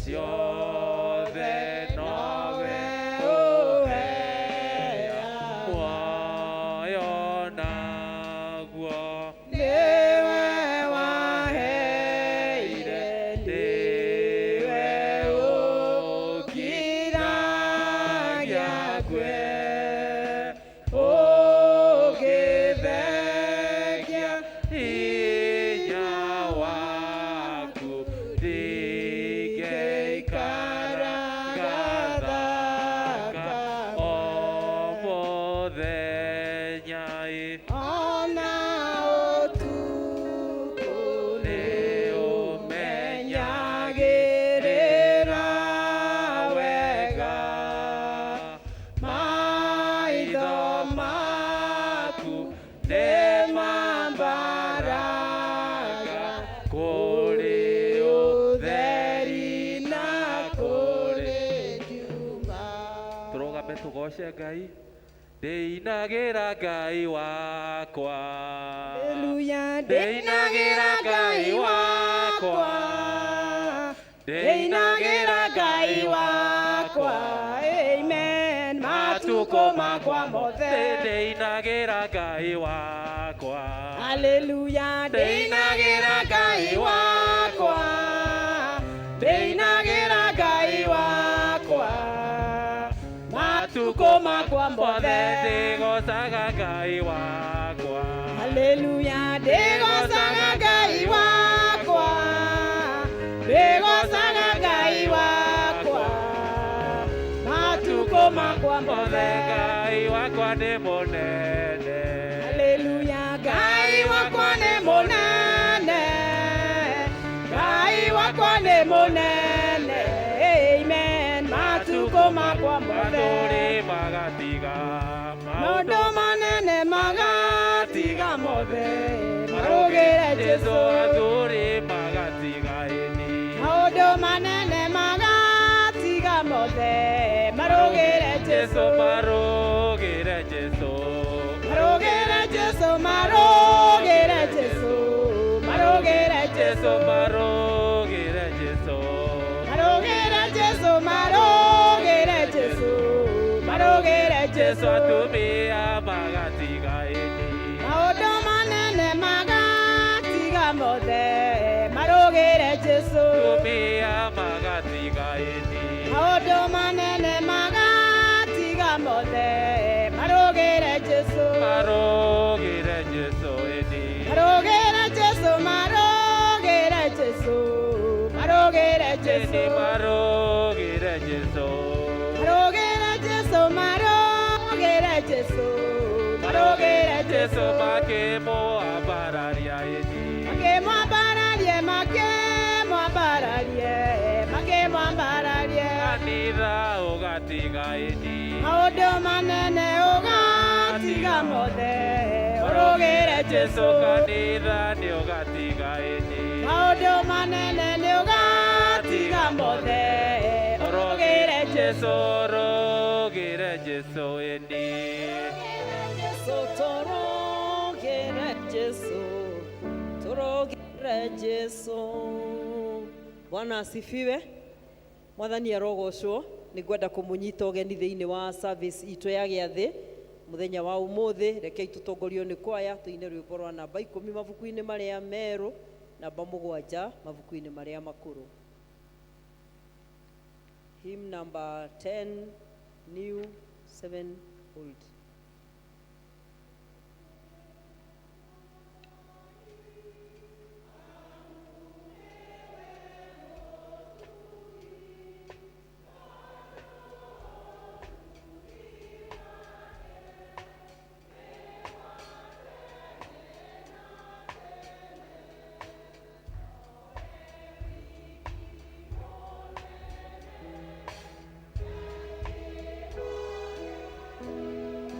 Ciothe nowe ũhea muoyo naguo. Nĩwe waheire, nĩwe ũngiragia ngwe, ũngĩthengia hinya waku ndingĩikara ngathaka o mũthenya ĩ. Ona ũtukũ nĩũmenyagĩrĩra wega, maitho maku nĩmambaraga kũrĩ ũtheri na kũrĩ nduma. Tũrũgame tũgoce Ngai. Ndĩinagĩra Ngai wakwa. Haleluya, Ndĩinagĩra Ngai wakwa. Ndĩinagĩra Ngai wakwa. Amen. Matukũ makwa mothe. Ndĩinagĩra Ngai wakwa. Haleluya, ndĩinagĩra Ngai wakwa. Ndĩinagĩra Ngai wakwa. Matukũ makwa mothe mothe. Ndĩgocaga Ngai wakwa. Haleluya, ndĩgocaga Ngai wakwa. Ndĩgocaga Ngai wakwa. Matukũ makwa mothe mothe. Ngai wakwa nĩ mũnene. Haleluya, Ngai wakwa nĩ mũnene. Ngai wakwa nĩ mũnene. Amen. Matukũ makwa mothe. Mathũri magatiga Maũndũ manene magatiga mothe. Marũgĩre Jesũ Jesũ. athuri magatiga ĩni. Maũndũ manene magatiga mothe. Marũgĩre Jesũ Jesũ. marũgĩre Jesũ. Marũgĩre Jesũ, marũgĩre Jesũ. Marũgĩre Jesũ Jesũ. marũgĩre Jesũ. Marũgĩre Jesũ, marũgĩre Jesũ. Marũgĩre Jesũ Jesũ. atumia magatiga ĩni. Maũndũ manene magatiga mothe. Marũgĩre Jesũ. Atumia magatiga ĩni. Maũndũ manene magatiga mothe. Marũgĩre Jesũ. Marũgĩre Jesũ ĩni. Marũgĩre Jesũ, marũgĩre Jesũ. Marũgĩre Jesũ. Ĩni marũgĩre Jesũ. Marũgĩre Jesũ, marũgĩre Jesũ. Marũgĩre Jesũ Jesũ. makĩmũambararia ĩni. Makĩmwambararie, makĩmwambararie, makĩmwambararie. Kanitha ũgatiga ĩni. Maũndũ manene ũgatiga mothe. Ũrũgĩre Jesũ Jesũ. kanitha nĩ ũgatiga ĩni. Maũndũ manene nĩ ũgatiga mothe. Ũrũgĩre Jesũ Jesũ. rũgĩre Jesũ ĩni. Jesũ, tũrũgĩre Jesũ, tũrũgĩre Jesũ. Bwana asifiwe. Mwathani arogocwo. Nĩ ngwenda kũmũnyita ũgeni thĩinĩ wa service itũ ya gĩathĩ mũthenya wa ũmũthĩ. Rekei tũtongorio nĩ kwaya tũine rwĩmbo rwa namba 10 mabuku-inĩ marĩa merũ, namba 7 mabuku-inĩ marĩa makũrũ. Hymn number 10, new, 7, old. Thank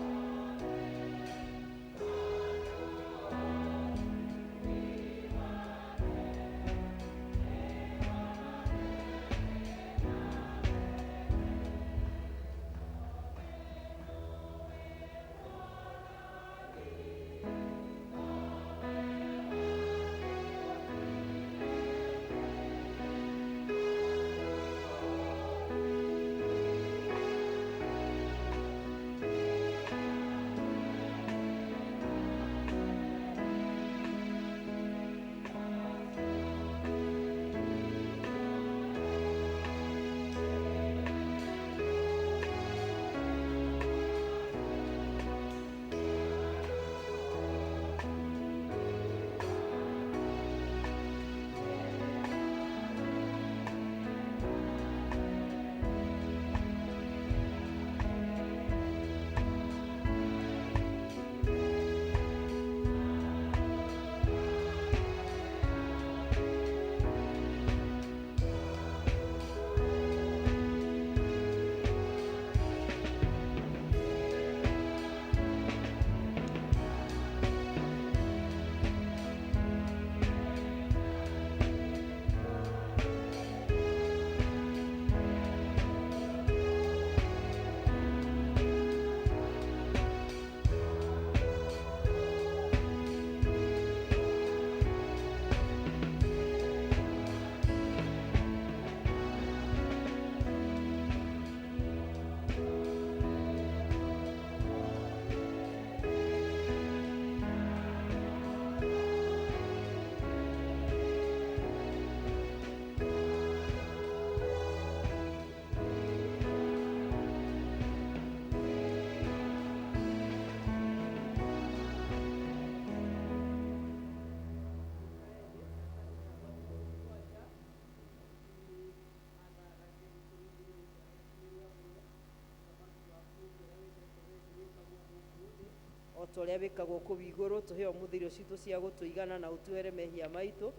ta ũrĩa wĩkagwo kũu igũrũ. Tũhe ũmũthĩ irio citũ cia gũtũigana, na ũtuohere mehia maitũ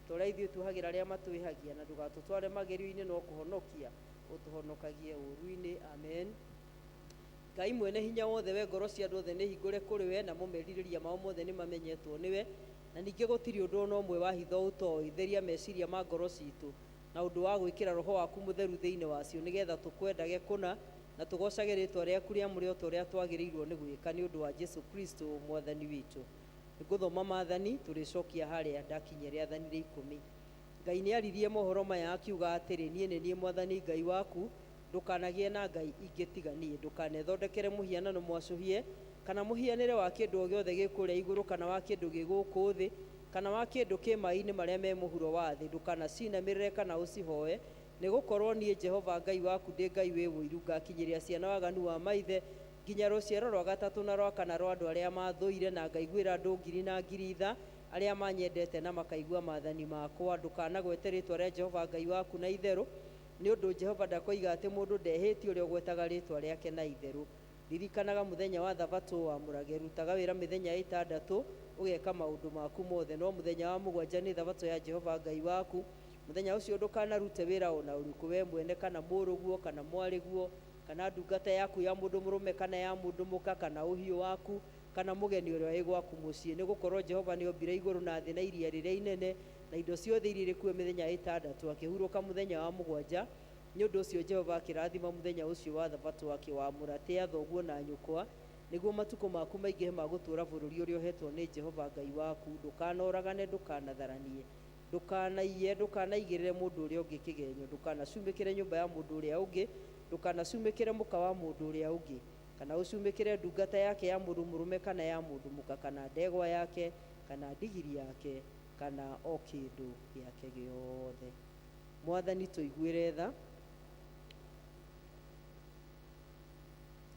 ta ũrĩa ithuĩ tuohagĩra arĩa matwĩhagia, na ndũgatũtware magerio-inĩ, no kũhonokia ũtũhonokagie ũũru-inĩ. Amen. Ngai mwene hinya wothe, we ngoro cia andũ othe nĩ hingũre kũrĩ we, namo merirĩria mao mothe nĩ mamenyetwo nĩwe, na ningĩ gũtirĩ ũndũ ona ũmwe wa hitho ũtoĩ. Theria meciria ma ngoro citũ na ũndũ wa gwĩkĩra Roho waku Mũtheru thĩinĩ wacio, nĩgetha tũkwendage kũna na tũgoocage rĩĩtwa rĩaku rĩamũre o ta ũrĩa twagĩrĩirwo nĩ gwĩka, nĩ ũndũ wa Jesu Kristo Mwathani witũ. Nĩngũthoma maathani, tũrĩcokia harĩa ndakinyia rĩathani rĩa ikũmi. Ngai nĩaririe mohoro maya akiuga atĩrĩ, niĩ nĩ niĩ Mwathani Ngai waku, ndũkanagĩe na ngai ingĩ tiga niĩ. Ndũkanethondekere mũhianano mwacũhie, kana mũhianĩre wa kĩndũ o gĩothe gĩ kũrĩa igũrũ, kana wa kĩndũ gĩ gũkũ thĩ, kana wa kĩndũ kĩ maĩ-inĩ marĩa me mũhuro wa thĩ. Ndũkanacinamĩrĩre kana ũcihoe, nĩgũkorwo niĩ Jehova Ngai waku ndĩ Ngai wĩ ũiru, ngakinyĩria ciana waganu wa maithe nginya rũciaro rwa gatatũ na rwa kana rwa andũ arĩa mathũire, na ngaiguĩra andũ ngiri na ngiri tha arĩa manyendete na makaigua maathani makwa. Ndũkanagwete rĩĩtwa rĩa Jehova Ngai waku na itherũ, nĩ ũndũ Jehova ndakoiga atĩ mũndũ ndehĩtie ũrĩa ũgwetaga rĩĩtwa rĩake na itherũ. Ririkanaga mũthenya wa thabatũ wamũrage, rutaga wĩra mĩthenya ĩtandatũ, ũgeka maũndũ maku mothe, no mũthenya wa mũgwanja nĩ thabatũ ya Jehova Ngai waku. Mũthenya ũcio ndũkanarute wĩra ona ũrĩkũ, we mwene, kana mũrũguo, kana mwarĩguo, kana ndungata yaku ya mũndũ mũrũme kana ya mũndũ mũka, kana ũhiũ waku, kana mũgeni ũrĩa wĩ gwaku mũciĩ, nĩgũkorwo Jehova nĩombire igũrũ na thĩ na iria rĩrĩa inene na indo ciothe iria irĩ kuo mĩthenya ĩtandatũ, akĩhurũka mũthenya wa mũgwanja. Nĩ ũndũ ũcio Jehova akĩrathima mũthenya ũcio wa thabatũ akĩwamũra. Tĩa thoguo na nyũkwa, nĩguo matukũ maku maingĩhe ma gũtũũra bũrũri ũrĩa ũheetwo nĩ Jehova Ngai waku. Ndũkanoragane, ndũkanatharanie, ndũkanaiye, ndũkanaigĩrĩre mũndũ ũrĩa ũngĩ kĩgenyo, ndũkanacumĩkĩre nyũmba ya mũndũ ũrĩa ũngĩ, ndũkanacumĩkĩre mũka wa mũndũ ũrĩa ũngĩ, kana ũcumĩkĩre ndungata yake ya mũndũ mũrũme kana ya mũndũ mũka, kana ndegwa yake, kana ndigiri yake, kana o kĩndũ gĩake gĩothe. Mwathani tũiguĩre tha.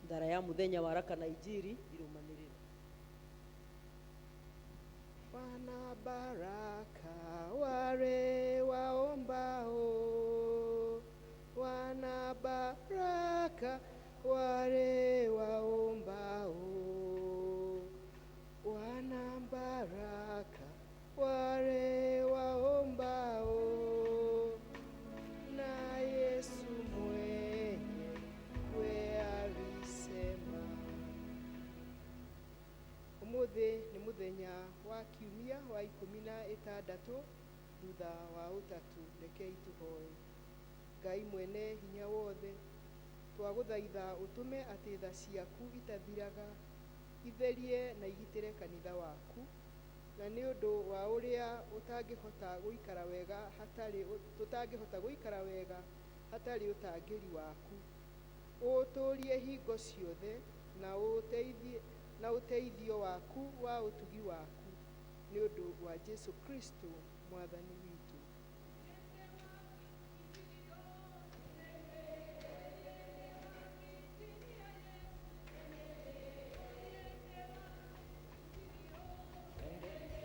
Thara ya mũthenya wa raka na injiri irũmanĩrĩre. Wana baraka wale waombao, wana baraka wale waombao, wana baraka wale waombao, na Yesu mwenyewe alisema. Umuthi nĩ mũthenya wa kiumia wa ikũmi na ĩtandatũ thutha wa ũtatũ. Rekei tũhoe. Ngai mwene hinya wothe, twagũthaitha ũtũme atĩ tha ciaku itathiraga itherie na igitĩre kanitha waku, na nĩ ũndũ wa ũrĩa ũtangĩhota gũikara wega hatarĩ tũtangĩhota gũikara wega hatarĩ ũtangĩri waku, ũũtũrie hingo ciothe na ũũteithie na ũteithio waku wa ũtugi waku, nĩ ũndũ wa Jesu Kristo Mwathani witũ.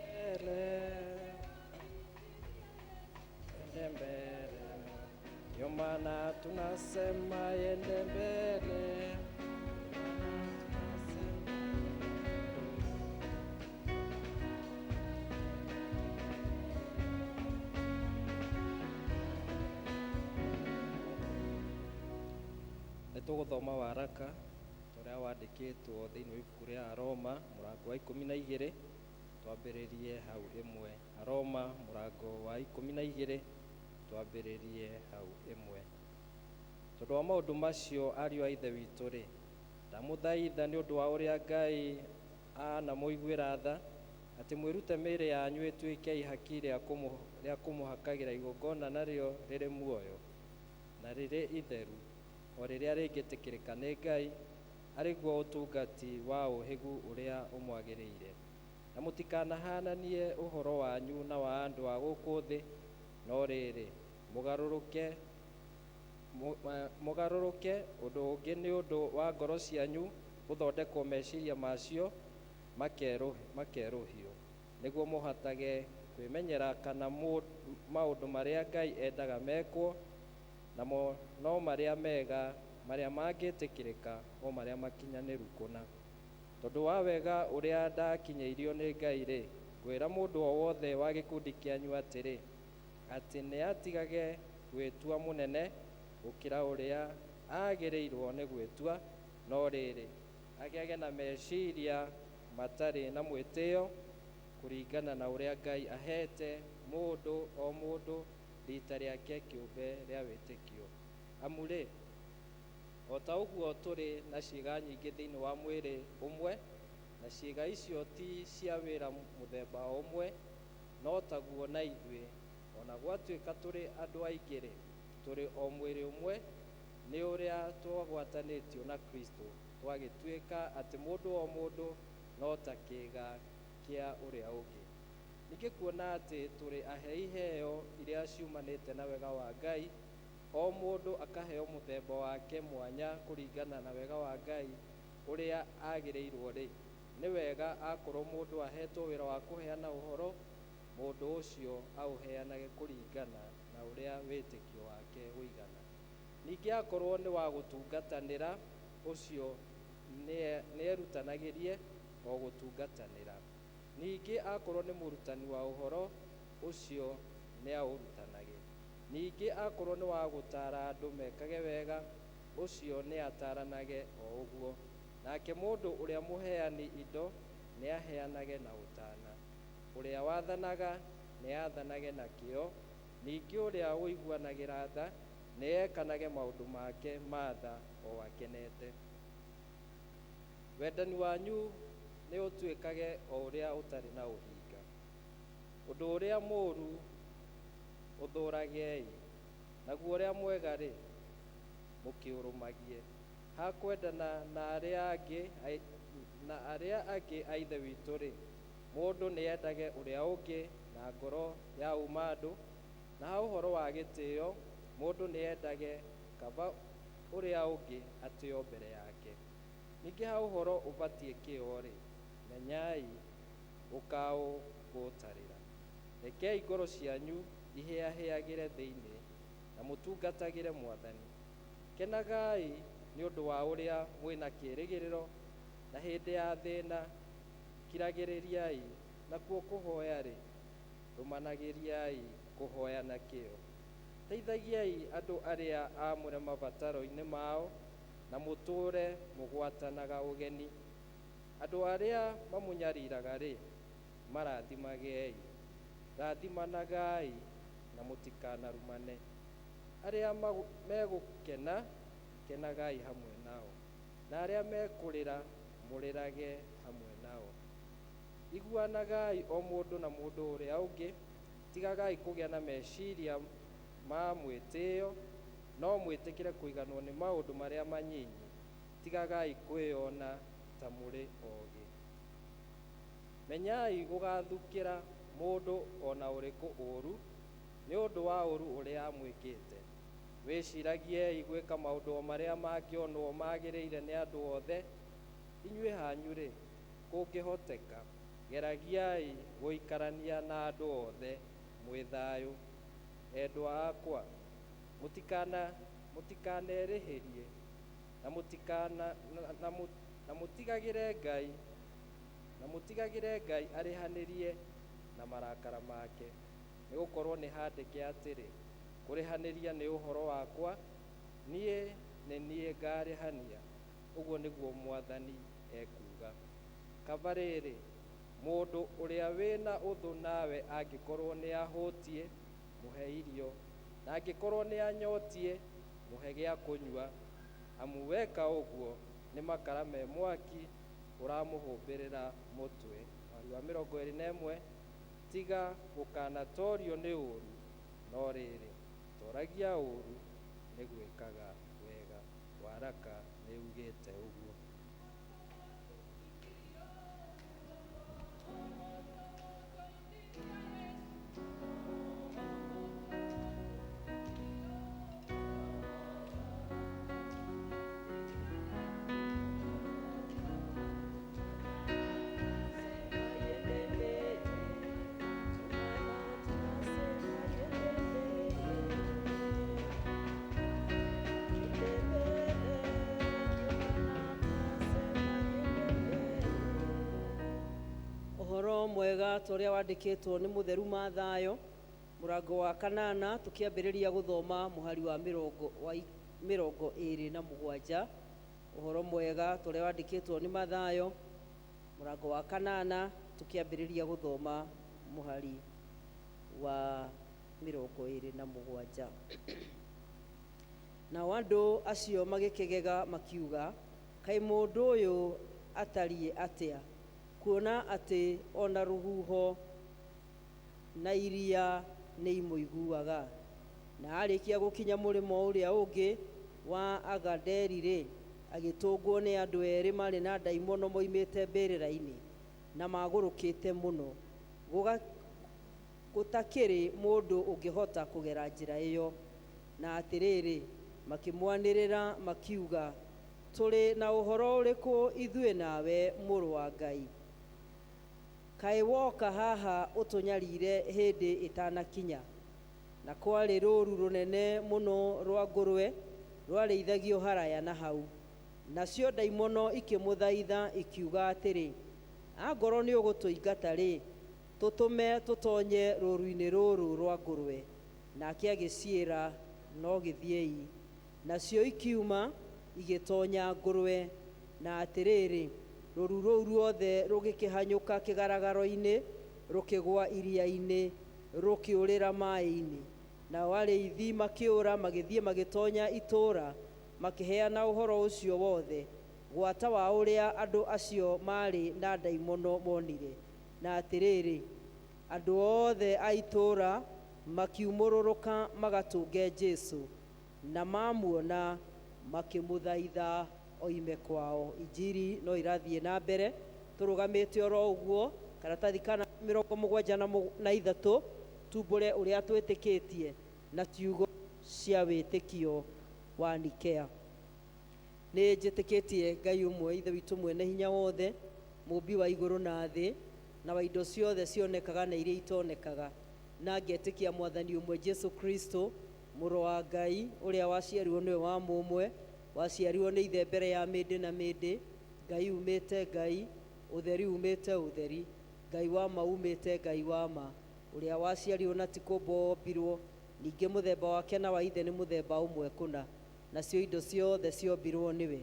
Mbele, ende mbele, ndio maana tunasema yende mbele. Tunasema nĩ tũgũthoma waraka ũrĩa wandĩkĩtwo thĩinĩ wa ibuku rĩa Aroma mũrango wa ikũmi na igĩrĩ, twambĩrĩrie hau ĩmwe. Aroma mũrango wa ikũmi na igĩrĩ, twambĩrĩrie hau ĩmwe. Tondũ wa maũndũ macio, ariũ a Ithe witũ rĩ, ndamũthaitha nĩ ũndũ wa ũrĩa Ngai anamũiguĩra tha, atĩ mwĩrute mĩĩrĩ yanyu ĩtuĩke ihaki rĩa kũmũhakagĩra igongona narĩo rĩrĩ muoyo na rĩrĩ itheru, o rĩrĩa rĩngĩtĩkĩrĩka nĩ Ngai, arĩ guo ũtungati wa ũhĩgu ũrĩa ũmwagĩrĩire. Na mũtikanahananie ũhoro wanyu na wa andũ a gũkũ thĩ, no rĩrĩ, mũgarũrũke ũndũ ũngĩ nĩ ũndũ wa ngoro cianyu gũthondekwo meciria macio makerũhio, nĩguo mũhotage kwĩmenyera kana maũndũ marĩa Ngai endaga mekwo, namo no marĩa mega, marĩa mangĩtĩkĩrĩka, o marĩa makinyanĩru kũna. Tondũ wa wega ũrĩa ndakinyĩirio nĩ Ngai-rĩ, ngwĩra mũndũ o wothe wa gĩkundi kĩanyu atĩrĩ, atĩ nĩatigage gwĩtua mũnene gũkĩra ũrĩa agĩrĩirwo nĩ gwĩtua, no rĩrĩ, agĩage na meciria matarĩ na mwĩtĩo kũringana na ũrĩa Ngai aheete mũndũ o mũndũ rita rĩake kĩũmbe rĩa wĩtĩkio. Amu-rĩ, o ta ũguo tũrĩ na ciĩga nyingĩ thĩinĩ wa mwĩrĩ ũmwe, na ciĩga icio ti cia wĩra mũthemba o ũmwe, no taguo na ithuĩ, o na gwatuĩka tũrĩ andũ aingĩ-rĩ, tũrĩ o mwĩrĩ ũmwe, nĩ ũrĩa twagwatanĩtio na Kristo, twagĩtuĩka atĩ mũndũ o mũndũ no ta kĩĩga kĩa ũrĩa ũngĩ. Ningĩ kuona atĩ tũrĩ ahe iheo iria ciumanĩte na wega wa Ngai, o mũndũ akaheo mũthemba wake mwanya kũringana na wega wa Ngai ũrĩa agĩrĩirwo-rĩ, nĩ wega akorwo mũndũ ahetwo wĩra wa kũheana ũhoro, mũndũ ũcio aũheanage kũringana na ũrĩa wĩtĩkio wake ũigana. Ningĩ akorwo nĩ wa gũtungatanĩra, ũcio nĩerutanagĩrie o gũtungatanĩra. Ningĩ akorwo nĩ mũrutani wa ũhoro, ũcio nĩaũrutanage. Ningĩ akorwo nĩ wa gũtaara andũ mekage wega, ũcio nĩataranage o ũguo. Nake mũndũ ũrĩa mũheani indo nĩaheanage na ũtana. Ũrĩa wathanaga nĩathanage na kĩyo, ningĩ ũrĩa ũiguanagĩra tha nĩekanage maũndũ make ma tha o akenete. Wendani wanyu nĩũtuĩkage o ũrĩa ũtarĩ na ũhinga. Ũndũ ũrĩa mũũru ũthũũragei, naguo ũrĩa mwega-rĩ, mũkĩũrũmagie. Ha kwendana na arĩa angĩ na arĩa angĩ a Ithe witũ-rĩ, mũndũ nĩendage ũrĩa ũngĩ na ngoro ya ũmandũ, na ha ũhoro wa gĩtĩo, mũndũ nĩendage kaba ũrĩa ũngĩ atĩo mbere yake. Ningĩ ha ũhoro ũbatiĩ kĩyo-rĩ, menyai gũkaũgũtarĩra. Rekei ngoro cianyu ihĩahĩagĩre thĩinĩ, na mũtungatagĩre Mwathani. Kenagai nĩ ũndũ wa ũrĩa mwĩna kĩĩrĩgĩrĩro, na hĩndĩ ya thĩna kiragĩrĩriai, nakuo kũhoya-rĩ, rũmanagĩriai kũhoya na kĩyo. Teithagiai andũ arĩa aamũre mabataro-inĩ mao, na mũtũũre mũgwatanaga ũgeni. Andũ arĩa mamũnyariraga-rĩ, marathimagei. Rathimanagai na mũtikanarumane. Arĩa megũkena, kenagai hamwe nao, na arĩa mekũrĩra, mũrĩrage hamwe nao. Iguanagai o mũndũ na mũndũ ũrĩa ũngĩ, tigagai kũgĩa na meciria ma mwĩtĩo, no mwĩtĩkĩre kũiganwo nĩ maũndũ marĩa manyinyi. Tigagai kwĩona ta mũrĩ ogĩ. Menyai gũgathukĩra mũndũ o na ũrĩkũ ũũru nĩ ũndũ wa ũũru ũrĩa amwĩkĩte. Wĩciragiei gwĩka maũndũ o marĩa mangĩonwo magĩrĩire nĩ andũ othe. Inyuĩ hanyu-rĩ, kũngĩhoteka, geragiai gũikarania na andũ othe mwĩ thayũ. Endwa akwa, mũtikanerĩhĩrie, na mũtikana na, na mũtigagĩre Ngai, na mũtigagĩre Ngai arĩhanĩrie na marakara make, nĩgũkorwo nĩ handĩke atĩrĩ, kũrĩhanĩria nĩ ũhoro wakwa, niĩ nĩ niĩ ngarĩhania, ũguo nĩguo Mwathani ekuuga. Kaba rĩrĩ, mũndũ ũrĩa wĩna ũthũ nawe angĩkorwo nĩahũtiĩ, mũhe irio, na angĩkorwo nĩanyotiĩ, mũhe gĩa kũnyua. Amu weka ũguo nĩ makara me mwaki ũramũhũmbĩrĩra mũtwe. Mweri wa 21, tiga gũkanatorio nĩ ũũru, no rĩrĩ, toragia ũũru nĩ gwĩkaga wega. Waraka nĩugĩte ũguo. Thank you. Mwega ta ũrĩa wandĩkĩtwo nĩ mũtheru Mathayo, mũrango wa kanana, tũkĩambĩrĩria gũthoma mũhari wa 27. Ũhoro mwega ta ũrĩa wandĩkĩtwo nĩ Mathayo, mũrango wa kanana, tũkĩambĩrĩria gũthoma mũhari wa 27. Nao andũ acio magĩkĩgega makiuga, kaĩ mũndũ ũyũ atariĩ atĩa, kuona atĩ ona rũhuho na iria nĩ imũiguaga. Na arĩkia gũkinya mũrĩmo ũrĩa ũngĩ wa Agaderi-rĩ, agĩtũngwo nĩ andũ erĩ marĩ na ndaimono moimĩte mbĩrĩra-inĩ, na magũrũkĩte mũno, gũtakĩrĩ mũndũ ũngĩhota kũgera njĩra ĩyo. Na atĩrĩrĩ, makĩmwanĩrĩra makiuga, tũrĩ na ũhoro ũrĩkũ ithuĩ nawe, mũrũ wa Ngai? Kaĩ woka haha ũtũnyarire hĩndĩ ĩtanakinya? Na kwarĩ rũũru rũnene mũno rwa ngũrwe rwarĩithagio haraya na hau. Nacio ndaimono ikĩmũthaitha ikiuga atĩrĩ, angorwo nĩ ũgũtũingata-rĩ, tũtũme tũtonye rũũru-inĩ rũrũ rwa ngũrwe. Nake agĩciĩra, no gĩthiĩi. Nacio ikiuma igĩtonya ngũrwe. Na atĩrĩrĩ, rũũru rũu ruothe rũgĩkĩhanyũka kĩgaragaro-inĩ, rũkĩgwa iria-inĩ, rũkĩũrĩra maĩ-inĩ. Nao arĩithi makĩũra magĩthiĩ magĩtonya itũũra, makĩheana ũhoro ũcio wothe, gwata wa ũrĩa andũ acio maarĩ na ndaimono monire. Na atĩrĩrĩ, andũ othe a itũũra makiumũrũrũka magatũnge Jesũ, na mamuona makĩmũthaitha oime kwao. Injiri no irathiĩ na mbere, tũrũgamĩte oro ũguo, karatathi kana 73, tumbũre ũrĩa twĩtĩkĩtie na ciugo cia wĩtĩkio wa Nikea. Nĩ njĩtĩkĩtie Ngai ũmwe, Ithe witũ mwene hinya wothe, mũũmbi wa igũrũ na thĩ, na wa indo ciothe cionekaga na iria itonekaga. Na ngetĩkia Mwathani ũmwe Jesu Kristo, mũrũ wa Ngai, ũrĩa waciarirwo nĩwe wa mũmwe, waciarirwo nĩ ithe mbere ya mĩndĩ na mĩndĩ, Ngai umĩte Ngai, ũtheri umĩte ũtheri, Ngai wa ma umĩte Ngai wa ma, ũrĩa waciarirwo na ti kũmbwo wombirwo, ningĩ mũthemba wake na wa ithe nĩ mũthemba ũmwe kũna, nacio indo ciothe ciombirwo nĩwe,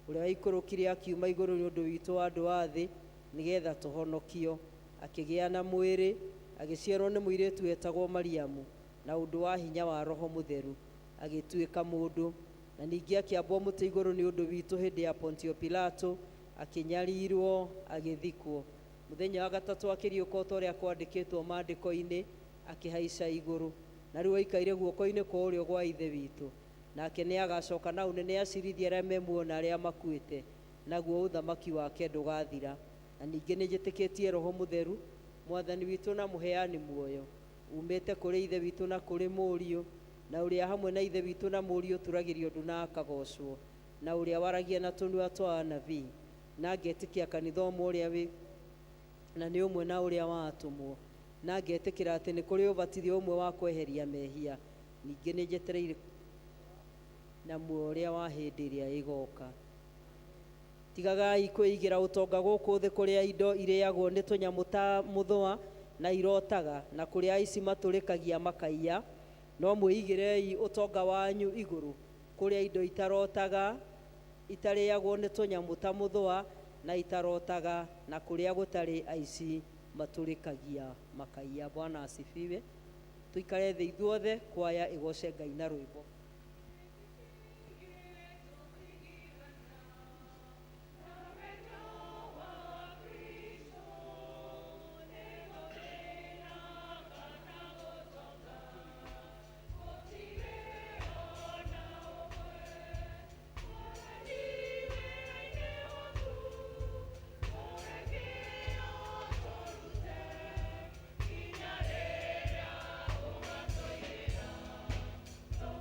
ũrĩa waikũrũkire akiuma igũrũ nĩ ũndũ witũ andũ a thĩ, nĩgetha tũhonokio. Akĩgĩa na mwĩrĩ, agĩciarwo nĩ mũirĩtu wetagwo Mariamu, na ũndũ wa hinya wa Roho Mũtheru, agĩtuĩka mũndũ. Na ningĩ akĩambwo mũtĩ igũrũ nĩ ũndũ witũ hĩndĩ ya Pontio Pilato, akĩnyarirwo, agĩthikwo. Mũthenya wa gatatũ akĩriũka o ta ũrĩa kwandĩkĩtwo maandĩko-inĩ, akĩhaica igũrũ, na rĩu aikaire guoko-inĩ kwa ũrĩo gwa Ithe witũ. Nake nĩ agacoka na ũnene acirithie arĩa me muoyo na arĩa makuĩte, naguo ũthamaki wake ndũgathira. Na ningĩ nĩ njĩtĩkĩtie Roho Mũtheru, Mwathani witũ na mũheani muoyo, umĩte kũrĩ Ithe witũ na kũrĩ Mũriũ, na ũrĩa hamwe na Ithe witũ na Mũriũ ũturagĩrio ndu na akagocwo, na ũrĩa waragia na tũnua twa anabii. Na ngetĩkia kanitha ũmwe ũrĩa wĩ na nĩ ũmwe na ũrĩa wa atũmwo, na ngetĩkĩra atĩ nĩ kũrĩ ũbatithio ũmwe wa kweheria mehia. Ningĩ nĩ njetereire na muoyo ũrĩa wa hĩndĩ ĩrĩa ĩgoka. Tigagai kwĩigĩra ũtonga gũkũ thĩ, kũrĩa indo irĩagwo nĩ tũnyamũ ta mũthũa na irotaga, na kũrĩa aici matũrĩkagia makaiya. No mwĩigĩrei ũtonga wanyu igũrũ, kũrĩa indo itarotaga, itarĩagwo nĩ tũnyamũ ta mũthũa na itarotaga, na kũrĩa gũtarĩ aici matũrĩkagia makaiya. Bwana asifiwe. Tuikare thĩ ithuothe, kwaya ĩgoce Ngai na rwĩmbo.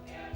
Yeah.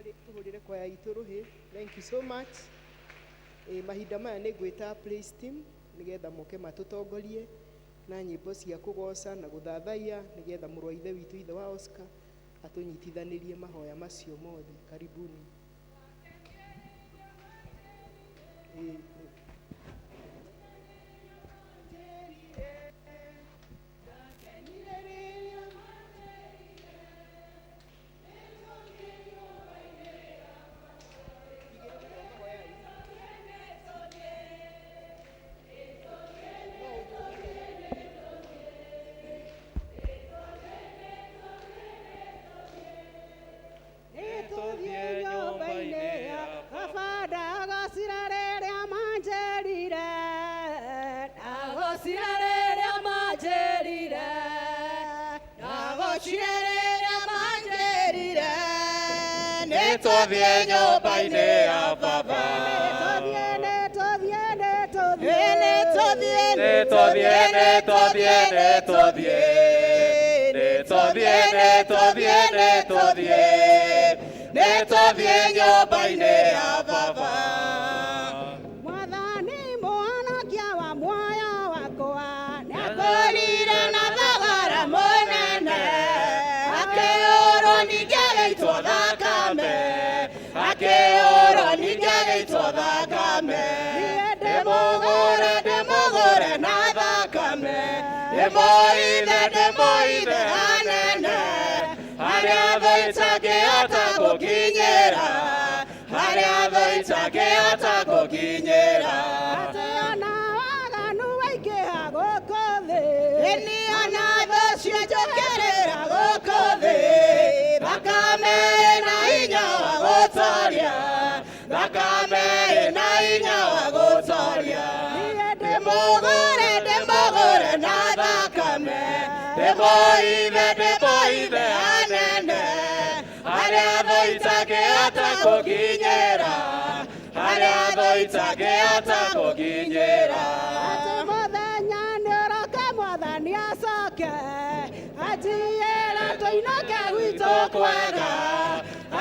Tũhũrĩre kwaya itũ rũhĩ. Thank you so much. Mahinda maya nĩ ngwĩta praise team nĩgetha moke matũtongorie na nyĩmbo cia kũgoca na gũthathaiya, nĩgetha mũrũ wa ithe witũ, ithe wa Oscar, atũnyitithanĩrie mahoya macio mothe. Karibuni. Ĩ, Nĩtũthiĩ nyũmba-inĩ ya baba. Ndagocire rĩrĩa manjĩrire, ndagocire rĩrĩa manjĩrire, ndagocire rĩrĩa manjĩrire. Nĩtũthiĩ nyũmba-inĩ ya baba. Nĩtũthiĩ, nĩtũthiĩ, nĩtũthiĩ. Nĩtũthiĩ, nĩtũthiĩ, nĩtũthiĩ. Nĩtũthiĩ, nĩtũthiĩ, nĩtũthiĩ. Nĩtũthiĩ nyũmba-inĩ ya baba. Mwathani mũhonokia wa muoyo wakwa nĩakũrire na thogora mũnene, akĩũrwo ningĩ agĩitwo thakame, akĩũrwo ningĩ agĩitwo thakame. Ndĩmũgũre, ndĩmũgũre na thakame, ndĩmũithe, ndĩmũithe hanene, harĩa thũ itangĩhota gũkinyĩra, harĩa thũ itangĩhota gũkinyĩra. Atĩ ona waganu waingĩha gũkũ thĩ, Ĩni ona thũ cianjũkĩrĩra gũkũ thĩ, thakame ĩna hinya wa gũtoria, thakame ĩna hinya wa gũtoria. Ndĩmũgũre, ndĩmũgũre na thakame, ndĩmũithe, ndĩmũithe hanene, harĩa thũ itangĩhota gũkinyĩra, harĩa thũ itangĩhota gũkinyĩra. Atĩ mũthenya nĩũroka mwathani acoke anjiyĩra tũinũke gwitũ kwega.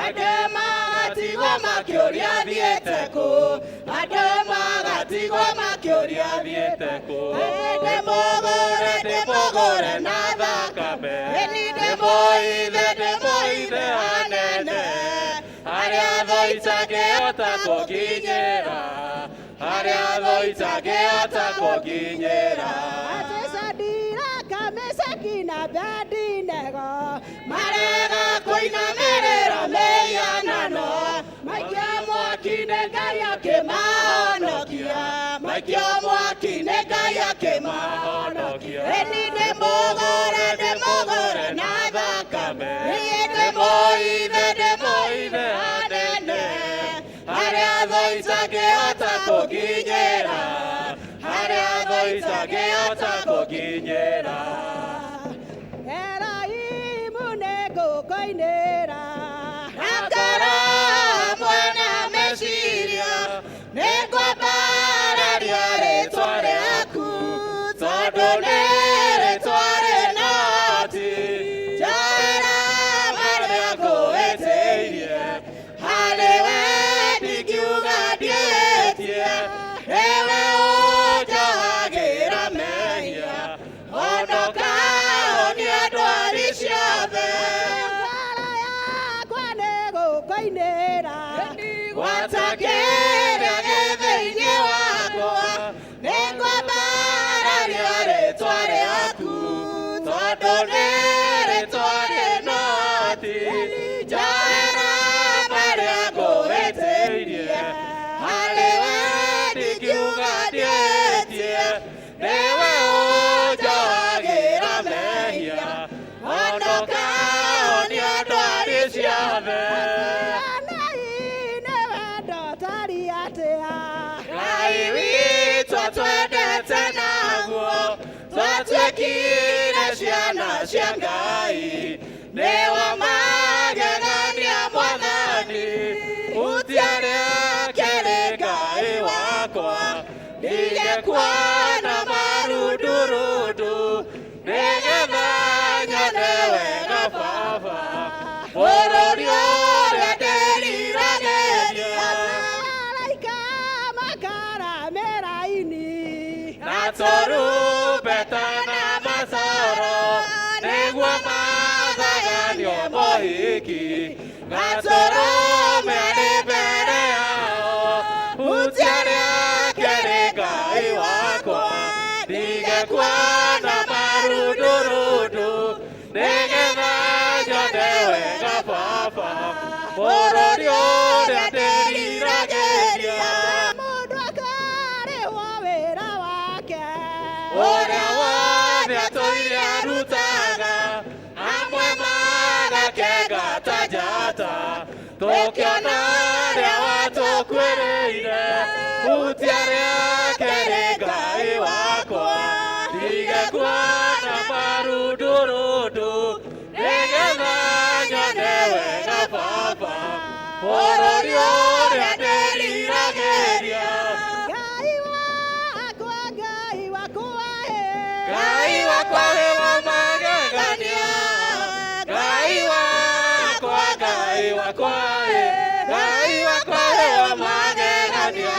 Andũ magatigwo makĩũria thiĩte kũ, andũ magatigwo makĩũria thiĩte kũ. Ndĩmũgũre, ndĩmũgũre na thakame, ĩni ndĩmũithe, ndĩmũithe hanene, harĩa thũ itangĩhota gũkinyĩra, harĩa thũ itangĩhota gũkinyĩra. Atĩ Shadiraka, Meshaki na Abedinego marega kũinamĩrĩra mĩhianano, maikio mwaki-inĩ Ngai akĩmahonokia, maikio mwaki-inĩ Ngai akĩmahonokia. Ĩni ndĩmũgũre, ndĩmũgũre na thakame, ĩni ndĩmũithe, ndĩmũithe hanene, harĩa thũ itangĩhota gũkinyĩra, harĩa thũ itangĩhota gũkinyĩra. Eroimu nĩngũkũinĩra. Ngoro mwena meciria nĩngwambararia rĩtwa rĩaku, tondũ nĩ rĩtwa rĩna ũhoti. Njoera marĩa ngũhĩtĩirie, harĩ we ndingiuga ndiĩtie, nĩwe ũnjohagĩra mehia, honoka honia ndwari ciothe. Ngoro yakwa nĩgũkũinĩra. Gwata kĩrĩa gĩ thĩinĩ wakwa, nĩngwambararia rĩtwa rĩaku, tondũ nĩ rĩtwa rĩna ũhoti. Njoera marĩa ngũhĩtĩirie, harĩ we ndingiuga ndiĩtie, nĩwe ũnjohagĩra mehia, honoka honia ndwari ciothe. Ngai nĩ wendo tari atĩa. Ngai witũ twendete naguo, twatuĩkire ciana cia Ngai, nĩwe magegania Mwathani, hutia rĩake rĩ Ngai wakwa, ndige kuona marundurundu, nĩgetha nyone wega Baba, bũrũri ũrĩa ndĩriragĩria. Mohiki Gatũrũme arĩ mbere yao, hutia rĩake rĩ Ngai wakwa, ndige kuona marundurundu, nĩgetha nyone wega Baba, bũrũri ũrĩa ndĩriragĩria. Mũndũ akarĩhwo wĩra wake. Ũrĩa wothe atũire arutaga, amwe magakenga ta njata, tũkĩona ũrĩa watũkuĩrĩire, hutia rĩake rĩ Ngai wakwa, ndige kuona marundurundu, nĩgetha nyone wega Baba, bũrũri ũrĩa ndĩriragĩria. Ngai wakwa, Ngai wakwa, Ngai wakwa wĩ wa magegania, Ngai wakwa, Ngai wakwa, Ngai wakwa wĩ wa magegania.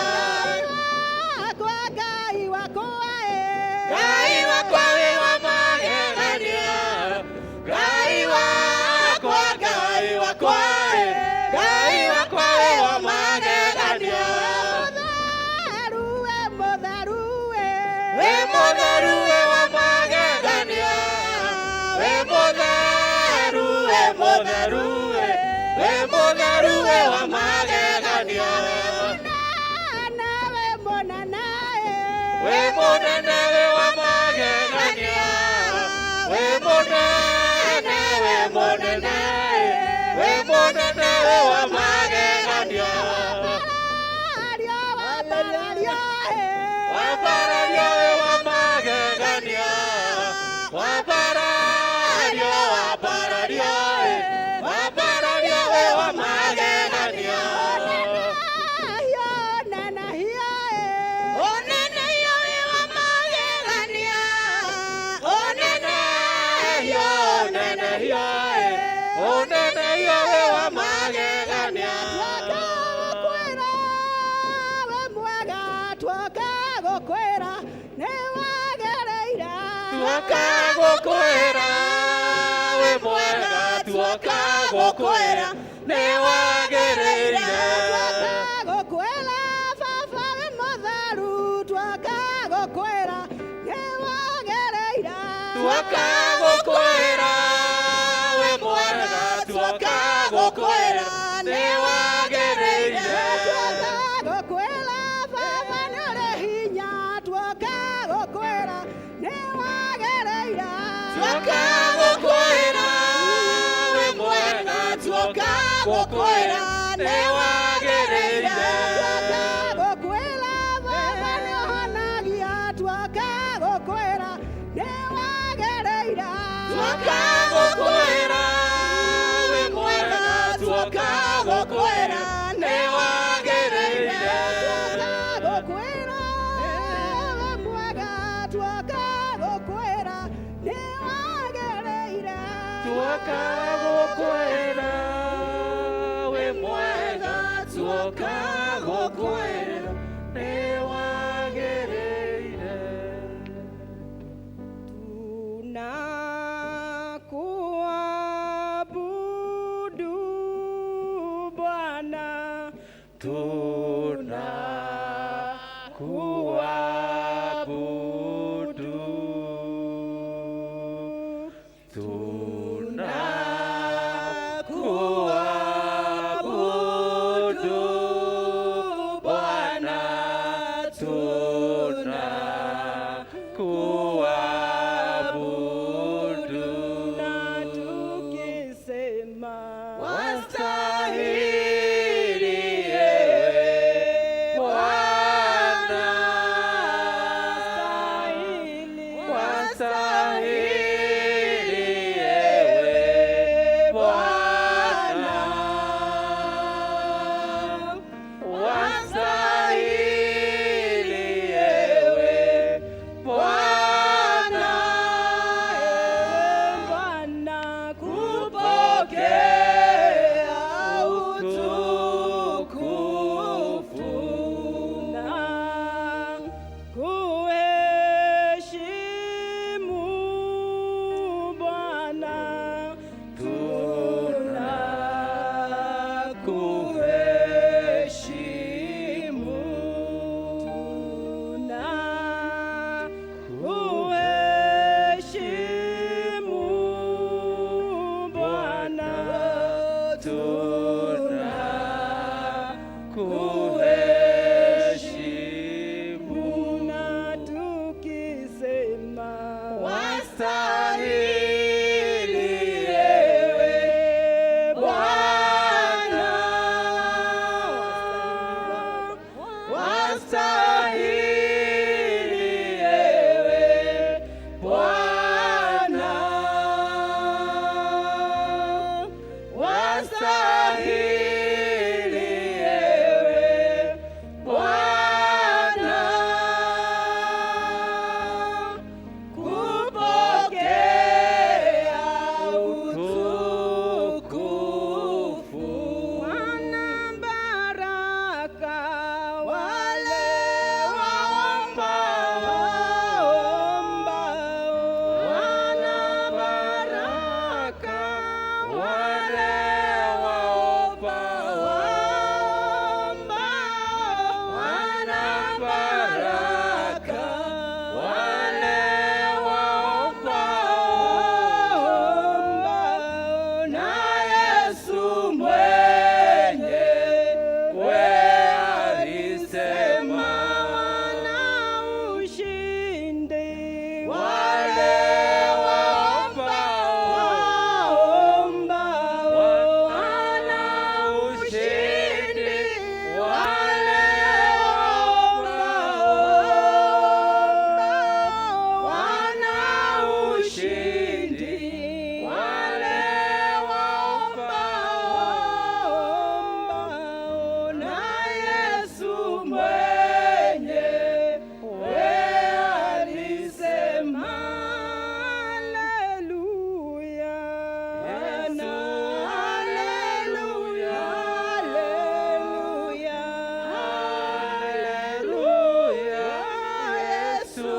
Wakwa, Ngai wakwa, Ngai wakwa wĩ wa magegania, Ngai wakwa, Ngai wakwa, Ngai wakwa wĩ wa magegania. Mũtheru we, mũtheru we. Wĩ mũtheru wĩ wa magegania, wĩ mũtheru, wĩ mũtheru, wĩ mũtheru wĩ wa magegania. Mũnene we, mũnene. Wĩ mũnene wĩ wa magegania, wĩ mũnene, wĩ mũnene, wĩ mũnene wĩ wa magegania. Wambarario, wambarario. Wambarario wĩ wa magegania, wambarario, wambarario, wambarario wĩ wa magegania. Nene hiyo. Ũnene hiyo wĩ wa magegania, ũnene hiyo, ũnene hiyo, ũnene hiyo wĩ wa magegania. Twoka gũkwĩra we mwega, twoka gũkwĩra nĩ wagĩrĩire. Tuoka gũkwĩra wĩ mwega, tuoka gũkwĩra nĩ wagĩrĩire. Twoka gũkwĩra baba wĩ mũtheru, twoka gũkwĩra nĩ wagĩrĩire. Tuoka gũkwĩra wĩ mwega, tuoka gũkwĩra nĩ wagĩrĩire. Twoka gũkwĩra baba nĩ ũrĩ hinya, twoka gũkwĩra nĩ wagĩrĩire. Tuoka gũkwĩra wĩ mwega, tuoka gũkwĩra nĩ wagĩrĩire. Twoka gũkwĩra baba nĩ ũhonagia, twoka gũkwĩra nĩ wagĩrĩire. Tuoka gũkwĩra wĩ mwega, tuoka gũkwĩra nĩ wagĩrĩire. Twoka gũkwĩra wĩ mwega, twoka gũkwĩra nĩ wagĩrĩire. Tuoka gũkwĩra wĩ mwega, tuoka gũkwĩra nĩ wagĩrĩire. Tunakuabudu Bwana, Tunakuabudu, tunakuabudu Bwana, tunakuabudu na tukisema wastahili ewe Bwana, Wastahili. wastahili ewe Bwana, wastahili ewe Bwana, Ewe Bwana kupokea Tunakuheshimu na tukisema wastahili ewe Bwana, wastahili ewe Bwana, wastahili ewe Bwana kupokea utukufu. Wana baraka Wale waombao, wana baraka wale waombao, wana baraka, wale waombao, na Yesu mwenyewe alisema, wana ushindi wale waombao, wana ushindi, wale waombao, wana ushindi, wale waombao, na Yesu mwenyewe alisema, Haleluya, Yesu, haleluya, haleluya, haleluya, Yesu,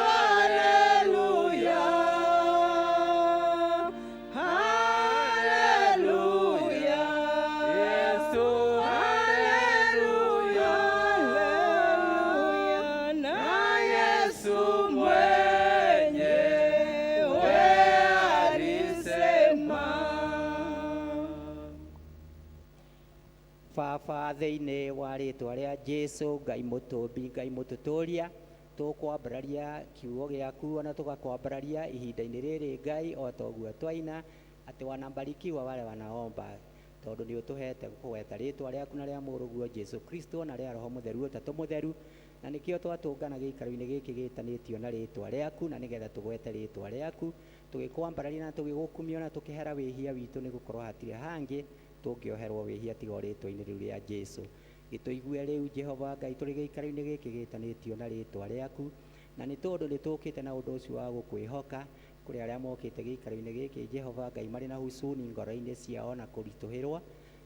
haleluya, haleluya, Yesu, haleluya, haleluya, na Yesu mwenyewe alisema. Baba thĩinĩ wa rĩtwa rĩa Jesu, Ngai mũtũmbi, Ngai mũtũtũria, tũkwambararia kiugo gĩaku ona tũgakwambararia ihinda-inĩ rĩrĩ, Ngai, o ta ũguo twaina atĩ wanabarikiwa wale wanaomba, tondũ nĩ ũtũhete kũgweta rĩtwa rĩaku na rĩa mũrũguo Jesu Kristo na rĩa Roho Mũtheru Ũtatũ Mũtheru, na nĩkĩo twatũngana gĩikaro-inĩ gĩkĩ gĩtanĩtio na rĩtwa rĩaku, na nĩgetha tũgwete rĩtwa rĩaku tũgĩkwambararia na tũgĩgũkumia na tũkĩhera wĩhia witũ, nĩ gũkorwo hatirĩ hangĩ tũngĩoherwo wĩhia tiga o rĩtwa-inĩ rĩu rĩa Jesu. Gĩtũigue rĩu Jehova Ngai tũrĩ gĩikaro-inĩ gĩkĩ gĩtanĩtio na rĩtwa rĩaku, na nĩ tondũ nĩ tũkĩte na ũndũ ũcio wa gũkwĩhoka. Kũrĩ arĩa mokĩte gĩikaro-inĩ gĩkĩ, Jehova Ngai, marĩ na husuni ngoro-inĩ ciao na kũritũhĩrwo,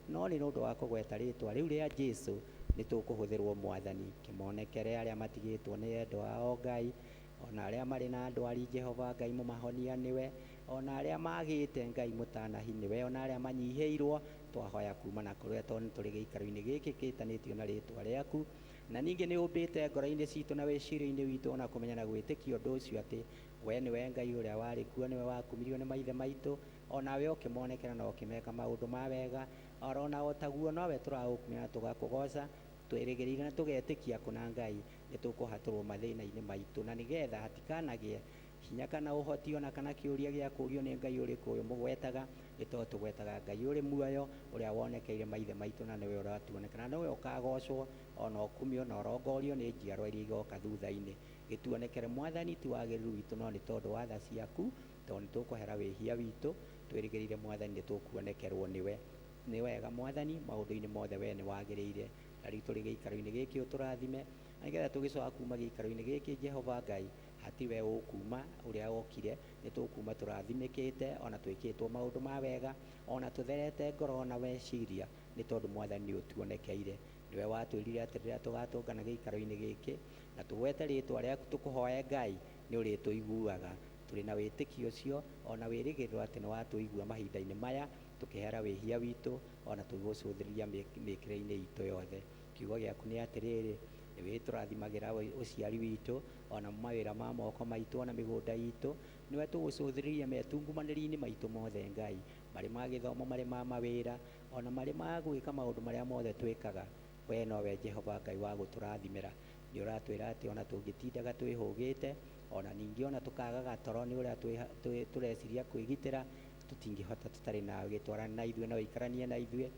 no nĩ ũndũ wa kũgweta rĩtwa rĩu rĩa Jesu nĩ tũkũhũthĩrwo. Mwathani, kĩmonekere arĩa matigĩtwo nĩ endwa ao, Ngai, ona arĩa marĩ na ndwari, Jehova Ngai, mũmahonia nĩwe, ona arĩa magĩte, Ngai, mũtanahi nĩwe, ona arĩa manyihĩirwo, twahoya kumana kũrĩa, tondũ nĩ tũrĩ gĩikaro-inĩ gĩkĩ gĩtanĩtio na rĩtwa rĩaku. Na ningĩ nĩ ũmbĩte ngoro-inĩ citũ na wĩcirio-inĩ witũ, ona kũmenya na gwĩtĩkia ũndũ ũcio atĩ we nĩwe Ngai ũrĩa warĩ kuo, nĩwe wakumirio nĩ maithe maitũ, onawe ũkĩmonekera na ũkĩmeka maũndũ ma wega, orona o taguo nowe tũragũkumia na tũgakũgoca, twĩrĩgĩrĩire na tũgetĩkia kũna Ngai nĩ tũkũhatũrwo mathĩna-inĩ maitũ, na nĩgetha hatikanagĩe hinya kana ũhoti ona kana kĩũria gĩa kũũrio nĩ Ngai ũrĩkũ ũyũ mũgwetaga, nĩ tondũ tũgwetaga Ngai ũrĩ muoyo, ũrĩa wonekeire maithe maitũ, na nĩwe ũratuonekana, nĩwe ũkagocwo ona ũkumio na ũrongorio nĩ njiarwa iria igoka thutha-inĩ. Gĩtuonekere Mwathani, ti wagĩrĩru witũ, no nĩ tondũ wa tha ciaku, tondũ nĩ tũkũhera wĩhia witũ, twĩrĩgĩrĩire Mwathani nĩ tũkuonekerwo nĩwe. Nĩ wega Mwathani, maũndũ-inĩ mothe we nĩ wagĩrĩire, na rĩu tũrĩ gĩikaro-inĩ gĩkĩ ũtũrathime, na nĩgetha tũgĩcoka kuma gĩikaro-inĩ gĩkĩ, Jehova Ngai, hatiwe ũkuma ũrĩa wokire, nĩ tũkuma tũrathimĩkĩte ona twĩkĩtwo maũndũ ma wega, ona tũtherete ngoro ona meciria, nĩ tondũ Mwathani nĩ ũtuonekeire. Nĩwe watwĩrire atĩ rĩrĩa tũgatũngana gĩikaro-inĩ gĩkĩ na tũgwete rĩtwa rĩaku tũkũhoe, Ngai, nĩ ũrĩtũiguaga. Tũrĩ na wĩtĩkio ũcio ona wĩrĩgĩrĩro atĩ nĩ watũigua mahinda-inĩ maya, tũkĩhera wĩhia witũ ona tũgĩgũcũthĩrĩria mĩkĩre-inĩ itũ yothe. Kiugo gĩaku nĩ atĩrĩrĩ, nĩwe tũrathimagĩra ũciari witũ ona mawĩra ma moko maitũ ona mĩgũnda itũ, nĩwe tũgũcũthĩrĩria metungumanĩri-inĩ maitũ mothe, Ngai. Marĩ ma gĩthomo, marĩ ma mawĩra, ona marĩ ma gwĩka maũndũ marĩa mothe twĩkaga, we nowe Jehova Ngai wa gũtũrathimĩra. Nĩ ũratwĩra atĩ ona tũngĩtindaga twĩhũgĩte, ona ningĩ ona tũkagaga toro nĩ ũrĩa tũreciria kwĩgitĩra, tũtingĩhota tũtarĩ nawe. Gĩtwarane na ithuĩ na ũikaranie na ithuĩ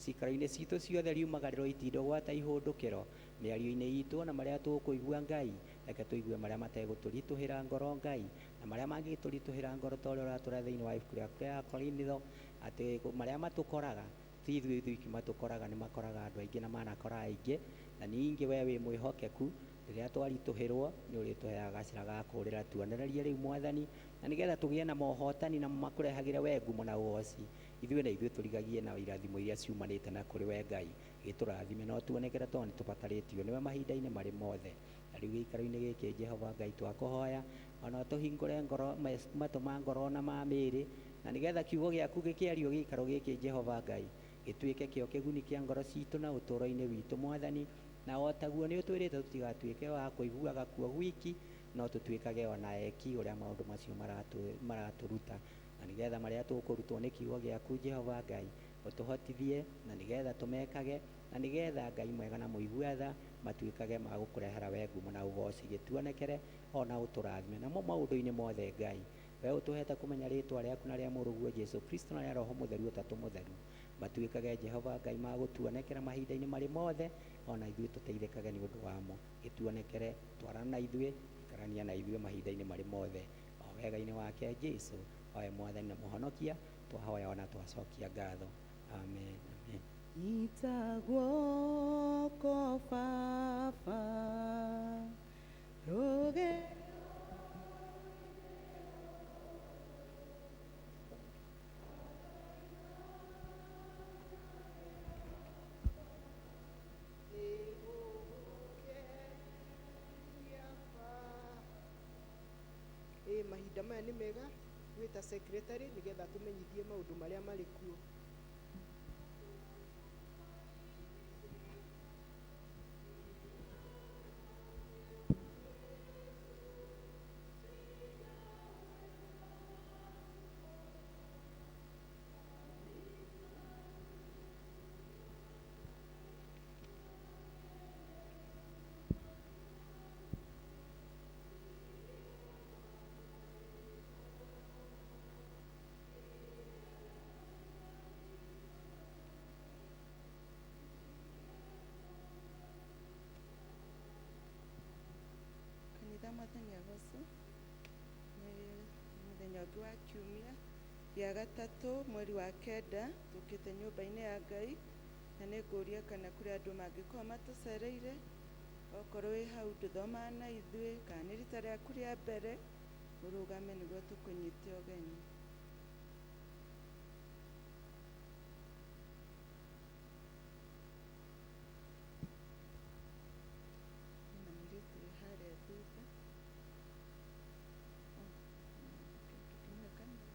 cikaro-inĩ citũ ciothe, riumagarĩro itindo gwata ihũndũkĩro mĩario-inĩ itũ, ona marĩa tũkũigua Ngai, reke tũigue marĩa mategũtũritũhĩra ngoro Ngai, na marĩa mangĩtũritũhĩra ngoro ta ũrĩa ũratũra thĩinĩ wa ibuku rĩaku rĩa Korinitho, atĩ marĩa matũkoraga ti ithuĩ ithuiki matũkoraga, nĩ makoraga andũ aingĩ na manakora aingĩ. Na ningĩ we wĩ mwĩhokeku, rĩrĩa twaritũhĩrwo nĩ ũrĩtũheaga gacĩra ga kũũrĩra. Tuonererie rĩu Mwathani, na nĩgetha tũgĩe na mohotani na makũrehagĩre we ngumo na ũgoci, ithuĩ na ithuĩ tũrigagie na irathimo iria ciumanĩte na kũrĩ we Ngai. Gĩtũrathime no tuonekere, tondũ nĩ tũbatarĩtio nĩwe mahinda-inĩ marĩ mothe. Na rĩu gĩikaro-inĩ gĩkĩ Jehova Ngai twakũhoya, ona tũhingũre ngoro, matũ ma ngoro na ma mĩĩrĩ, na nĩgetha kiugo gĩaku gĩkĩario gĩikaro gĩkĩ Jehova Ngai gĩtuĩke kĩo kĩguni kĩa ngoro citũ na ũtũũro-inĩ witũ Mwathani. Na o taguo nĩ ũtwĩrĩte tũtigatuĩke wa kũiguaga kuo gwiki, no tũtuĩkage ona eki ũrĩa maũndũ macio maratũruta, na nĩgetha marĩa tũkũrutwo nĩ kiugo gĩaku Jehova Ngai ũtũhotithie, na nĩgetha tũmekage, na nĩgetha Ngai mwega na mũigua tha matuĩkage ma gũkũrehera we ngumo na ũgoci. Gĩtuonekere ona ũtũrathime namo maũndũ-inĩ mothe Ngai. We ũtũhete kũmenya rĩtwa rĩaku na rĩa mũrũguo Jesu Kristo na rĩa Roho Mũtheru Ũtatũ Mũtheru, matuĩkage Jehova Ngai ma gũtuonekera mahinda-inĩ marĩ mothe, ona ithuĩ tũteithĩkage nĩ ũndũ wamo. Gĩtuonekere, twarana na ithuĩ, ikarania na ithuĩ mahinda-inĩ marĩ mothe, o wega-inĩ wake Jesu, owe Mwathani na Mũhonokia, twahoya ona twacokia ngatho. Amen, amen. Nyita guoko Baba, rũge Ĩ mahinda maya nĩ mega gwĩta secretary nĩgetha tũmenyithie maũndũ marĩa marĩ kuo. Kanitha, Mwathani agocwo. Nĩ mũthenya ũngĩ wa kiumia gĩa gatatũ mweri wa kenda, tũkĩte nyũmba-inĩ ya Ngai, na nĩ ngũria kana kũrĩ andũ mangĩkorwo matũcereire. Okorwo wĩ hau ndũthomaga na ithuĩ, kana nĩ rita rĩaku rĩa mbere, ũrũgame nĩguo tũkũnyite ũgeni. Kwĩna mũirĩtu wĩ harĩa thutha. Oh, tũkĩmũhe kamera.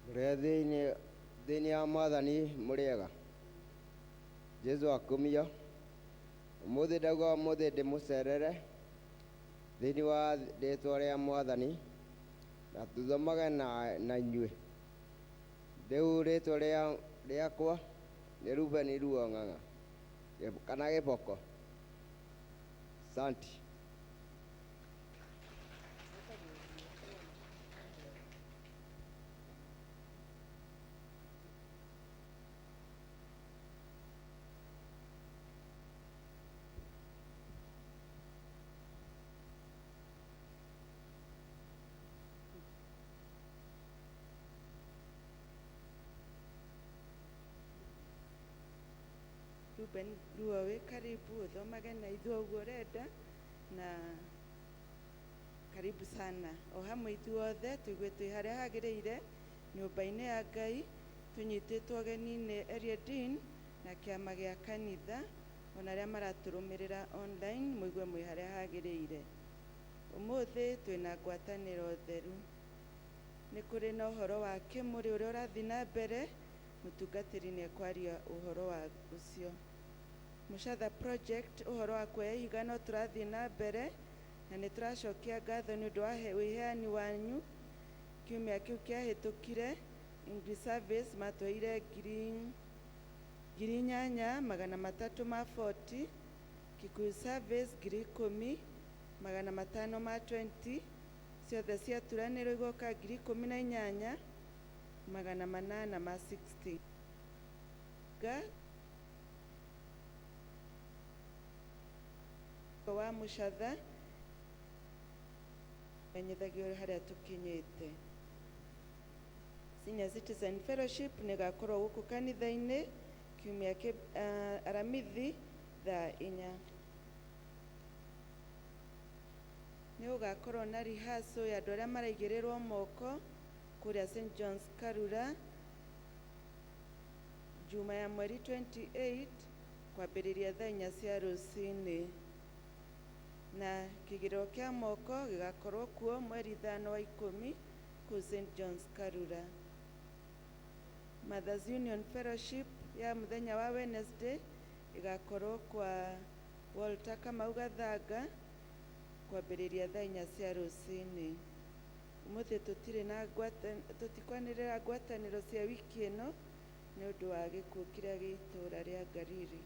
Mũrĩ thĩinĩ wa Mwathani mũrĩega. Jesu akumio. Ũmũthĩ ndauga ũmũthĩ ndĩmũcerere thĩinĩ wa rĩtwa rĩa Mwathani, na tũthomage na inyuĩ. Rĩu rĩtwa rĩakwa nĩ Reuben Ruo Ng'ang'a kana Gĩboko. Santi. Ruben Ruo, wĩ karibu ũthomage na ithuĩ ũguo ũrenda, na karibu sana o hamwe ithuothe tũigue twĩ harĩa hagĩrĩire nyũmba-inĩ ya Ngai. Tũnyitĩtwo ũgeni nĩ Area Dean na kĩama gĩa kanitha, ona arĩa maratũrũmĩrĩra online, mũigue mwĩ harĩa hagĩrĩire. Ũmũthĩ twĩna ngwatanĩro theru. Nĩ kũrĩ na ũhoro wa kĩmũrĩ ũrĩa ũrathiĩ na mbere, mũtungatĩri nĩ ekwaria ũhoro wa ũcio. Mũcatha project, ũhoro wa kuoya ihiga no tũrathiĩ na mbere, na nĩ tũracokia ngatho nĩ ũndũ wa wĩheani wanyu. Kiumia kĩu kĩahĩtũkire, English Service matũheire 8,340, Kikuyu Service 10,520, ciothe ciaturanĩrwo igoka 18,860. Ga wa mũcatha menyithagio harĩa tũkinyĩte. Senior Citizen Fellowship nĩ ĩgakorwo gũkũ kanitha-inĩ kiumia kĩ Aramithi thaa 4. Nĩ gũgakorwo na rehearsal ya andũ arĩa maraigĩrĩrwo moko kũrĩa St John's Karura Juma ya mweri 28 kwambĩrĩria thaa 4 cia rũcinĩ, na kĩgĩrĩro kĩa moko gĩgakorwo kuo mweri 5 wa 10 kũu St John's Karura. Mothers Union Fellowship ya mũthenya wa Wednesday ĩgakorwo kwa Walter Kamau Gathanga kwambĩrĩria thaa 4 cia rũcinĩ. Ũmũthĩ tũtirĩ na tũtikwanĩrĩra ngwatanĩro cia wiki ĩno nĩ ũndũ wa gĩkuũ kĩrĩa gĩ itũũra rĩa Ngariri.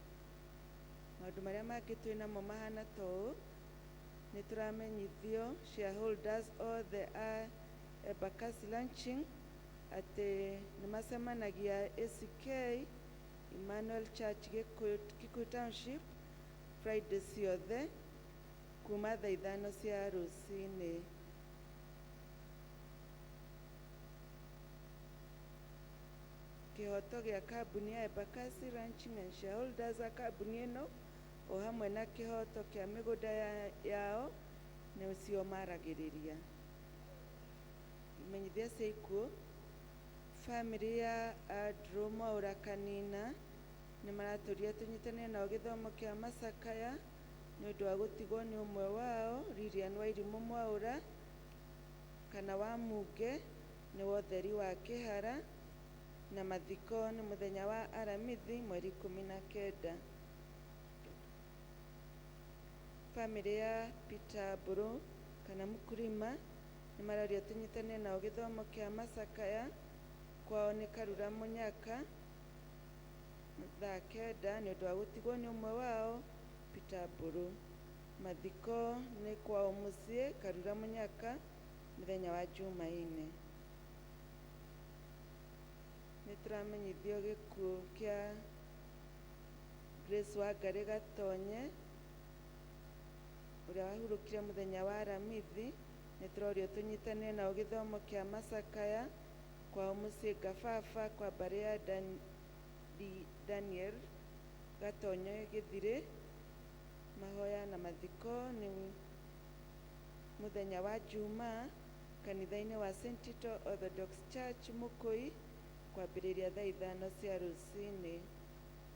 Maũndũ marĩa mangĩ twĩ namo mahana ta ũũ: nĩ tũramenyithio shareholders othe a Embakasi Launching atĩ nĩ macemanagia ACK Emmanuel Church Gĩkũyũ Township Friday ciothe kuma thaa 5 cia rũcinĩ. Kĩhoto gĩa kambuni ya Embakasi Ranching and shareholders a kambuni ĩno o hamwe na kĩhoto kĩa mĩgũnda yao nĩcio maragĩrĩria. Imenyithia cia ikuũ: famĩlĩ ya Andrew Mwaura Kanina nĩ maratũria tũnyitanĩre nao gĩthomo kĩa macakaya nĩ ũndũ wa gũtigwo nĩ ũmwe wao, Lilian Wairimũ Mwaura kana wa Munge, nĩ wotheri wa kĩhara, na mathiko nĩ mũthenya wa Aramithi mweri 19. Famĩlĩ ya Peter Mbũrũ kana Mũkurima nĩ mararia tũnyitanĩre nao gĩthomo kĩa macakaya, kwao nĩ Karura Mũnyaka thaa 9 nĩ ũndũ wa gũtigwo nĩ ũmwe wao, Peter Mbũrũ. Mathiko nĩ kwao mũciĩ Karura Mũnyaka mũthenya wa Jumaine. Nĩ tũramenyithio gĩkuũ kĩa Grace Wangarĩ Gatonye ũrĩa wahurũkire mũthenya wa Aramithi. Nĩ tũrorio tũnyitanĩre nao gĩthomo kĩa macakaya kwao mũciĩ Ngababa kwa mbarĩ ya Daniel Gatonye Gĩthirĩ. Mahoya na mathiko nĩ mũthenya wa Jumaa kanitha-inĩ wa St Tito Orthodox Church Mũkũi kwambĩrĩria thaa 5 cia rũcinĩ.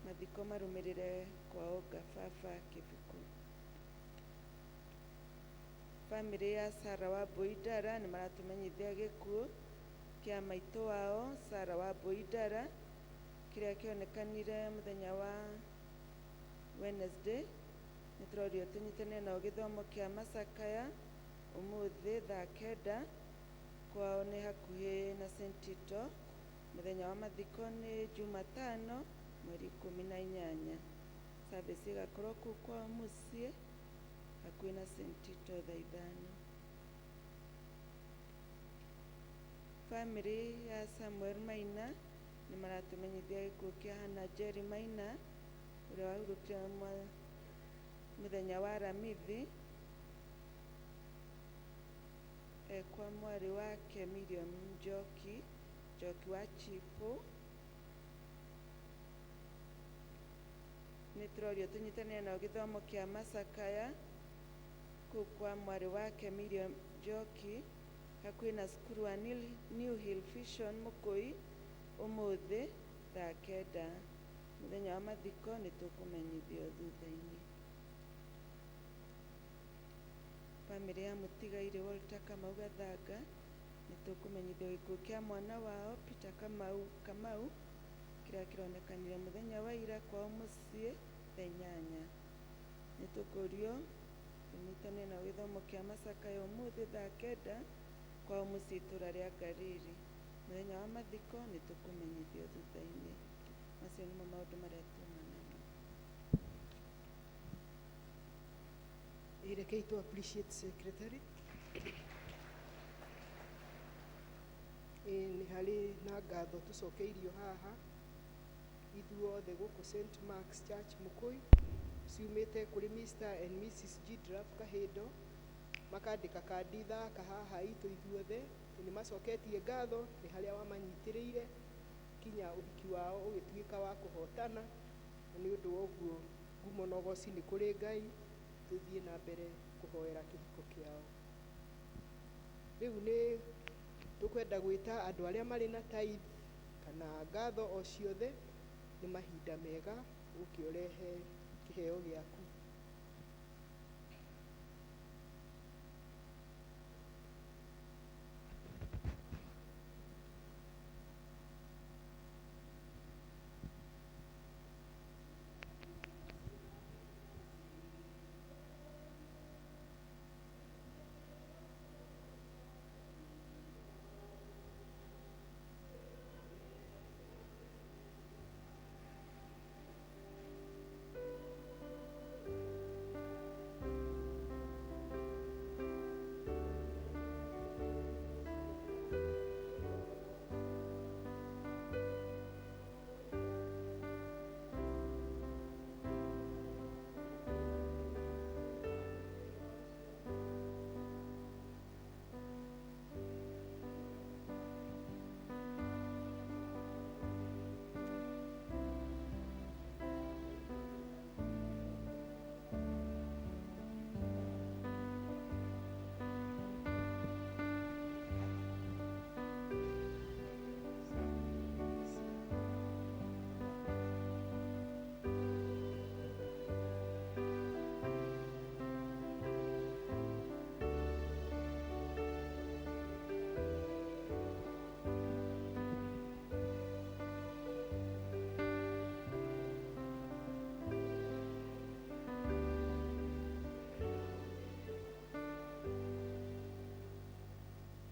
Mathiko marũmĩrĩre kwao Ngababa Kĩbikũ. Famĩlĩ ya Sarah Wambui Ndara nĩ maratũmenyithia gĩkuũ kĩa maitũ wao Sarah Wambui Ndara kĩrĩa kĩonekanire mũthenya wa Wednesday. Nĩ tũrorio tũnyitanĩre nao gĩthomo kĩa macakaya ũmũthĩ thaa 9, kwao nĩ hakuhĩ na St Tito. Mũthenya wa mathiko nĩ Jumatano mweri 18. Service ĩgakorwo kũu kwao mũciĩ hakuhĩ na St Tito thaa 5. Famĩlĩ ya Samuel Maina nĩ maratũmenyithia gĩkuũ kĩa Hannah Jerry Maina ũrĩa wahurũkire mũthenya wa Aramithi kwa mwarĩ wake Miriam Njoki, Njoki wa Chipo. Nĩ tũrorio tũnyitanĩre nao gĩthomo kĩa macakaya kũu kwa mwarĩ wake Miriam Njoki hakuhĩ na cukuru wa New Hill Vision Mũkũi. Ũmũthĩ thaa 9. Mũthenya wa mathiko nĩ tũkũmenyithio thutha-inĩ. Bamĩrĩ ya mũtigairĩ Walter Kamau Gathanga nĩ tũkũmenyithio gĩkuũ kĩa mwana wao Peter Kamau kĩrĩa kĩronekanire mũthenya wa ira kwao mũciĩ thaa 8. Nĩ tũkũrio tũnyitane na gĩthomo kĩa macakaya ũmũthĩ thaa 9 kwao mũciĩ itũra rĩa Ngariri. Mũthenya wa mathiko nĩ tũkũmenyithio thutha-inĩ. Macio nĩmo maũndũ marĩa tuma namo. Rekei tu appreciate secretary. Ĩ nĩ harĩ na ngatho tũcokeirio haha ithuothe gũkũ St Mark's Church Mũkũi, ciumĩte kũrĩ Mr and Mrs Gidraf Kahindo, makandĩka kandi thaka haha itũ ithuothe nĩ macoketie ngatho nĩ harĩa wamanyitĩrĩire kinya ũhiki wao ũgĩtuĩka wa kũhotana, na nĩ ũndũ wa ũguo ngumo na ũgoci nĩ kũrĩ Ngai. Tũthiĩ na mbere kũhoera kĩhiko kĩao. Rĩu nĩ tũkwenda gwĩta andũ arĩa marĩ na tithe kana ngatho o ciothe, nĩ mahinda mega ũke ũrehe kĩheo gĩaku.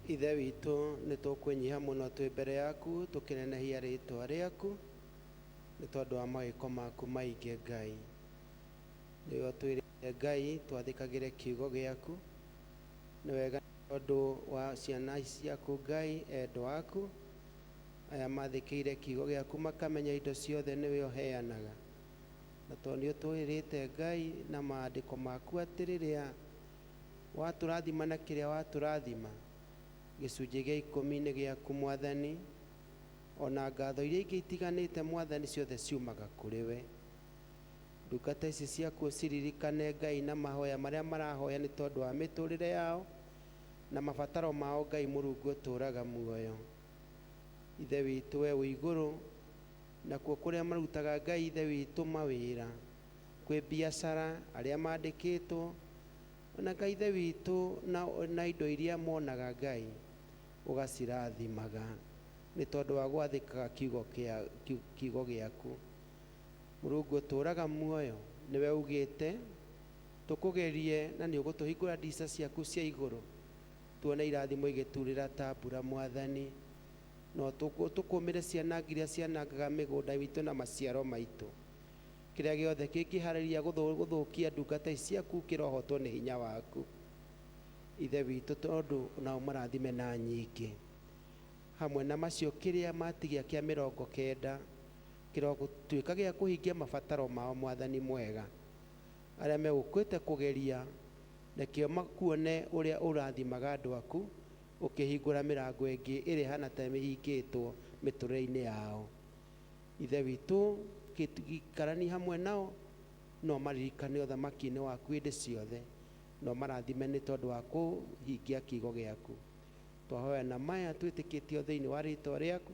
Ithe witũ, nĩ tũkwĩnyiha mũno twĩ mbere yaku tũkĩnenehia rĩtwa rĩaku nĩ tondũ wa mawĩko maku maingĩ. Ngai, nĩwe ũtwĩrĩte Ngai twathĩkagĩre kiugo gĩaku. Nĩ wega tondũ wa ciana ciaku Ngai, endwa aku aya mathĩkĩire kiugo gĩaku makamenya indo ciothe nĩwe ũheanaga, na tondũ nĩ ũtwĩrĩte Ngai na maandĩko maku atĩ rĩrĩa watũrathima na kĩrĩa watũrathima gĩcunjĩ gĩa 10 nĩ gĩaku Mwathani, ona ngatho iria ingĩ itiganĩte Mwathani ciothe ciumaga kũrĩ we. Ndungata ici ciaku ũciririkane Ngai na mahoya marĩa marahoya nĩ tondũ wa mĩtũrĩre yao na mabataro mao Ngai Mũrungu ũtũũraga muoyo. Ithe witũ we wĩ igũrũ, nakuo kũrĩa marutaga Ngai Ithe witũ mawĩra, kwĩ biacara arĩa mandĩkĩtwo ona Ngai Ithe witũ na indo iria monaga Ngai ũgacirathimaga nĩ tondũ wa gwathĩkaga kiugo gĩaku. Mũrungu ũtũũraga muoyo, nĩwe ugĩte tũkũgerie na nĩ ũgũtũhingũra ndirica ciaku cia igũrũ tuone irathimo igĩturĩra ta mbura Mwathani. No tũkũmĩre ciana iria cianangaga mĩgũnda itũ na maciaro maitũ. Kĩrĩa gĩothe kĩngĩharĩria gũthũkia ndungata ici ciaku kĩrohotwo nĩ hinya waku Ithe witũ, tondũ nao marathime na nyingĩ. Hamwe na macio kĩrĩa matigia kĩa 90 kĩrogũtuĩka gĩa kũhingia mabataro mao Mwathani mwega. Arĩa megũkĩte kũgeria rekio makuone ũrĩa ũrathimaga andũ aku ũkĩhingũra mĩrango ĩngĩ ĩrĩa ĩhana ta ĩhingĩtwo mĩtũrĩre-inĩ yao. Ithe witũ, gĩikarani hamwe nao, no maririkane ũthamaki-inĩ waku hĩndĩ ciothe, no marathime nĩ tondũ wa kũhingia kiugo gĩaku. Twahoya na maya twĩtĩkĩtio thĩinĩ wa rĩtwa rĩaku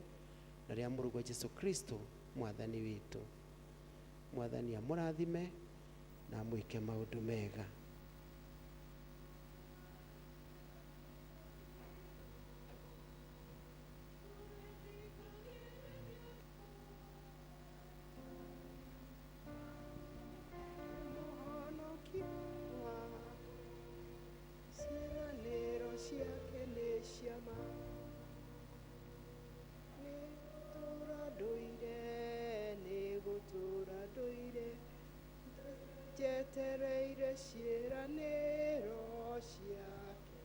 Na rĩa mũrũguo Jesu Kristo mwathani witũ. Mwathani amũrathime na amwĩke maũndũ mega. Mũhonokia wa ciĩranĩro ciake nĩ cia ma. Nĩ gũtũũra ndũire, nĩ gũtũũra ndũire, njetereire ciĩranĩro ciake.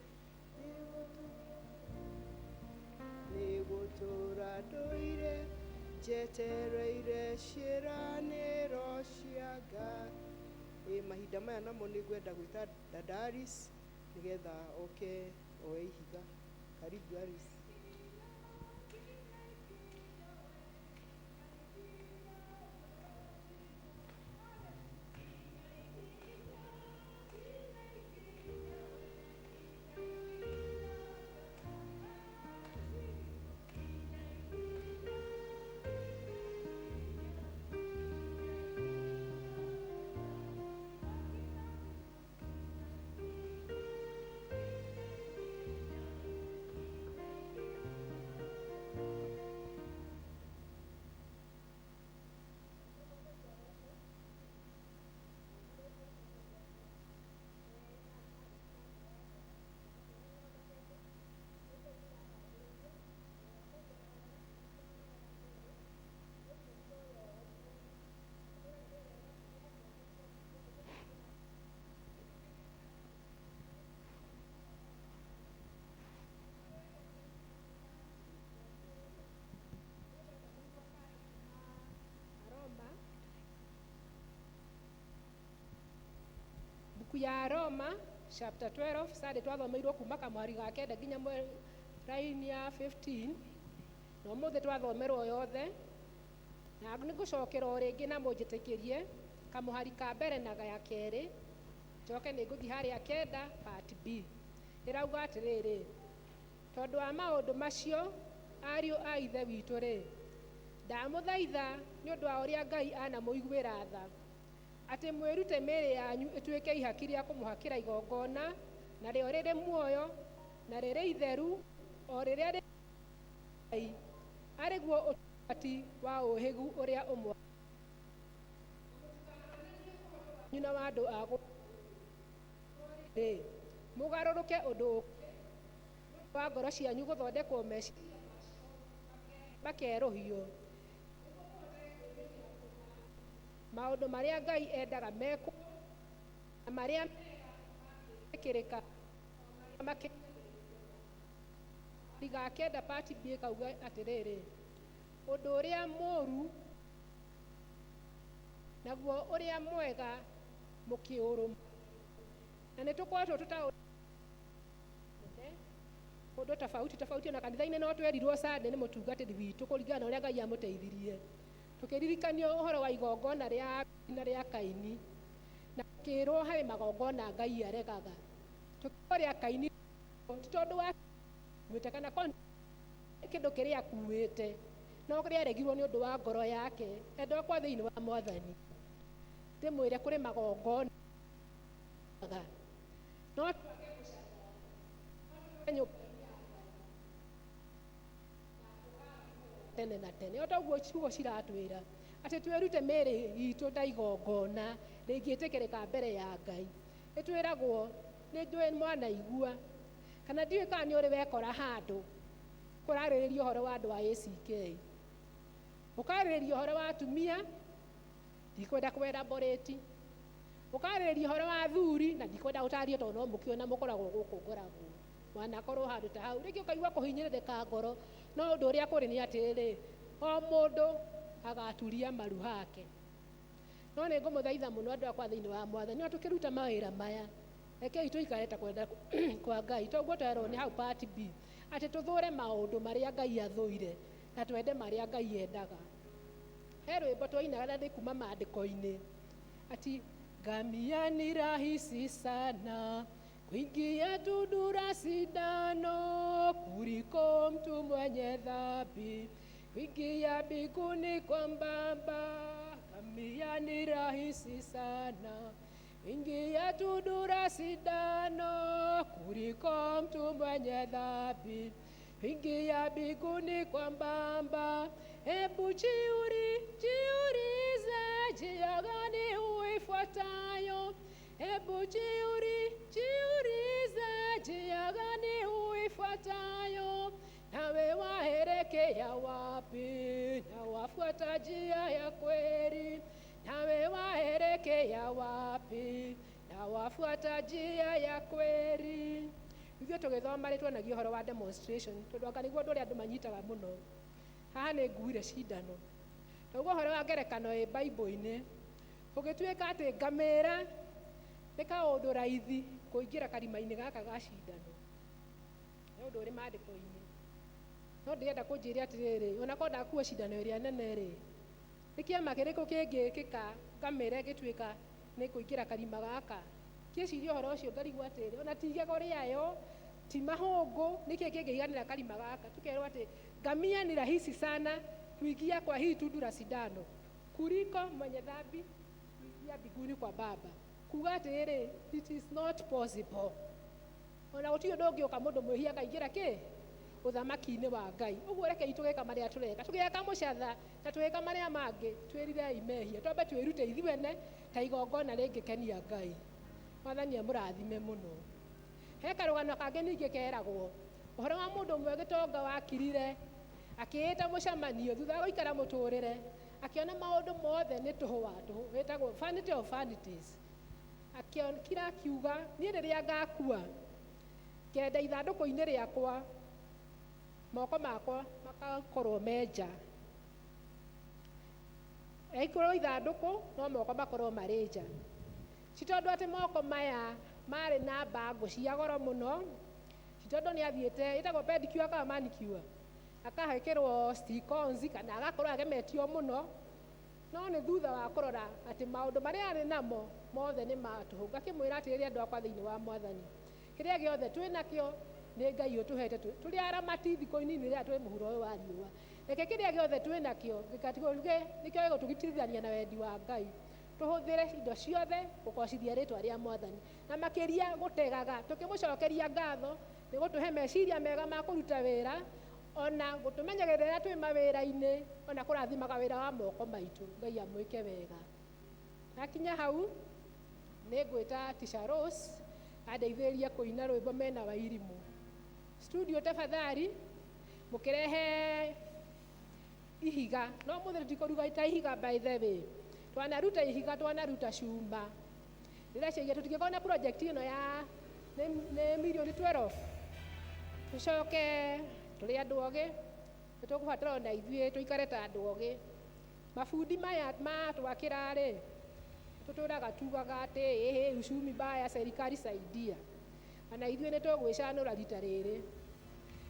Nĩ gũtũũra ndũire, njetereire ciĩranĩro cia Ngai. Ĩ mahinda maya namo nĩ ngwenda gwĩta dada Alice nĩgetha oke oe ihiga. Karibu Alice. Roma buku ya Roma chapter 12 Sunday twathomeirwo kuma kamwari ga kenda nginya raini ya 15 na ũmũthĩ twathomerwo yothe na nĩ ngũcokera o rĩngĩ na mũnjĩtĩkĩrie kamũhari ka mbere na ga kerĩ njoke nĩ ngũthiĩ harĩa kenda part B ĩrauga atĩrĩrĩ tondũ wa maũndũ macio ariũ a ithe witũ rĩ ndamũthaitha nĩ ũndũ wa ũrĩa Ngai anamũiguĩra tha atĩ mwĩrute mĩĩrĩ yanyu ĩtuĩke ihaki rĩa kũmũhakĩra igongona narĩo rĩrĩ muoyo na rĩrĩ itheru o rĩrĩa rĩ Ngai arĩguo ũtungati wa ũhĩgu ũrĩa ũmwe na wa andũ a rĩ mũgarũrũke ũndũ wa ngoro cianyu gũthondekwo meciria makerũhio maũndũ marĩa Ngai endaga mekwo na marĩa mekĩrĩka rigakenda part B ĩkauga atĩrĩrĩ ũndũ ũrĩa mũũru naguo ũrĩa mwega mũkĩũrũma na nĩ tũkoretwo tũtaũ kũndũ tofauti tofauti ona kanitha-inĩ no twerirwo Sunday nĩ mũtungatĩri witũ kũringana na ũrĩa Ngai amũteithirie tũkĩririkanio ũhoro wa igongona rĩa Abeli na rĩa Kaini na tukĩrwo harĩ magongona Ngai aregaga tukĩrwo rĩa Kaini ti tondũ wa kuĩte kana kĩndũ kĩrĩa akuĩte no rĩaregirwo nĩ ũndũ wa ngoro yake endwa kwa thĩinĩ wa mwathani ndĩmwĩre kũrĩ magongona no nyũmba tene na tene o ta ũguo ciugo ciratwĩra atĩ twĩrute mĩĩrĩ itũ ta igongona rĩngĩtĩkĩrĩka mbere ya Ngai ĩtwĩragwo nĩ njũĩ mwanaigua kana ndiũĩ kana nĩ ũrĩ wekora handũ kũrarĩrĩria ũhoro wa andũ a ACK ũkarĩrĩria ũhoro wa atumia ndikwenda kwelaborate ũkarĩrĩria ũhoro wa athuri na ndikwenda gũtaria tondũ no mũkĩona mũkoragwo gũkũ ngoragwo wanakorwo handũ ta hau rĩngĩ ũkaigua kũhinyĩrĩrĩka ngoro no ũndũ ũrĩa kũrĩ nĩ atĩrĩrĩ o mũndũ agaturia maru hake no nĩ ngũmũthaitha mũno andũ akwa thĩinĩ wa mwathani no tũkĩruta mawĩra maya rekei tũikare ta kwenda kwa Ngai toguo twerwo nĩ hau part B atĩ tũthũre maũndũ marĩa Ngai athũire na twende marĩa Ngai endaga he rwĩmbo twainaga na nĩ kuma maandĩko-inĩ ati ngamia ni rahisi sana kuingia tundu la sindano kuliko mtu mwenye dhambi. Kuingia mbinguni kwa mbamba, ngamia ni rahisi sana. Ingia tundu la sindano kuliko mtu mwenye dhambi. Ingia mbinguni kwa mbamba, hebu jiulize njia gani uifuatayo. Hebu jiulize njia gani uifuatayo. Nawe waelekea wapi? Na wafuata njia ya kweli. Nawe waelekea wapi? Na wafuata njia ya kweli. Ithuĩ tũgĩthoma rĩ tuonagia ũhoro wa demonstration tondũ anga nĩguo ũndũ ũrĩa andũ manyitaga mũno. Haha nĩ nguire cindano. Naguo ũhoro wa ngerekano ĩ Bible-inĩ, gũgĩtuĩka atĩ ngamĩra nĩ kaũndũ raithi kũingĩra karima-inĩ gaka ga cindano. Nĩ ũndũ ũrĩ maandĩko-inĩ. No ndĩrenda kũnjĩre atĩrĩrĩ, ona korwo ndakua cindano ĩrĩa nene rĩ, nĩ kĩama kĩrĩkũ kĩngĩkĩka ngamĩra ĩgĩtuĩka nĩ kũingĩra karima gaka? Ngĩciria ũhoro ũcio ngarigwo atĩrĩrĩ, ona ti igego rĩayo, ti mahũngũ, nĩkĩ kĩngĩiganĩra karima gaka? Tukerwo atĩ ngamia ni rahisi sana kuingia kwa hii tundu la sindano kuliko mwenye dhambi kuingia mbinguni kwa Baba. Kuga atĩrĩrĩ, it is not possible. Ona gũtirĩ ũndũ ũngĩũka mũndũ mwĩhia akaingĩra kĩ ũthamaki-inĩ wa Ngai. Ũguo rekei tũgeka marĩa tũreka, tũgĩaka mũcatha na tũgĩka marĩa mangĩ, twĩrirei mehia, twambe twĩrute ithuene ta igongona rĩngĩkenia Ngai. Mwathani amũrathime mũno. He karũgano kangĩ ningĩ keragwo ũhoro wa mũndũ ũmwe gĩtonga wakirire akĩĩta mũcemanio thutha wa gũikara mũtũrĩre, akĩona maũndũ mothe nĩ tũhũ wa tũhũ, wĩtagwo vanity of vanities. Akĩkira akiuga, niĩ rĩrĩa ngakua ngenda ithandũkũ-inĩ rĩakwa moko makwa makakorwo me nja, ĩkorwo ithandũkũ no moko makorwo marĩ nja. Ti tondũ atĩ moko maya marĩ na bango cia goro mũno, ti tondũ nĩ athiĩte ĩtagwo pedicure kana manicure, akahekĩrwo stick-ons kana agakorwo agemetio mũno, no nĩ thutha wa kũrora atĩ maũndũ marĩa arĩ namo mothe nĩ ma tũhũ. Ngakĩmwĩra atĩrĩrĩ andũ akwa thĩinĩ wa Mwathani, kĩrĩa gĩothe twĩ nakĩo nĩ Ngai ũtũhete, tũrĩ aramati thikũ nini rĩrĩa twĩ mũhuro ũyũ wa riũa. Reke kĩrĩa gĩothe twĩ nakĩo gĩkatigwo nĩkĩo gĩgũtũgitithania na wendi wa Ngai. Tũhũthĩre indo ciothe gũgocithia rĩtwa rĩa Mwathani, na makĩria gũtegaga tũkĩmũcokeria ngatho nĩ gũtũhe meciria mega ma kũruta wĩra, ona gũtũmenyagĩrĩra twĩ mawĩra-inĩ, ona kũrathimaga wĩra wa moko maitũ. Ngai amwĩke wega. Nakinya hau nĩ ngwĩta Teacher Rose andeithĩrĩrie kũina rwĩmbo mena Wairimũ. Studio tafadhali mũkĩrehe ihiga, no mũthĩ tũtikũruga ta ihiga by the way. Twanaruta ihiga, twanaruta cuma. Ndĩreciria tũtingĩkorwo na project ĩno ya nĩ mirioni 12. Tũcoke tũrĩ andũ ogĩ, nĩ tũkũbatara ona ithuĩ tũikare ta andũ ogĩ. Mabundi maya matwakĩra rĩ, tũtũraga tugaga atĩ ĩhĩ uchumi mbaya, serikali saidia. Ona ithuĩ nĩ tũgwĩcanũra rita rĩrĩ.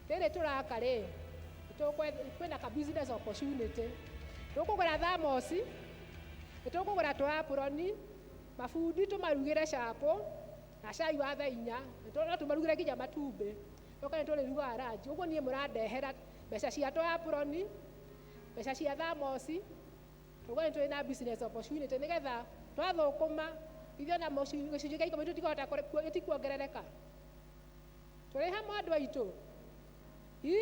Rĩrĩ tũraka rĩ, kwĩna ka business opportunity. Tũkũgũra thamosi, nĩ tũkũgũra tũ aproni, mabundi tũmarugĩre chapo na cai wa thaa inya, no tũmarugĩre nginya matumbĩ. Tũke nĩ tũrĩrugaga ranji. Ũguo niĩ mũrandehera mbeca cia tũ aproni, mbeca cia thamosi, ũguo nĩ tũrĩ na business opportunity nĩgetha twathũkũma ithuĩ ona gĩcunjĩ kĩa ikũmi tũtikũhota gĩtikuongerereka. Tũrĩ hamwe andũ aitũ. Ĩ?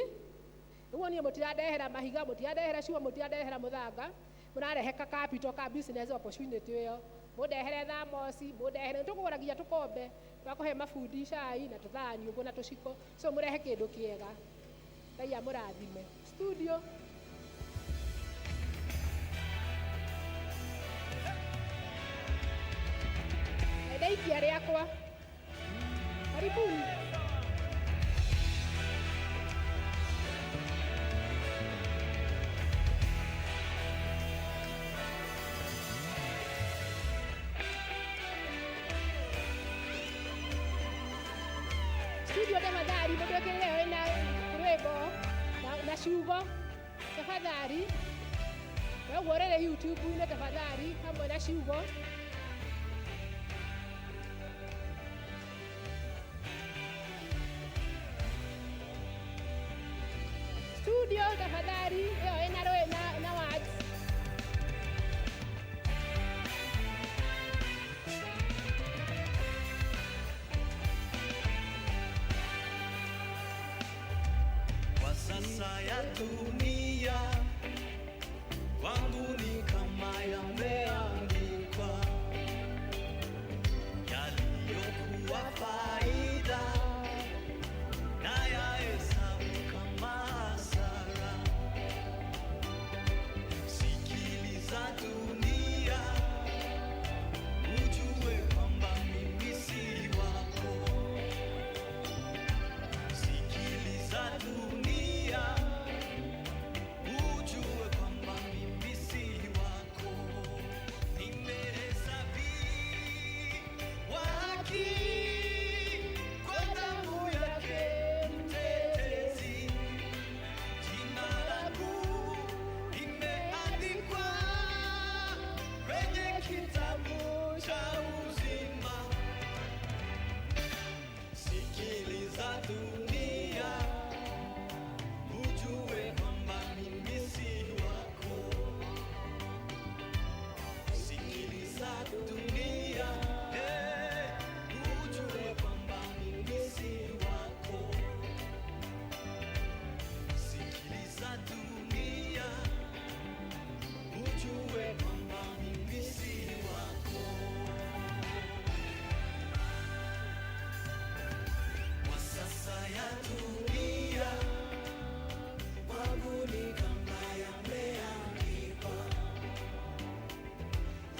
Ũguo niĩ mũtirandehera mahiga, mũtirandehera cuma, mũtirandehera mũthanga, mũrarehe ka capital ka business opportunity ĩyo. Mũndehere thamosi, mũndehere, nĩtũkũgũra nginya tũkombe twa kũhe mabundi cai na tũthani ũguo na tũciko. So mũrehe kĩndũ kĩega. Ngai amũrathime. Studio. Ndaikia rĩakwa. Karibuni. Studio tafadhali mũtwĩkĩrĩre wĩna rwĩmbo na ciugo tafadhali. Noguo rĩrĩ YouTube-inĩ tafadhali hamwe na ciugo. Studio. Video tafadhali ĩyo ĩna rũĩ na words. Kwa sasa ya dunia kwangu ni kama yameandikwa, yaliyokuwa faida na yahesabu kama hasara. Sikiliza dunia, ujue kwamba mimi si wako. Sikiliza dunia, ujue kwamba mimi si wako. Nimehesabiwa haki kwa damu yake mtetezi. Jina langu limeandikwa kwenye kitabu cha uzima. Sikiliza dunia, ujue kwamba mimi si wako. Sikiliza dunia, ujue kwamba mimi si wako. Sikiliza dunia, ujue kwamba mimi si wako. Kwa sasa ya dunia kwangu ni kama yameandikwa,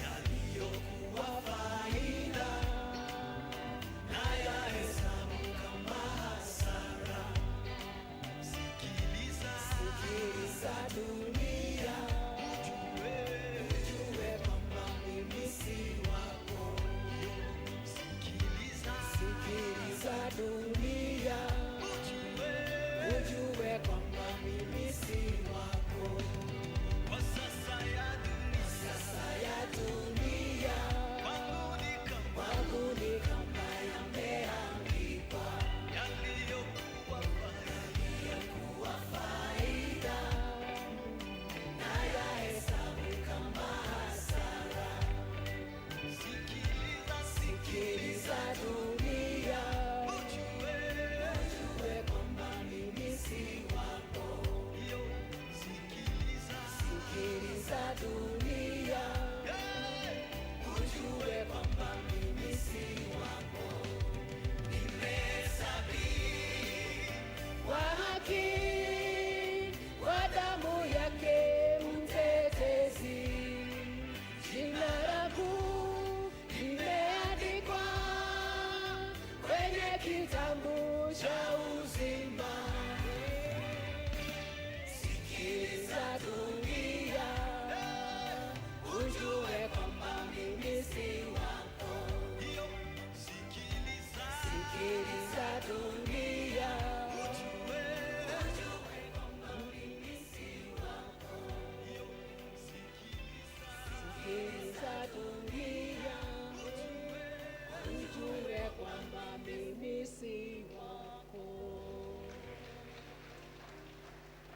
yaliyokuwa faida na yahesabu kama hasara. Sikiliza, sikiliza dunia, ujue kwamba mimi si wako. Sikiliza, sikiliza dunia, ujue kwamba mimi si wako. Kwa sasa ya dunia, sasa ya dunia, kwangu ni kama yameandikwa, yaliyokuwa faida na yahesabu kama hasara. Sikiliza, sikiliza dunia, ujue kwamba mimi si wako. Sikiliza, sikiliza dunia, ujue kwamba mimi si wako. Nimehesabiwa haki kwa damu yake mtetezi, jina langu limeandikwa kwenye kitabu cha uzima. Sikiliza dunia, ujue kwamba mimi si wako. Sikiliza dunia, ujue kwamba mimi si wako. Sikiliza dunia, ujue kwamba mimi si wako.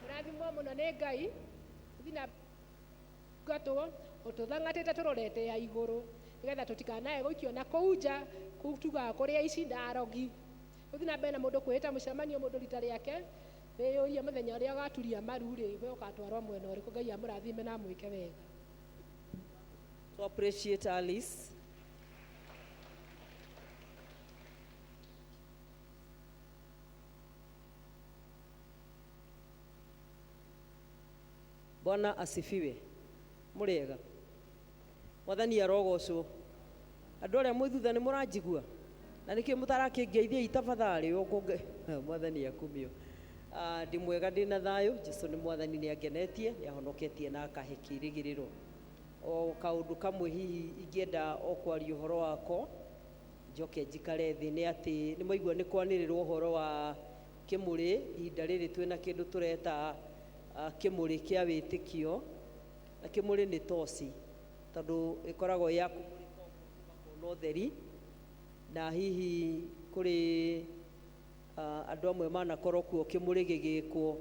Mũrathimwo mũno nĩ Ngai thiĩ na ngatwo ũtũthangatĩte tũrorete ya igũrũ nĩgetha tũtikanae gũikio na kũu nja kũu tugaga kũrĩa ici na arogi. Ũthiĩ na mbere na mũndũ kwĩĩta mũcemanio mũndũ rita rĩake, wĩyũrie mũthenya ũrĩa ũgaturia maru rĩ, we ũgatwarwo mwena ũrĩkũ. Ngai amũrathime na amwĩke wega. To appreciate Alice. Bwana asifiwe. Mũrĩega. Mwathani arogocwo. Andũ arĩa mwĩ thutha nĩ mũranjigua? Na nĩkĩ mũtarakĩngeithia tafadhali ũkũnge Mwathani akumio. Ndĩ mwega, ndĩ na thayũ. Jesu nĩ Mwathani, nĩ angenetie, nĩ ahonoketie na akahe kĩĩrĩgĩrĩro. O kaũndũ kamwe hihi ingĩenda o kwaria ũhoro wako njoke njikare thĩ nĩ atĩ nĩ mwaigua nĩ kwanĩrĩrwo ũhoro wa kĩmũrĩ. Ihinda rĩrĩ twĩna kĩndũ tũreta kĩmũrĩ kĩa wĩtĩkio, na kĩmũrĩ nĩ toci tondũ ĩkoragwo ya kũmũrĩka ũguo ũgakona ũtheri, na hihi kũrĩ andũ amwe manakorwo kuo kĩmũrĩ gĩgĩkwo.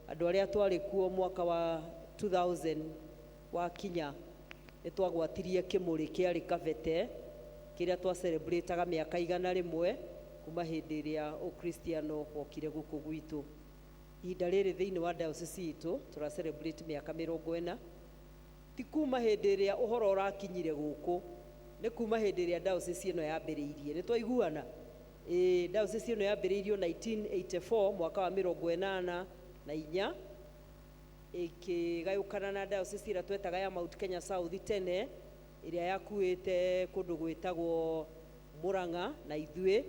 Andũ arĩa twarĩ kuo mwaka wa 2000 wakinya nĩ twagwatirie kĩmũrĩ kĩarĩ Kabete kĩrĩa twacelebrataga mĩaka 100 kuma hĩndĩ ĩrĩa ũkristiano wokire gũkũ gwitũ. Ihinda rĩrĩ thĩinĩ wa diocese itũ tũra celebrate mĩaka 40, ti kuma hĩndĩ ĩrĩa ũhoro ũrakinyire gũkũ, nĩ kuma hĩndĩ ĩrĩa diocese ĩno yambĩrĩirie. Nĩ twaiguana? Ĩĩ, diocese ĩno yambĩrĩirio 1984, mwaka wa 84, ĩkĩgayũkana na diocese ĩrĩa twetaga ya Mount Kenya South tene, ĩrĩa yakuĩte kũndũ gwĩtagwo Murang'a na ithuĩ,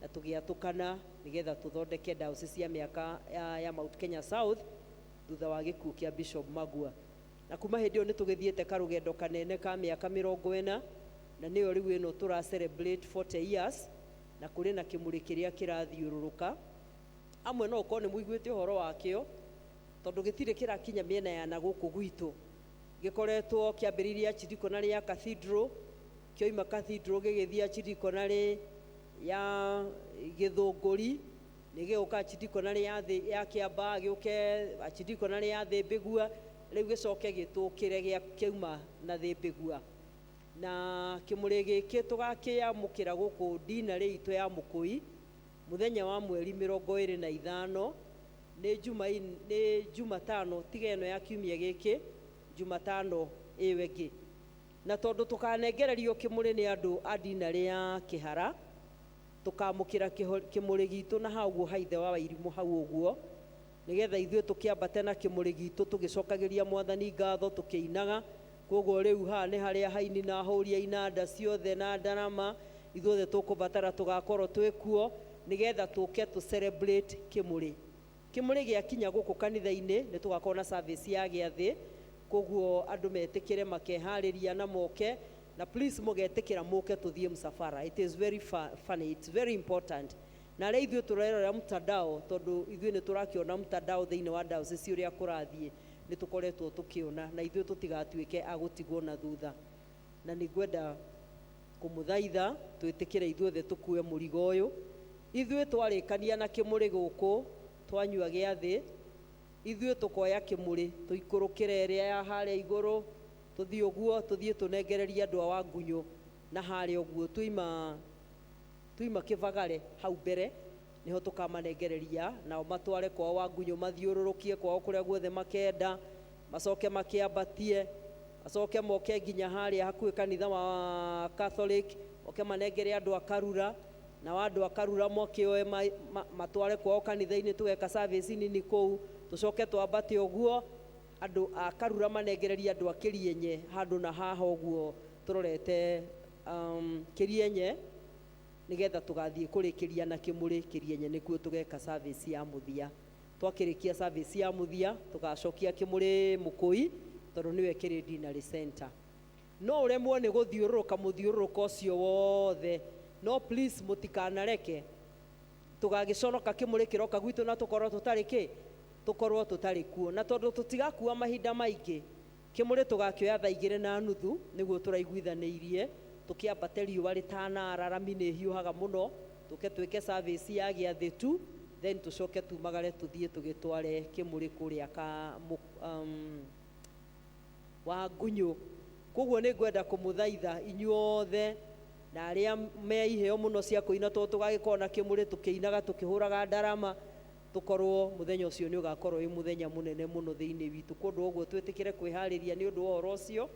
na tũgĩatũkana nĩgetha tũthondeke diocese ya mĩaka ya Mount Kenya South thutha wa gĩkuũ kĩa Bishop Magua. Na kuma hĩndĩ ĩyo nĩ tũgĩthiĩte karũgendo kanene ka mĩaka 40, na nĩyo rĩu ĩno tũra celebrate 40 years, na kũrĩ na kĩmũrĩ kĩrĩa kĩrathiũrũrũka. Amwe no ũkorwo nĩ mũiguĩte ũhoro wakĩo, tondũ gĩtirĩ kĩrakinya mĩena ya na gũkũ gwitũ. Gĩkoretwo kĩambĩrĩirie Archidiaconary ya Cathedral, kĩoima Cathedral gĩgĩthiĩ Archidiaconary ya Gĩthũngũri, nĩ gĩgũka Archidiaconary ya thĩ ya Kĩambaa, gĩũke Archidiaconary ya Thĩmbĩgua, rĩu gĩcoke gĩtũkĩre gĩa kĩauma na Thĩmbĩgua. Na kĩmũrĩ gĩkĩ tũgakĩamũkĩra gũkũ dinarĩ itũ ya Mũkũi mũthenya wa mweri 25, nĩ nĩ Jumatano, tiga ĩno ya kiumia gĩkĩ, Jumatano ĩyo ĩngĩ. Na tondũ tũkanengererio kĩmũrĩ nĩ andũ a dinarĩ ya Kĩhara, tũkamũkĩra kĩmũrĩ gitũ na hau ũguo haithe wa Wairimũ hau ũguo, nĩgetha ithuĩ tũkĩambate na kĩmũrĩ gitũ tũgĩcokagĩria Mwathani ngatho tũkĩinaga. Koguo rĩu haha nĩ harĩa haini na ahũri a inanda ciothe na ndarama, ithuothe tũkũbatara tũgakorwo twĩ kuo nĩgetha tũke tũ celebrate kĩmũrĩ. Kĩmũrĩ gĩakinya gũkũ kanitha-inĩ nĩ tũgakorwo na service ya gĩathĩ, koguo andũ metĩkĩre makeharĩria na moke, na please mũgetĩkĩra mũke tũthiĩ msafara. It is very funny, it's very important. Na arĩa ithuĩ tũrerorera mtandao, tondũ ithuĩ nĩ tũrakĩona mtandao thĩinĩ wa diocese ũrĩa kũrathiĩ, nĩ tũkoretwo tũkĩona, na ithuĩ tũtigatuĩke a gũtigwo na thutha. Na nĩ ngwenda kũmũthaitha twĩtĩkĩre ithuothe tũkue mũrigo ũyũ. Ithuĩ twarĩkania na kĩmũrĩ gũkũ, twanyua gĩathĩ, ithuĩ tũkoya kĩmũrĩ tũikũrũkĩre ĩrĩa ya harĩa igũrũ, tũthiĩ ũguo, tũthiĩ tũnengererie andũ a Wangunyũ na harĩa ũguo tuima Kĩbagare hau mbere nĩho tũkamanengereria, nao matware kwao Wangunyũ, mathiũrũrũkie kwao kũrĩa guothe makenda, macoke makĩambatie, macoke moke nginya harĩa hakuhĩ kanitha wa Catholic, moke manengere andũ a Karura, nao andũ a Karura mokĩoe matware kwao kanitha-inĩ, tũgeka service nini kũu, tũcoke twambate ũguo, andũ a Karura manengererie andũ a Kĩrienye handũ na haha ũguo tũrorete Kĩrienye, nĩgetha tũgathiĩ kũrĩkĩria na kĩmũrĩ Kĩrienye, nĩkuo tũgeka service ya mũthia. Twakĩrĩkia service ya mũthia tũgacokia kĩmũrĩ Mũkũi, tondũ nĩwe kĩrĩ dinarĩ center. No ũremwo nĩ gũthiũrũrũka mũthiũrũrũko ũcio wothe, no please mũtikanareke tũgagĩconoka kĩmũrĩ kĩroka gwitũ na tũkorwo tũtarĩ kĩ, tũkorwo tũtarĩ kuo. Na tondũ tũtigakua mahinda maingĩ, kĩmũrĩ tũgakĩoya thaa igĩrĩ na nuthu nĩguo tũraiguithanĩirie, tũkĩambate riũa rĩtanara, rami nĩ ĩhiũhaga mũno, tũke twĩke service ya gĩathĩ tu, then tũcoke tumagare tũthiĩ tũgĩtware kĩmũrĩ kũrĩa ka Wangunyũ. Koguo nĩ ngwenda kũmũthaitha inyuothe na arĩa me iheo mũno cia kũina, tondũ tũgagĩkorwo na kĩmũrĩ tũkĩinaga tũkĩhũraga ndarama, tũkorwo mũthenya ũcio nĩ ũgakorwo wĩ mũthenya mũnene mũno thĩinĩ witũ. Kũndũ ũguo twĩtĩkĩre kwĩharĩria nĩ ũndũ wa ũhoro ũcio,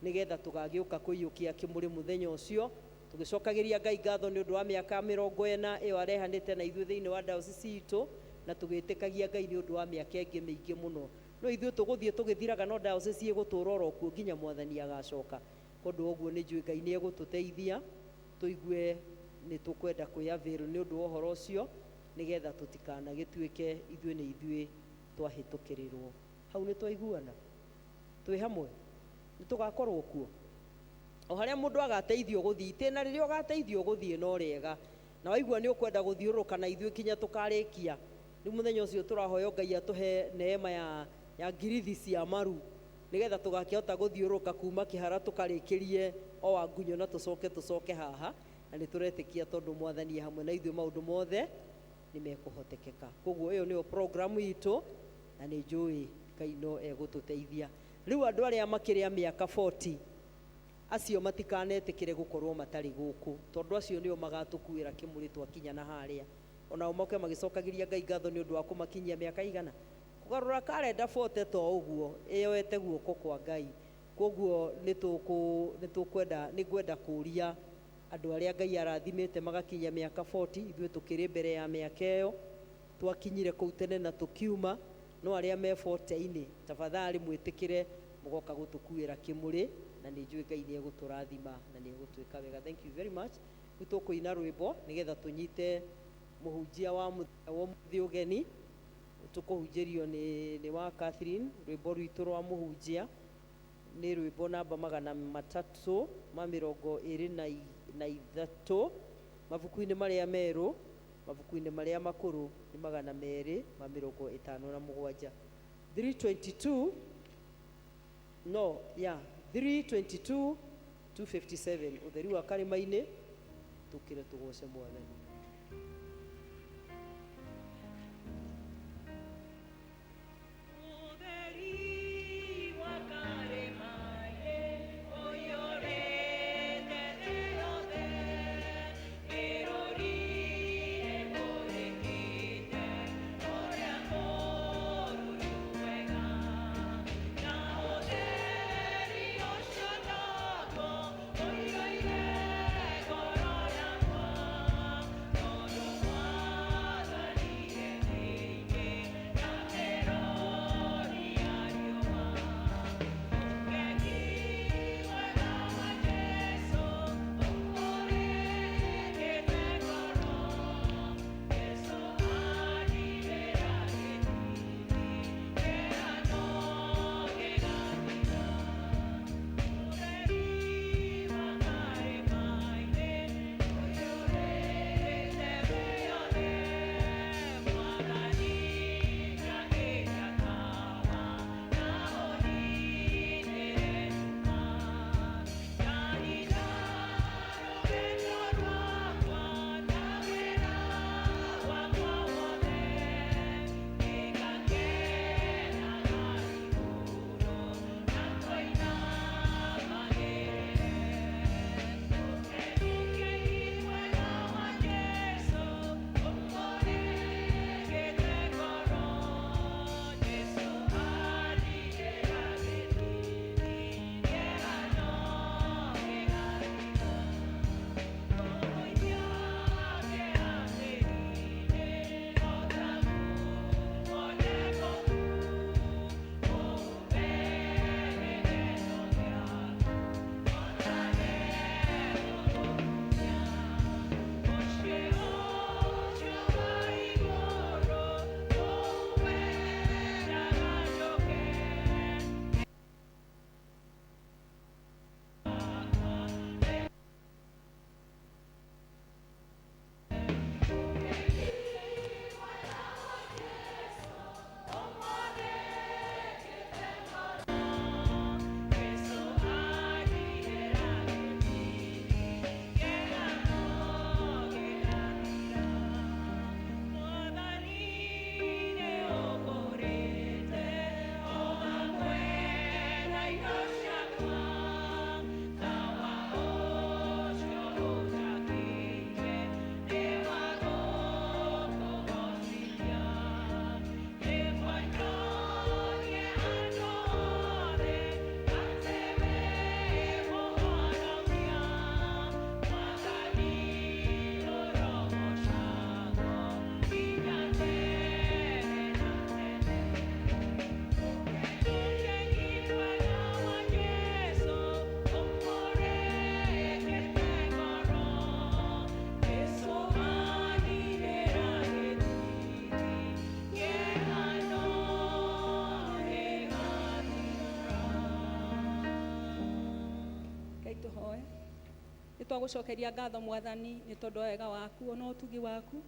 nĩgetha tũgagĩũka kũiyũkia kĩmũrĩ mũthenya ũcio, tũgĩcokagĩria Ngai ngatho nĩ ũndũ wa mĩaka 40 ĩyo arehanĩte na ithuĩ thĩinĩ wa diocese itũ, na tũgĩtĩkagia Ngai nĩ ũndũ wa mĩaka ĩngĩ mĩingĩ mũno. No ithuĩ tũgũthiĩ tũgĩthiraga, no diocese ĩgũtũũra oro kuo nginya Mwathani agacoka. Kũndũ ũguo nĩ njũĩ Ngai nĩ egũtũteithia tũigue nĩ tũkwenda kwĩ-avail nĩ ũndũ wa ũhoro ũcio, nĩgetha tũtikanagĩtuĩke ithuĩ nĩ ithuĩ twahĩtũkĩrĩrwo. Hau nĩ twaiguana? Twĩ hamwe? Nĩ tũgakorwo kuo? O harĩa mũndũ agateithio gũthiĩ, itĩna rĩrĩa ũgateithio gũthiĩ no rĩega, na waigua nĩ ũkwenda gũthiũrũrũka na ithuĩ nginya tũkarĩkia. Rĩu mũthenya ũcio tũrahoya Ngai atũhe neema ya ngirithi cia maru, nĩgetha tũgakĩhota gũthiũrũrũka kuma Kĩhara tũkarĩkĩrie o Wangunyũ na tũcoke tũcoke haha, na nĩ tũretĩkia tondũ Mwathani e hamwe na ithuĩ maũndũ mothe nĩ mekũhotekeka. Koguo ĩyo nĩyo program itũ. Na nĩ njũĩ Ngai no egũtũteithia. Rĩu andũ arĩa makĩrĩ a mĩaka 40 acio matikanetĩkĩre gũkorwo matarĩ gũkũ, tondũ acio nĩo magatũkuĩra kĩmũrĩ twakinya na harĩa. Onao moke magĩcokagĩria Ngai ngatho nĩ ũndũ wa kũmakinyia mĩaka igana. Kũgarũra karenda 40 to ũguo, ĩyoete guoko kwa Ngai. Koguo nĩ tũkwenda, nĩ ngwenda kũria andũ arĩa Ngai arathimĩte magakinyia mĩaka 40, ithuĩ tũkĩrĩ mbere ya mĩaka ĩyo, twakinyire kũu tene na tũkiuma, no arĩa me 40-inĩ tafadhali mwĩtĩkĩre mũgoka gũtũkuĩra kĩmũrĩ, na nĩ njũĩ Ngai nĩ egũtũrathima na nĩ egũtwĩka wega. Thank you very much. Rĩu tũkũina rwĩmbo nĩgetha tũnyite mũhunjia wa mũthenya wa ũmũthĩ ũgeni. Tũkũhunjĩrio nĩ wa Catherine. Rwĩmbo rwitũ rwa mũhunjia nĩ rwĩmbo namba 323 mabuku-inĩ marĩa merũ, mabuku-inĩ marĩa makũrũ nĩ 257. 322, no, yeah, 322 257, ũtheri wa karĩma-inĩ, tũkĩre tũgoce Mwathani. Ũtheri wa karĩma-inĩ ũiyũrĩte thĩ yothe, ĩrũri ĩmũrĩkĩte ũrĩa mũruru wega. Na ũtheri ũcio naguo ũiyũire ngoro yakwa, tondũ Mwathani e thĩinĩ ta mĩrũri ya riũa. Ũkengi mwega wa Jesũ ũmũrĩkĩte ngoro, Jesũ anindĩra gĩthithi, kĩeha no gĩgathira. Ũtheri wa karĩma-inĩ ũiyũrĩte thĩ yothe, Mwathani njakĩria tawa na ũnyitĩre nduma. Ndanina rũgendo rwakwa na wĩra wakwa wothe, nĩngakenaga igũrũ na kũina magĩrĩre. Ũkengi mwega wa Jesũ ũmũrĩkĩte ngoro, Jesũ anindĩra gĩthithi, kĩeha no gĩgathira. Ngũmũimbia kĩeha tĩri-inĩ o ta nguo ndekoku, ũhumbe gĩkeno gĩaku o ta ndegũkũhuhia. Mũciĩ ũcio wa igũrũ kũu wendaga njũke. Ngai tũhoe. Nĩ twagũcokeria ngatho Mwathani nĩ tondũ wa wega waku ona ũtugi waku,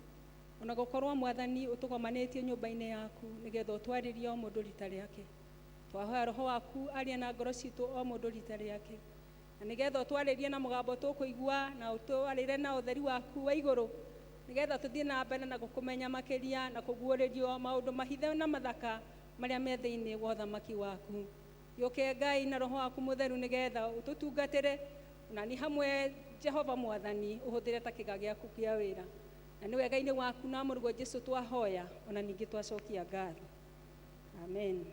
ona gũkorwo Mwathani ũtũgomanĩtie nyũmba-inĩ yaku nĩgetha ũtwarĩrie o mũndũ rita rĩake. Twahoya roho waku arie na ngoro citũ o mũndũ rita rĩake, na nĩgetha ũtwarĩrie na mũgambo tũkũigua, na ũtwarĩre na ũtheri waku wa igũrũ, nĩgetha tũthiĩ na mbere na gũkũmenya makĩria na kũguũrĩrio maũndũ mahithe na mathaka Marĩa me thĩinĩ wa ũthamaki waku. Gĩũke Ngai na roho waku mũtheru nĩgetha ũtũtungatĩre na nĩ hamwe Jehova Mwathani ũhũthĩre ta kĩga gĩaku kĩa wĩra. Na nĩ wega-inĩ waku na mũrũguo Jesu twahoya ona ningĩ twacokia ngatho. Amen.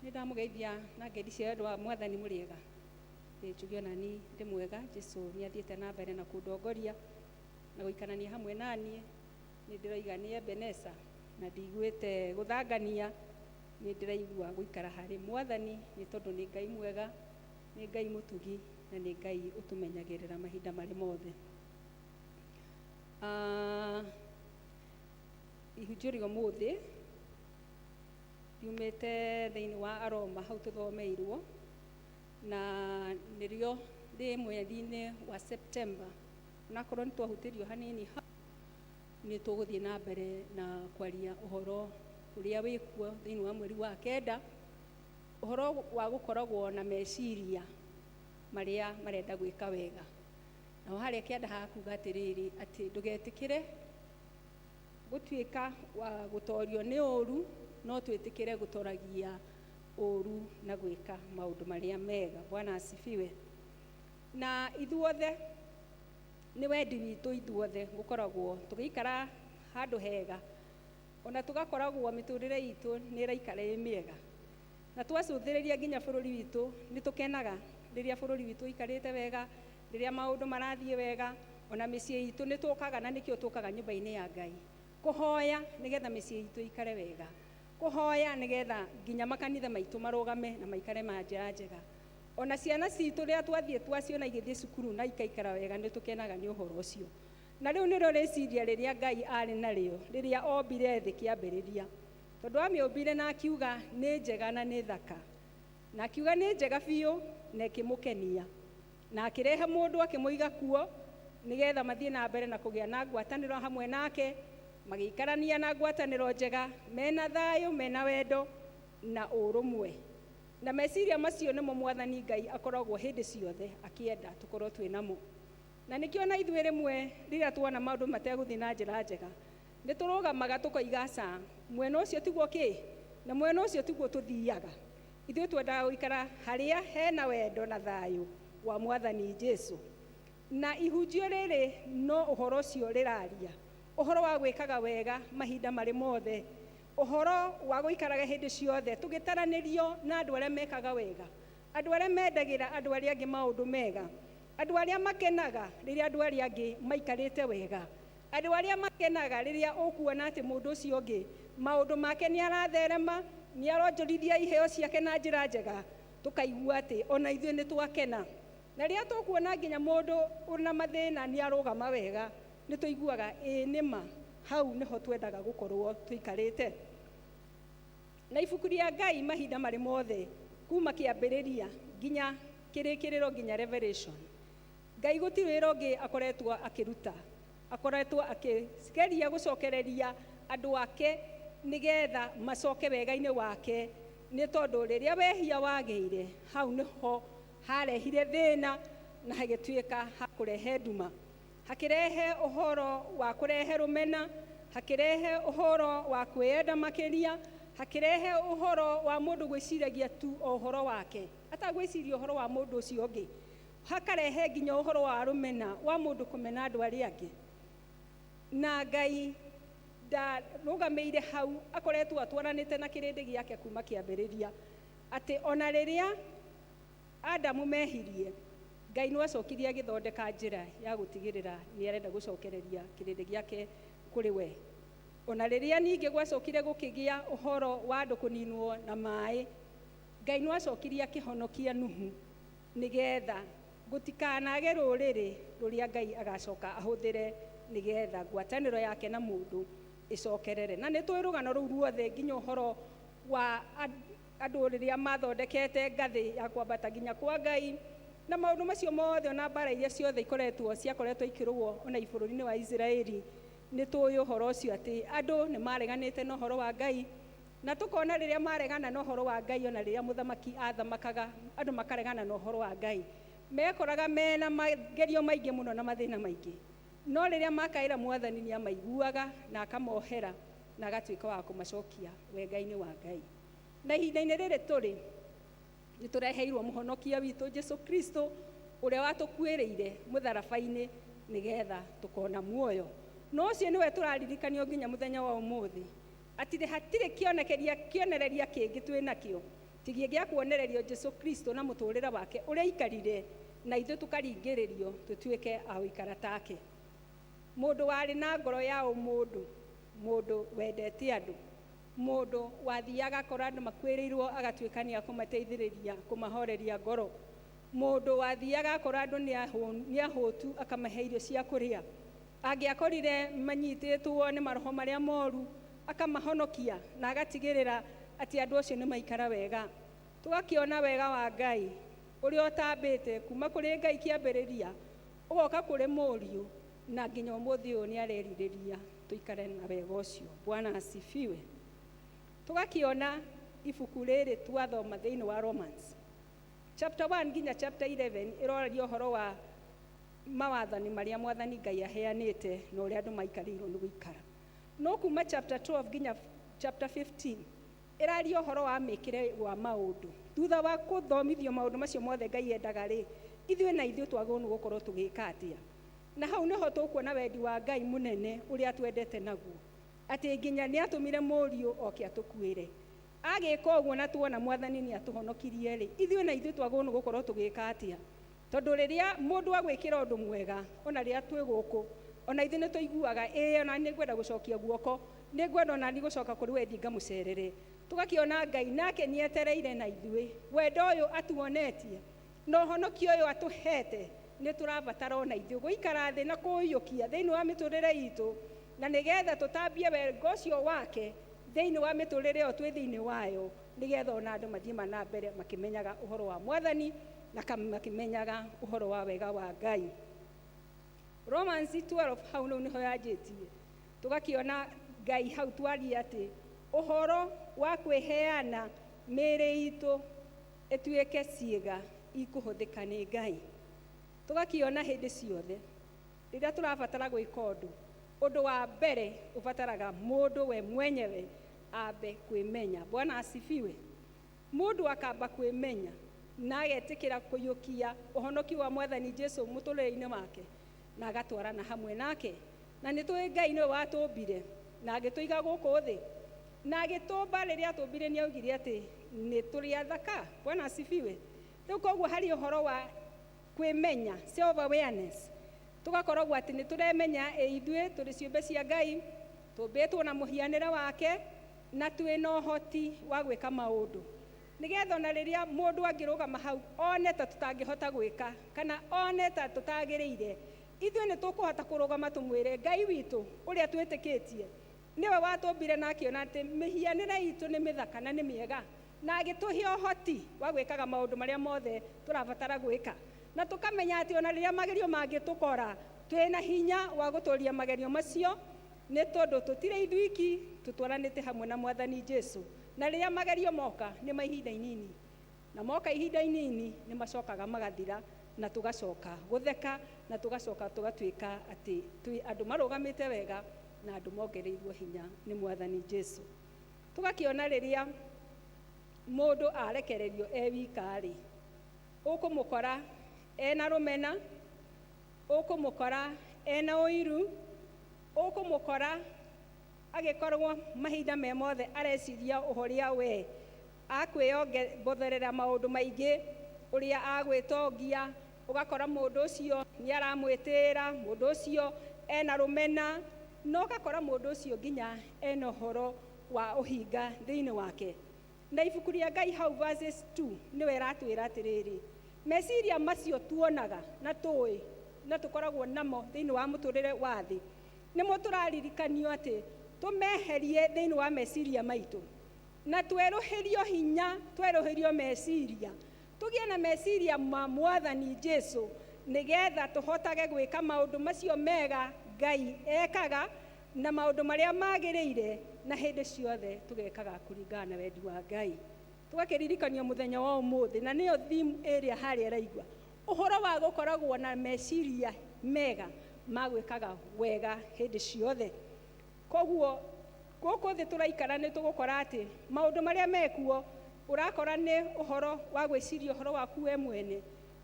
Nĩ ndamũgeithia na ngeithi cia wendo wa Mwathani. Mũrĩega? Njuge ona ni ndĩ mwega. Jesu nĩ athiĩte na mbere na kũndongoria na gũikarania hamwe naniĩ. Nĩ ndĩroiga nĩ Ebeneza na ndiguĩte gũthangania, nĩ ndĩraigua gũikara harĩ Mwathani nĩ tondũ nĩ Ngai mwega, nĩ Ngai mũtugi na nĩ Ngai ũtũmenyagĩrĩra mahinda marĩ mothe. Ihunjio rĩa ũmũthĩ riumĩte thĩinĩ wa Aroma hau tũthomeirwo, na nĩrĩo rĩ mweri-inĩ wa September. Onakorwo nĩ twahutĩrio hanini hau, nĩ tũgũthiĩ na mbere na kwaria ũhoro ũrĩa wĩkuo thĩinĩ wa mweri wa kenda, ũhoro wa gũkoragwo na meciria marĩa marenda gwĩka wega. Naho harĩa kĩanda hakuga atĩrĩrĩ, atĩ ndũgetĩkĩre gũtuĩka wa gũtorio nĩ ũru, no twĩtĩkĩre gũtoragia ũru na gwĩka maũndũ marĩa mega. Bwana asifiwe. Na ithuothe nĩ wendi witũ ithuothe gũkoragwo tũgĩikara handũ hega, ona tũgakoragwo mĩtũrĩre itũ nĩ ĩraikara ĩ mĩega, na twacũthĩrĩria nginya bũrũri witũ nĩ tũkenaga rĩrĩa bũrũri witũ ũikarĩte wega, rĩrĩa maũndũ marathiĩ wega, ona mĩciĩ itũ nĩ tũkaga, na nĩkĩo tũkaga nyũmba-inĩ ya Ngai kũhoya nĩgetha mĩciĩ itũ ĩikare wega, kũhoya nĩgetha nginya makanitha maitũ marũgame na maikare ma njĩra njega. Ona ciana citũ rĩrĩa twathiĩ twaciona igĩthiĩ cukuru na ikaikara wega, nĩ tũkenaga nĩ ũhoro ũcio. Na rĩu nĩrĩo rĩciria rĩrĩa Ngai arĩ narĩo rĩrĩa ombire thĩ kĩambĩrĩria, tondũ amĩũmbire na akiuga nĩ njega na nĩ thaka, na akiuga nĩ njega biũ na ĩkĩmũkenia, na akĩrehe mũndũ akĩmũiga kuo nĩgetha mathiĩ na mbere na kũgĩa na ngwatanĩro hamwe nake, magĩikarania na ngwatanĩro njega, mena thayũ, mena wendo na ũrũmwe. Na meciria macio nĩmo Mwathani Ngai akoragwo hĩndĩ ciothe akĩenda tũkorwo twĩ namo. Na nĩkĩo na ithuĩ rĩmwe rĩrĩa tuona maũndũ mategũthiĩ na njĩra njega, nĩ tũrũgamaga tũkoiga aca, mwena ũcio tiguo kĩ, na mwena ũcio tiguo tũthiaga. Ithuĩ twendaga gũikara harĩa hena wendo na thayũ wa Mwathani Jesu. Na ihunjio rĩrĩ no ũhoro ũcio rĩraria, ũhoro wa gwĩkaga wega mahinda marĩ mothe, ũhoro wa gũikaraga hĩndĩ ciothe tũgĩtaranĩrio na andũ arĩa mekaga wega, andũ arĩa mendagĩra andũ arĩa angĩ maũndũ mega, andũ arĩa makenaga rĩrĩa andũ arĩa angĩ maikarĩte wega, andũ arĩa makenaga rĩrĩa ũkuona atĩ mũndũ ũcio ũngĩ maũndũ make nĩ aratherema, nĩ aronjorithia iheo ciake na njĩra njega, tũkaigua atĩ ona ithuĩ nĩ twakena. Na rĩrĩa tũkuona nginya mũndũ ũna mathĩna nĩ arũgama wega, nĩ tũiguaga ĩĩ nĩma, hau nĩho twendaga gũkorwo tũikarĩte. Na ibuku rĩa Ngai mahinda marĩ mothe kuma kĩambĩrĩria nginya kĩrĩkĩrĩro nginya Revelation, Ngai gũtirĩ wĩra ũngĩ akoretwo akĩruta, akoretwo akĩgeria gũcokereria andũ ake nĩgetha macoke wega-inĩ wake, nĩ tondũ rĩrĩa wehia wagĩire hau nĩho harehire thĩna na hagĩtuĩka hakũrehe nduma, hakĩrehe ũhoro wa kũrehe rũmena, hakĩrehe ũhoro wa kwĩyenda makĩria, hakĩrehe ũhoro wa mũndũ gwĩciragia tu o ũhoro wake, atagwĩciria ũhoro wa mũndũ ũcio ũngĩ, hakarehe nginya ũhoro wa rũmena wa mũndũ kũmena andũ arĩa angĩ. Na Ngai ndarũgamĩire hau, akoretwo atwaranĩte na kĩrĩndĩ gĩake kuma kĩambĩrĩria, atĩ ona rĩrĩa Adamu mehirie, Ngai no acokirie agĩthondeka njĩra ya gũtigĩrĩra nĩ arenda gũcokereria kĩrĩndĩ gĩake kũrĩ we. Ona rĩrĩa ningĩ gwacokire gũkĩgĩa ũhoro wa andũ kũninwo na maĩ, Ngai no acokirie akĩhonokia Nuhu nĩgetha gũtikanage rũrĩrĩ rũrĩa Ngai agacoka ahũthĩre nĩgetha ngwatanĩro yake na mũndũ ĩcokerere. Na nĩ tũĩ rũgano rũu ruothe nginya ũhoro wa andũ rĩrĩa mathondekete ngathĩ ya kwambata nginya kwa Ngai, na maũndũ macio mothe ona mbara iria ciothe ikoretwo ciakoretwo ikĩrũo ona bũrũri-inĩ wa Isiraeli, nĩ tũĩ ũhoro ũcio atĩ andũ nĩ mareganĩte na ũhoro wa Ngai, na tũkona rĩrĩa maregana na ũhoro wa Ngai, ona rĩrĩa mũthamaki athamakaga andũ makaregana na ũhoro wa Ngai, mekoraga mena magerio maingĩ mũno na mathĩna maingĩ. No rĩrĩa makaĩra Mwathani nĩ amaiguaga na akamohera, Na agatuĩka wa kũmacokia wega-inĩ wa Ngai. Na ihinda-inĩ rĩrĩ tũrĩ nĩ tũreheirwo mũhonokia witũ Jesu Kristo, ũrĩa watũkuĩrĩire mũtharaba-inĩ nĩgetha tũkona muoyo. Na ũcio nĩwe tũraririkanio nginya mũthenya wa ũmũthĩ, atĩ hatirĩ kĩonekeria kĩonereria kĩngĩ twĩ nakĩo tigie gĩa kuonererio Jesu Kristo na mũtũrĩre wake ũrĩa aikarire, na ithuĩ tũkaringĩrĩrio tũtuĩke a gũikara take. Mũndũ warĩ na ngoro ya ũmũndũ, mũndũ wendete andũ, mũndũ wathiaga akora andũ makuĩrĩirwo agatuĩka nĩ akũmateithĩrĩria kũmahoreria ngoro, mũndũ wathiaga akora andũ nĩ ahũtu akamahe irio cia kũrĩa, angĩakorire manyitĩtwo nĩ maroho marĩa moru akamahonokia na agatigĩrĩra atĩ andũ acio nĩ maikara wega. Tũgakĩona wega wa Ngai ũrĩa ũtambĩte kuma kũrĩ Ngai kĩambĩrĩria ũgoka kũrĩ mũriũ, na nginya ũmũthĩ ũyũ nĩ arerirĩria tũikare na wega ũcio. Bwana asifiwe. Tũgakĩona ibuku rĩrĩ twathoma thĩinĩ wa Romans chapter 1 nginya chapter 11 ĩroraria ũhoro wa mawathani marĩa mwathani Ngai aheanĩte na ũrĩa andũ maikarĩirwo nĩ gũikara. No kuma chapter 12 nginya chapter 15 ĩraria ũhoro wa mĩkĩre wa maũndũ. Thutha wa kũthomithio maũndũ macio mothe Ngai endaga rĩ, ithuĩ na ithuĩ twagĩrĩirwo nĩ gũkorwo tũgĩka atĩa? Na hau nĩho tũkuona wendi wa Ngai mũnene ũrĩa atwendete naguo, atĩ nginya nĩ atũmire mũriũ oke atũkuĩre. Agĩka ũguo na tuona mwathani nĩ atũhonokirie rĩ, ithuĩ na ithuĩ twagĩrĩirwo nĩ gũkorwo tũgĩka atĩa? Tondũ rĩrĩa mũndũ agwĩkĩra ũndũ mwega, ona rĩrĩa twĩ gũkũ, ona ithuĩ nĩ tũiguaga ĩĩ, ona nĩ ngwenda gũcokia guoko, nĩ ngwenda ona niĩ gũcoka kũrĩ we thiĩ ngamũcerere. Tũgakĩona Ngai nake nĩ etereire na ithuĩ wendo ũyũ atuonetie na ũhonokio ũyũ atũhete, nĩ tũrabatara ona ithuĩ gũikara thĩ na kũũiyũkia thĩinĩ wa mĩtũrĩre itũ, na nĩgetha tũtambie wega ũcio wake thĩinĩ wa mĩtũrĩre ĩyo twĩ thĩinĩ wayo, nĩgetha ona andũ mathiĩ na mbere makĩmenyaga ũhoro wa mwathani na makĩmenyaga ũhoro wa wega wa Ngai. Romans 12 hau nĩho yanjĩtie. Tũgakĩona Ngai hau twaria atĩ ũhoro wa kwĩheana mĩĩrĩ itũ ĩtuĩke ciĩga ikũhũthĩka nĩ Ngai. Tũgakĩona hĩndĩ ciothe rĩrĩa tũrabatara gwĩka ũndũ, ũndũ wa mbere ũbataraga mũndũ we mwenyewe ambe kwĩmenya. Bwana asifiwe. Mũndũ akamba kwĩmenya na agetĩkĩra kũiyũkia ũhonokio wa mwathani Jesu mũtũrĩre-inĩ wake na agatwarana hamwe nake. Na nĩ tũĩ Ngai nĩwe watũmbire na agĩtũiga gũkũ thĩ, na agĩtũmba rĩrĩa atũmbire nĩ augire atĩ nĩ tũrĩ athaka. Bwana asifiwe. Rĩu koguo harĩ ũhoro wa kwĩmenya, self awareness, tũgakoragwo atĩ nĩ tũremenya ĩ ithuĩ tũrĩ ciũmbe cia Ngai, tũmbĩtwo na mũhianĩre wake na twĩna ũhoti wa gwĩka maũndũ, nĩgetha ona rĩrĩa mũndũ angĩrũgama hau one ta tũtangĩhota gwĩka kana one ta tũtagĩrĩire, ithuĩ nĩ tũkũhota kũrũgama tũmwĩre Ngai witũ ũrĩa twĩtĩkĩtie nĩwe watũmbire na akĩona atĩ mĩhianĩre itũ nĩ mĩthaka na nĩ mĩega, na agĩtũhe ũhoti wa gwĩkaga maũndũ marĩa mothe tũrabatara gwĩka, na tũkamenya atĩ ona rĩrĩa magerio mangĩtũkora twĩna hinya wa gũtũria magerio macio, nĩ tondũ tũtirĩ ithuiki, tũtwaranĩte hamwe na mwathani Jesu. Na rĩrĩa magerio moka nĩ ma ihinda inini, na moka ihinda inini nĩ macokaga magathira, na tũgacoka gũtheka, na tũgacoka tũgatuĩka atĩ twĩ andũ marũgamĩte wega na andũ mongereirwo hinya nĩ mwathani Jesu. Tũgakĩona rĩrĩa mũndũ arekererio e wika-rĩ, ũkũmũkora ena rũmena, ũkũmũkora ena ũiru, ũkũmũkora agĩkorwo mahinda me mothe areciria ũrĩa we akwĩyongerera maũndũ maingĩ, ũrĩa agwĩtongia, ũgakora mũndũ ũcio nĩ aramwĩtĩĩra, mũndũ ũcio ena rũmena, na ũgakora mũndũ ũcio nginya ena ũhoro wa ũhinga thĩinĩ wake. Na ibuku rĩa Ngai hau verses 2 nĩwe ĩratwĩra atĩrĩrĩ, meciria macio tuonaga na tũĩ na tũkoragwo namo thĩinĩ wa mũtũrĩre wa thĩ, nĩmo tũraririkanio atĩ tũmeherie thĩinĩ wa meciria maitũ, na twerũhĩrio hinya, twerũhĩrio meciria, tũgĩe na meciria ma mwathani Jesu, nĩgetha tũhotage gwĩka maũndũ macio mega Ngai ekaga na maũndũ marĩa magĩrĩire, na hĩndĩ ciothe tũgekaga kũringana na wendi wa Ngai. Tũgakĩririkanio mũthenya wa ũmũthĩ, na nĩyo theme ĩrĩa harĩa ĩraigua ũhoro wa gũkoragwo na meciria mega ma gwĩkaga wega hĩndĩ ciothe. Koguo Gũkũ thĩ tũraikara nĩ tũgũkora atĩ maũndũ marĩa mekuo ũrakora nĩ ũhoro wa gwĩciria ũhoro waku we mwene,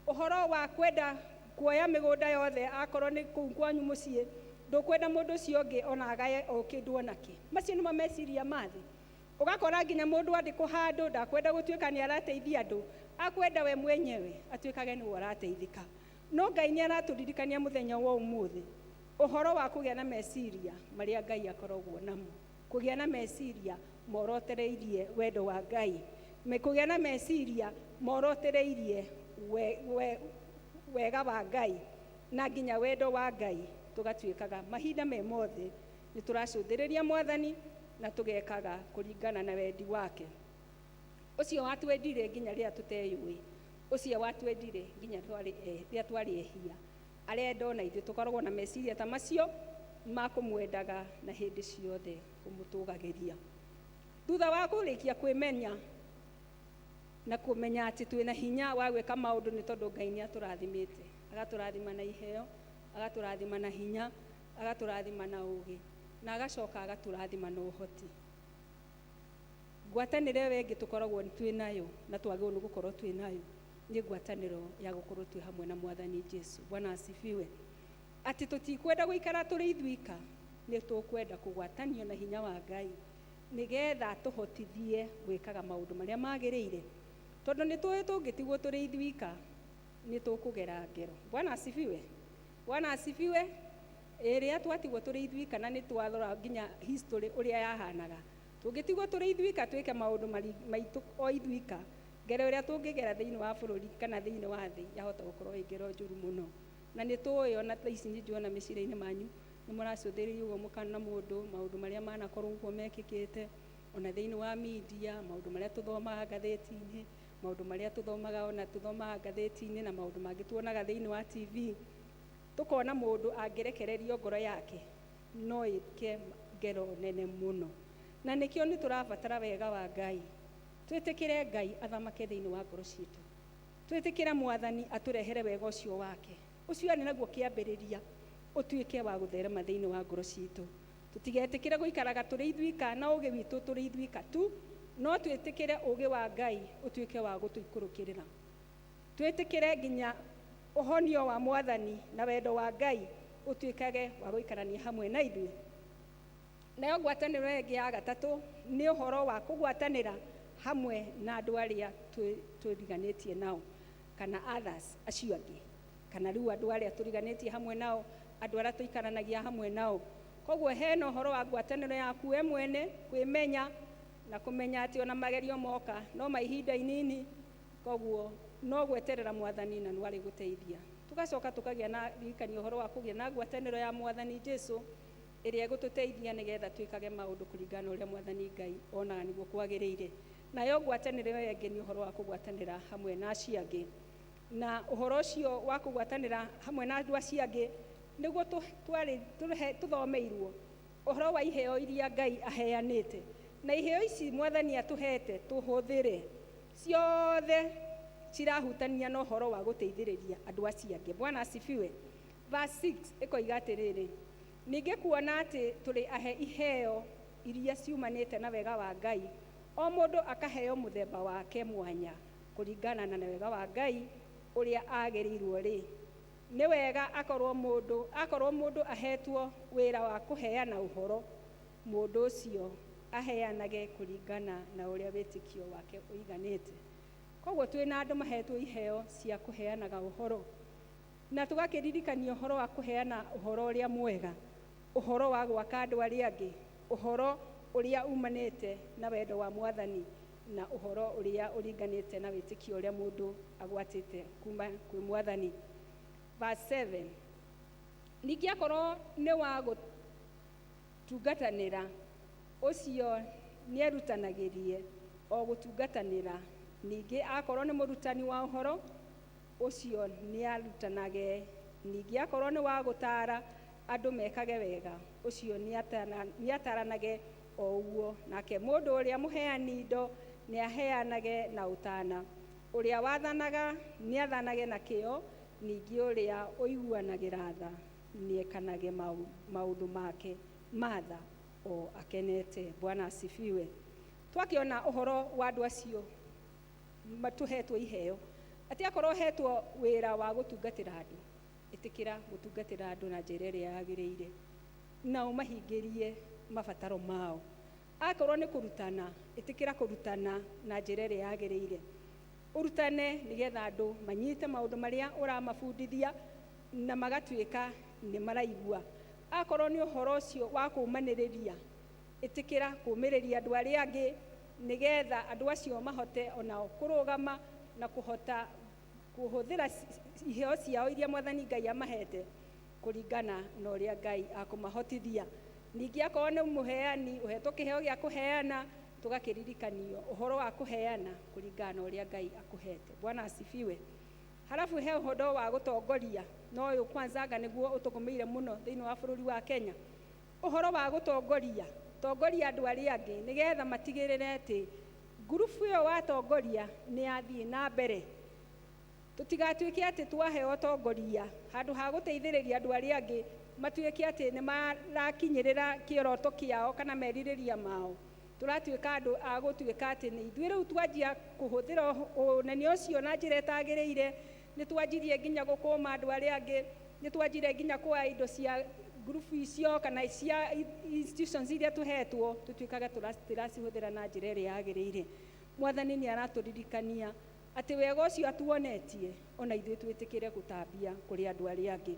ũhoro wa kwenda kuoya mĩgũnda yothe, akorwo nĩ kũu kwanyu mũciĩ ndũkwenda mũndũ ũcio ũngĩ ona agaye o kĩndũ onakĩ. Macio nĩmo meciria ma thĩ. Ũgakora nginya mũndũ andĩkwo handũ ndakwenda gũtuĩka nĩ arateithia andũ, akwenda we mwenyewe atuĩkage nĩwe ũrateithĩka. No Ngai nĩ aratũririkania mũthenya wa ũmũthĩ ũhoro wa kũgĩa na meciria marĩa Ngai akoragwo namo, kũgĩa na meciria morotereirie wendo wa Ngai, kũgĩa na meciria morotereirie wega wa Ngai na nginya wendo wa Ngai. Tũgatuĩkaga mahinda me mothe nĩ tũracũthĩrĩria Mwathani na tũgekaga kũringana na wendi wake. Ũcio watwendire nginya rĩrĩa tũteyũĩ, ũcio watwendire nginya rĩrĩa twarĩ ehia, arenda ona ithuĩ tũkoragwo na meciria ta macio ma kũmwendaga na hĩndĩ ciothe kũmũtũgagĩria. Thutha wa kũrĩkia kwĩmenya na kũmenya atĩ twĩna hinya wa gwĩka maũndũ nĩ tondũ Ngai nĩ atũrathimĩte, agatũrathima na iheo, agatũrathima na hinya, agatũrathima na ũũgĩ, na agacoka agatũrathima na ũhoti. Ngwatanĩro ĩyo ĩngĩ tũkoragwo twĩ nayo na twagĩrĩirwo nĩ gũkorwo twĩ nayo nĩ ngwatanĩro ya gũkorwo twĩ hamwe na Mwathani Jesu. Bwana asifiwe. Atĩ tũtikwenda gũikara tũrĩ ithuika, nĩ tũkwenda kũgwatanio na hinya wa Ngai nĩgetha tũhotithie gwĩkaga maũndũ marĩa magĩrĩire, tondũ nĩ tũĩ tũngĩtigwo tũrĩ ithuika nĩ tũkũgera ngero. Bwana asifiwe. Bwana asifiwe. Ĩrĩa twatigwo tũrĩ ithuika, na nĩ twarora nginya history ũrĩa yahanaga, tũngĩtigwo tũrĩ ithuika twĩke maũndũ maitũ o ithuika, ngero ĩrĩa tũngĩgera thĩinĩ wa bũrũri kana thĩinĩ wa thĩ yahota gũkorwo ĩ ngero njũru mũno. Na nĩ tũĩ ona thaa ici nĩ njuona mĩciĩ-inĩ manyu nĩ mũracũthĩrĩria ũguo mũkana mũndũ maũndũ marĩa manakorwo ũguo mekĩkĩte, ona thĩinĩ wa media, maũndũ marĩa tũthomaga ngathĩti-inĩ, maũndũ marĩa tũthomaga ona tũthomaga ngathĩti-inĩ na maũndũ mangĩ tuonaga thĩinĩ wa TV, tũkona mũndũ angĩrekererio ngoro yake no ĩke ngero nene mũno. Na nĩkĩo nĩ tũrabatara wega wa Ngai, twĩtĩkĩre Ngai athamake thĩinĩ wa ngoro citũ, twĩtĩkĩre Mwathani atũrehere wega ũcio wake, ũcio arĩ naguo kĩambĩrĩria ũtuĩke wa gũtherema thĩinĩ wa ngoro citũ. Tũtigetĩkĩre gũikaraga tũrĩ ithuika na ũũgĩ witũ tũrĩ ithuika tu, no twĩtĩkĩre ũũgĩ wa Ngai ũtuĩke wa gũtũikũrũkĩrĩra. Twĩtĩkĩre nginya ũhonio wa Mwathani na wendo wa Ngai ũtuĩkage wa gũikarania hamwe na ithuĩ. Nayo ngwatanĩro ĩngĩ ya gatatũ nĩ ũhoro wa kũgwatanĩra hamwe na andũ arĩa tũriganĩtie nao, kana others acio angĩ, kana rĩu andũ arĩa tũriganĩtie hamwe nao, andũ arĩa tũikaranagia hamwe nao. Koguo hena ũhoro wa ngwatanĩro yaku we mwene, kwĩmenya na kũmenya atĩ ona magerio moka no ma ihinda inini, koguo no gweterera Mwathani na nĩ arĩgũteithia. Tũgacoka tũkagĩa na ririkania ũhoro wa kũgĩa na ngwatanĩro ya Mwathani Jesu ĩrĩa ĩgũtũteithia nĩgetha twĩkage maũndũ kũringana na ũrĩa Mwathani Ngai onaga nĩguo kwagĩrĩire. Nayo ngwatanĩro ĩyo ĩngĩ nĩ ũhoro wa kũgwatanĩra hamwe na acio angĩ, na ũhoro ũcio wa kũgwatanĩra hamwe na andũ acio angĩ nĩguo tũthomeirwo ũhoro wa iheo iria Ngai aheanĩte, na iheo ici Mwathani atũhete tũhũthĩre ciothe cirahutania na ũhoro wa gũteithĩrĩria andũ acio angĩ. Bwana asifiwe. Verse 6 ĩkoiga atĩrĩrĩ, ningĩ kuona atĩ tũrĩ ahe iheo iria ciumanĩte na wega wa Ngai, o mũndũ akaheo mũthemba wake mwanya kũringana na wega wa Ngai ũrĩa agĩrĩirwo rĩ, nĩ wega akorwo mũndũ ahetwo wĩra wa kũheana ũhoro, mũndũ ũcio aheanage kũringana na ũrĩa wĩtĩkio wake ũiganĩte. Koguo twĩna andũ mahetwo iheo cia kũheanaga ũhoro, na tũgakĩririkania ũhoro wa kũheana ũhoro ũrĩa mwega, ũhoro wa gwaka andũ arĩa angĩ, ũhoro ũrĩa umanĩte na wendo wa Mwathani, na ũhoro ũrĩa ũringanĩte na wĩtĩkio ũrĩa mũndũ agwatĩte kuma kwĩ Mwathani. Verse 7, ningĩ akorwo nĩ wa gũtungatanĩra, ũcio nĩerutanagĩrie o gũtungatanĩra. Ningĩ akorwo nĩ mũrutani wa ũhoro, ũcio nĩarutanage. Ningĩ akorwo nĩ wa gũtaara andũ mekage wega, ũcio nĩataranage o ũguo. Nake mũndũ ũrĩa mũheani indo nĩaheanage na ũtana, ũrĩa wathanaga nĩathanage na kĩyo, ningĩ ũrĩa ũiguanagĩra tha nĩekanage maũndũ make ma tha. O akenete. Bwana asifiwe. Twakiona ũhoro wa andũ acio matũhetwo iheo, atĩ akorwo hetwo wĩra wa gũtungatĩra andũ, ĩtĩkĩra gũtungatĩra andũ na njĩra ĩrĩa yagĩrĩire na ũmahingĩrie mabataro mao. Akorwo nĩ kũrutana, ĩtĩkĩra kũrutana na njĩra ĩrĩa yagĩrĩire, ũrutane nĩgetha andũ manyite maũndũ marĩa ũramabundithia na magatuĩka nĩ maraigua. Akorwo nĩ ũhoro ũcio wa kũũmanĩrĩria, ĩtĩkĩra kũũmĩrĩria andũ arĩa angĩ nĩgetha andũ acio mahote onao kũrũgama na kũhota kũhũthĩra iheo ciao iria Mwathani Ngai amahete kũringana na ũrĩa Ngai akũmahotithia. Ningĩ akorwo nĩ mũheani, ũhetwo kĩheo gĩa kũheana, tũgakĩririkanio ũhoro wa kũheana kũringana na ũrĩa Ngai akũhete. Bwana asifiwe. Halafu he ũhoro wa gũtongoria, na ũyũ kwanza anga nĩguo ũtũgũmĩire mũno thĩinĩ wa bũrũri wa Kenya. Ũhoro wa gũtongoria, tongoria andũ arĩa angĩ nĩgetha matigĩrĩre atĩ ngurubu ĩyo watongoria nĩ yathiĩ na mbere. Tũtigatuĩke atĩ twaheo ũtongoria handũ ha gũteithĩrĩria andũ arĩa angĩ matuĩke atĩ nĩ marakinyĩrĩra kĩoroto kĩao kana merirĩria mao. Tũratuĩka andũ a gũtuĩka atĩ nĩ ithuĩ rĩu twanjia kũhũthĩra ũnene ũcio na njĩra ĩtagĩrĩire, nĩ twanjirie nginya gũkũma andũ arĩa angĩ, nĩ twanjirie nginya kuoya indo cia ngurubu icio kana cia institutions iria tũhetwo, tũtuĩkaga tũtiracihũthĩra na njĩra ĩrĩa yagĩrĩire. Mwathani nĩ aratũririkania atĩ wega ũcio atuonetie ona ithuĩ twĩtĩkĩre gũtambia kũrĩ andũ arĩa angĩ.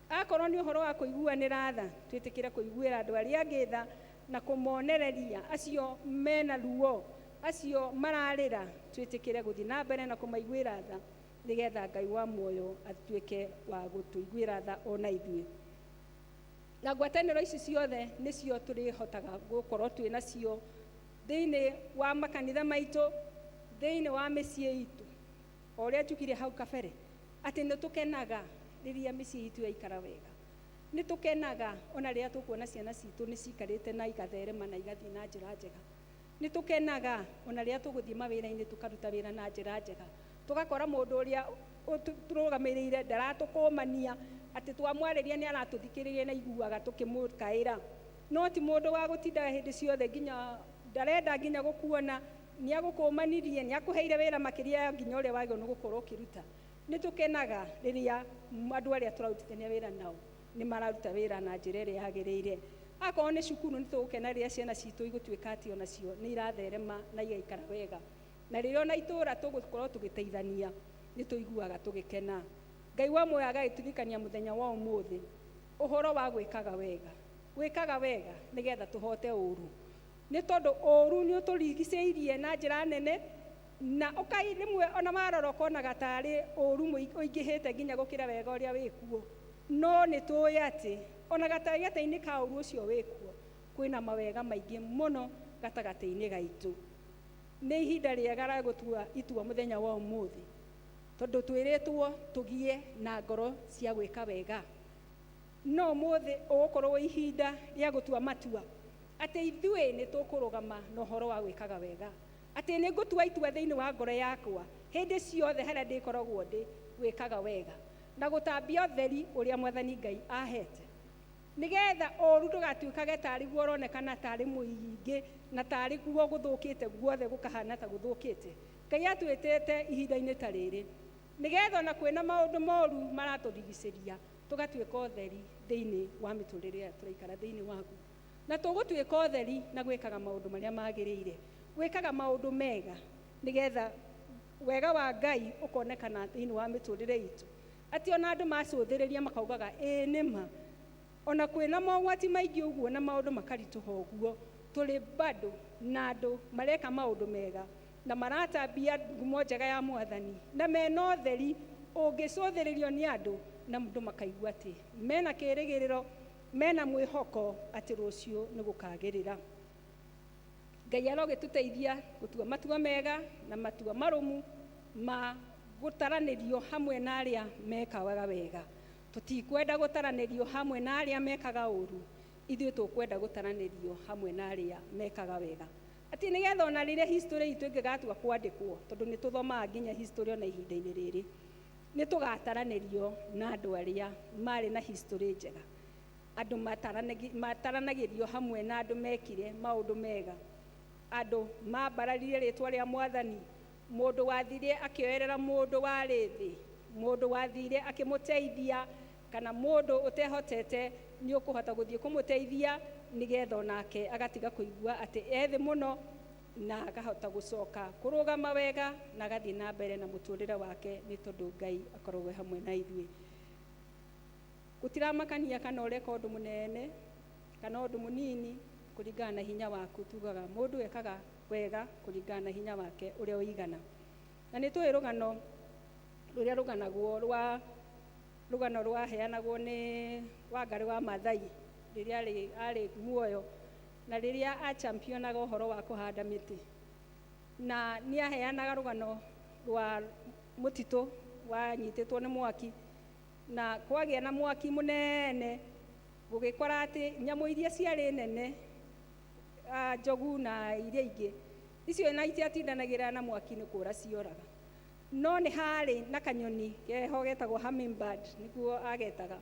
Akorwo nĩ ũhoro wa kũiguanĩra tha, twĩtĩkĩre kũiguĩra andũ arĩa angĩ tha na kũmonereria acio mena ruo, acio mararĩra, twĩtĩkĩre gũthiĩ na mbere na kũmaiguĩra tha nĩgetha Ngai wa muoyo atuĩke wa gũtũiguĩra tha ona ithuĩ. Na ngwatanĩro ici ciothe nĩcio tũrĩhotaga gũkorwo twĩ nacio thĩinĩ wa makanitha maitũ, thĩinĩ wa mĩciĩ itũ. O ũrĩa njugire hau kabere atĩ nĩ tũkenaga rĩrĩa mĩciĩ itũ yaikara wega, nĩ tũkenaga ona rĩrĩa tũkuona ciana citũ nĩ cikarĩte na igatherema na igathiĩ na njĩra njega, nĩ tũkenaga ona rĩrĩa tũgũthiĩ mawĩra-inĩ tũkaruta wĩra na njĩra njega, tũgakora mũndũ ũrĩa tũrũgamĩrĩire ndaratũkũmania atĩ twamwarĩria nĩ aratũthikĩrĩria na iguaga tũkĩmũkaĩra, no ti mũndũ wa gũtindaga hĩndĩ ciothe nginya ndarenda nginya gũkuona, nĩ agũkũmanirie, nĩ akũheire wĩra makĩria ya nginya ũrĩa wagĩrĩirwo nĩ gũkorwo ũkĩruta. Nĩ tũkenaga rĩrĩa andũ arĩa tũrarutithania wĩra nao nĩ mararuta wĩra na njĩra ĩrĩa yagĩrĩire. Akorwo nĩ cukuru nĩ tũgũkena rĩrĩa ciana citũ igũtuĩka atĩ onacio nĩ iratherema na igaikara wega, na rĩrĩa ona itũũra tũgũkorwo tũgĩteithania nĩ tũiguaga tũgĩkena. Ngai wa muoyo agagĩtũririkania mũthenya wa ũmũthĩ ũhoro wa gwĩkaga wega, gwĩkaga wega nĩgetha tũhote ũru, nĩ tondũ ũru nĩ ũtũrigicĩirie na njĩra nene, na ũkai rĩmwe ona warora ũkonaga tarĩ ũru ũingĩhĩte nginya gũkĩra wega ũrĩa wĩkuo, no nĩ tũĩ atĩ ona gatagatĩ-inĩ ka ũru ũcio wĩkuo kwĩna mawega maingĩ mũno gatagatĩ-inĩ gaitũ. Nĩ ihinda rĩega rĩa gũtua itua mũthenya wa ũmũthĩ, tondũ twĩrĩtwo tũgĩe na ngoro cia gwĩka wega. No ũmũthĩ ũgũkorwo ihinda rĩa gũtua matua atĩ ithuĩ nĩ tũkũrũgama na ũhoro wa gwĩkaga wega, atĩ nĩ ngũtua itua thĩinĩ wa ngoro yakwa hĩndĩ ciothe harĩa ndĩkoragwo ndĩ gwĩkaga wega na gũtambia ũtheri ũrĩa Mwathani Ngai ahete, nĩgetha ũru ndũgatuĩkage tarĩ guo ũronekana tarĩ mũingĩ na tarĩ guo gũthũkĩte guothe gũkahana ta gũthũkĩte. Ngai atwĩtĩte ihinda-inĩ ta rĩrĩ nĩgetha ona kwĩna maũndũ moru maratũrigicĩria tũgatuĩka ũtheri thĩinĩ wa mĩtũrĩre ĩrĩa tũraikara thĩinĩ waguo, na tũgũtuĩka ũtheri na gwĩkaga maũndũ marĩa magĩrĩire, gwĩkaga maũndũ mega nĩgetha wega wa Ngai ũkonekana thĩinĩ wa mĩtũrĩre itũ, atĩ ona andũ macũthĩrĩria makaugaga ĩĩ nĩma, ona kwĩna mogwati maingĩ ũguo na maũndũ makaritũha ũguo, tũrĩ bado na andũ mareka maũndũ mega na maratambia ngumo njega ya Mwathani na mena ũtheri ũngĩcũthĩrĩrio nĩ andũ na mũndũ makaigua atĩ mena kĩrĩgĩrĩro, mena mwĩhoko atĩ rũciũ nĩ gũkagĩrĩra. Ngai arogĩtũteithia gũtua matua mega na matua marũmu ma gũtaranĩrio hamwe na arĩa mekaga wega. Tũtikwenda gũtaranĩrio hamwe na arĩa mekaga ũru, ithuĩ tũkwenda gũtaranĩrio hamwe na arĩa mekaga wega, atĩ nĩgetha ona rĩrĩa history itũ ĩngĩgatua kwandĩkwo, tondũ nĩ tũthomaga nginya history ona ihinda-inĩ rĩrĩ, nĩ tũgataranĩrio na andũ arĩa marĩ na history njega. Andũ mataranagĩrio hamwe na andũ mekire maũndũ mega, andũ mambararirie rĩtwa rĩa Mwathani, mũndũ wathire akĩoerera mũndũ warĩ thĩ, mũndũ wathire akĩmũteithia, kana mũndũ ũtehotete nĩ ũkũhota gũthiĩ kũmũteithia nĩgetha onake agatiga kũigua atĩ e thĩ mũno na akahota gũcoka kũrũgama wega na agathiĩ na mbere na mũtũrĩre wake, nĩ tondũ Ngai akoragwo hamwe na ithuĩ. Gũtiramakania kana ũreka ũndũ mũnene kana ũndũ mũnini, kũringana na hinya waku. Tugaga mũndũ ekaga wega kũringana na hinya wake ũrĩa ũigana. Na nĩ tũĩ rũgano rũrĩa rũganagwo rwa rũgano rwaheanagwo nĩ Wangarĩ wa Maathai rĩrĩa arĩ muoyo, na rĩrĩa achampionaga ũhoro wa kũhanda mĩtĩ, na nĩ aheanaga rũgano rwa mũtitũ wanyitĩtwo nĩ mwaki, na kwagĩa na mwaki mũnene gũgĩkora atĩ nyamũ iria ciarĩ nene, njogu na iria ingĩ icio na itiatindanagĩra na mwaki nĩ kũra cioraga. No nĩ harĩ na kanyoni keho getagwo hummingbird, nĩguo agetaga,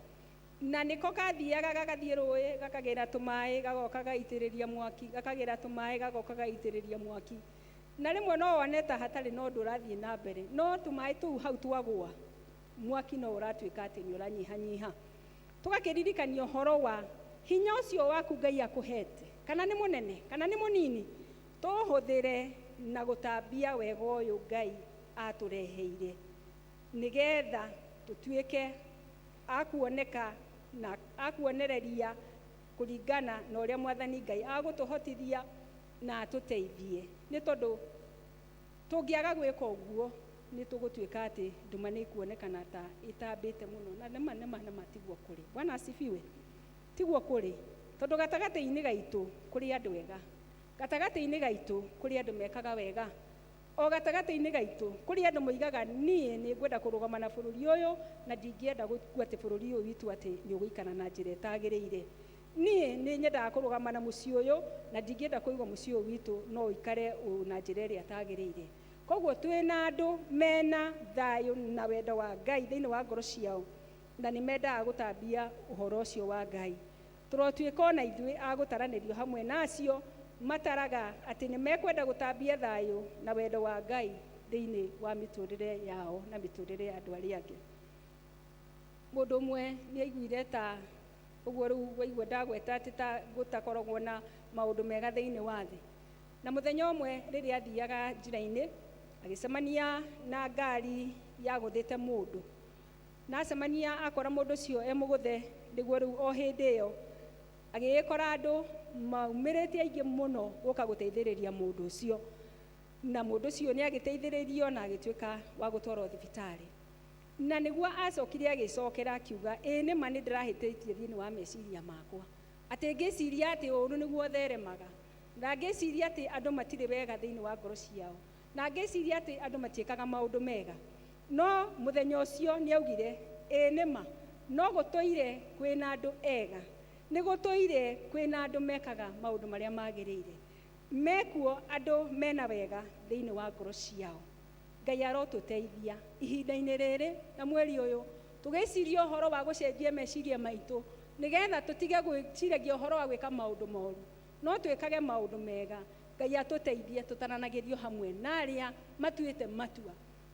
na nĩko kathiaga gagathiĩ rũĩ gakagĩra tũmaĩ gagoka gaitĩrĩria mwaki, gakagĩra tũmaĩ gagoka gaitĩrĩria mwaki. Na rĩmwe no wone ta hatarĩ na ũndũ ũrathiĩ na mbere, no tũmaĩ tũu hau twagũa mwaki no ũratuĩka atĩ nĩ ũranyihanyiha. Tũgakĩririkania ũhoro wa hinya ũcio waku Ngai akũhete, kana nĩ mũnene kana nĩ mũnini, tũhũthĩre na gũtambia wega ũyũ Ngai atũreheire, nĩgetha tũtuĩke akuoneka na akuonereria kũringana na ũrĩa Mwathani Ngai agũtũhotithia na atũteithie. Nĩ tondũ tũngĩaga gwĩka ũguo nĩ tũgũtuĩka atĩ nduma nĩ ikuonekana ta ĩtambĩte mũno, na nĩma nĩma nĩma tiguo kũrĩ. Bwana asifiwe. Tiguo kũrĩ, tondũ gatagatĩ-inĩ gaitũ kũrĩ andũ ega, gatagatĩ-inĩ gaitũ kũrĩ andũ mekaga wega, o gatagatĩ-inĩ gaitũ kũrĩ andũ moigaga niĩ nĩ ngwenda kũrũgama na bũrũri ũyũ na ndingĩenda gũkua atĩ bũrũri ũyũ witũ atĩ nĩ ũgũikara na njĩra ĩtagĩrĩire. Niĩ nĩ nyendaga kũrũgama na mũciĩ ũyũ na ndingĩenda kũigua mũciĩ ũyũ witũ no ũikare na njĩra ĩrĩa ĩtagĩrĩire. Koguo twĩna andũ mena thayũ na wendo wa Ngai thĩinĩ wa ngoro ciao, na nĩ mendaga gũtambia ũhoro ũcio wa Ngai. Tũrotuĩka ona ithuĩ a gũtaranĩrio hamwe na acio mataraga atĩ nĩ mekwenda gũtambia thayũ na wendo wa Ngai thĩinĩ wa mĩtũrĩre yao na mĩtũrĩre ya andũ arĩa angĩ. Mũndũ ũmwe nĩ aiguire ta ũguo rĩu waigua ndagweta atĩ ta gũtakoragwo na maũndũ mega thĩinĩ wa thĩ. Na mũthenya ũmwe rĩrĩa athiaga njĩra-inĩ agĩcemania na ngari yagũthĩte mũndũ, na acemania akora mũndũ ũcio e mũgũthe, nĩguo rĩu o hĩndĩ ĩyo agĩgĩkora andũ maumĩrĩte aingĩ mũno gũka gũteithĩrĩria mũndũ ũcio, na mũndũ ũcio nĩ agĩteithĩrĩrio na agĩtuĩka wa gũtwarwo thibitarĩ. Na nĩguo acokire agĩcokera akiuga, ĩĩ nĩma nĩ ndĩrahĩtĩtie thĩinĩ wa meciria makwa, atĩ ngĩciria atĩ ũũru nĩguo theremaga, na ngĩciria atĩ andũ matirĩ wega thĩinĩ wa ngoro ciao, na ngĩciria atĩ andũ matiĩkaga maũndũ mega. No mũthenya ũcio nĩ augire, ĩĩ nĩma no gũtũire kwĩna andũ ega, nĩ gũtũire kwĩna andũ mekaga maũndũ marĩa magĩrĩire, mekuo andũ mena wega thĩinĩ wa ngoro ciao. Ngai arotũteithia ihinda-inĩ rĩrĩ na mweri ũyũ tũgĩciria ũhoro wa gũcenjia meciria maitũ, nĩgetha tũtige gwĩciragia ũhoro wa gwĩka maũndũ moru, no twĩkage maũndũ mega. Ngai atũteithie tũtaranagĩrio hamwe na arĩa matuĩte matua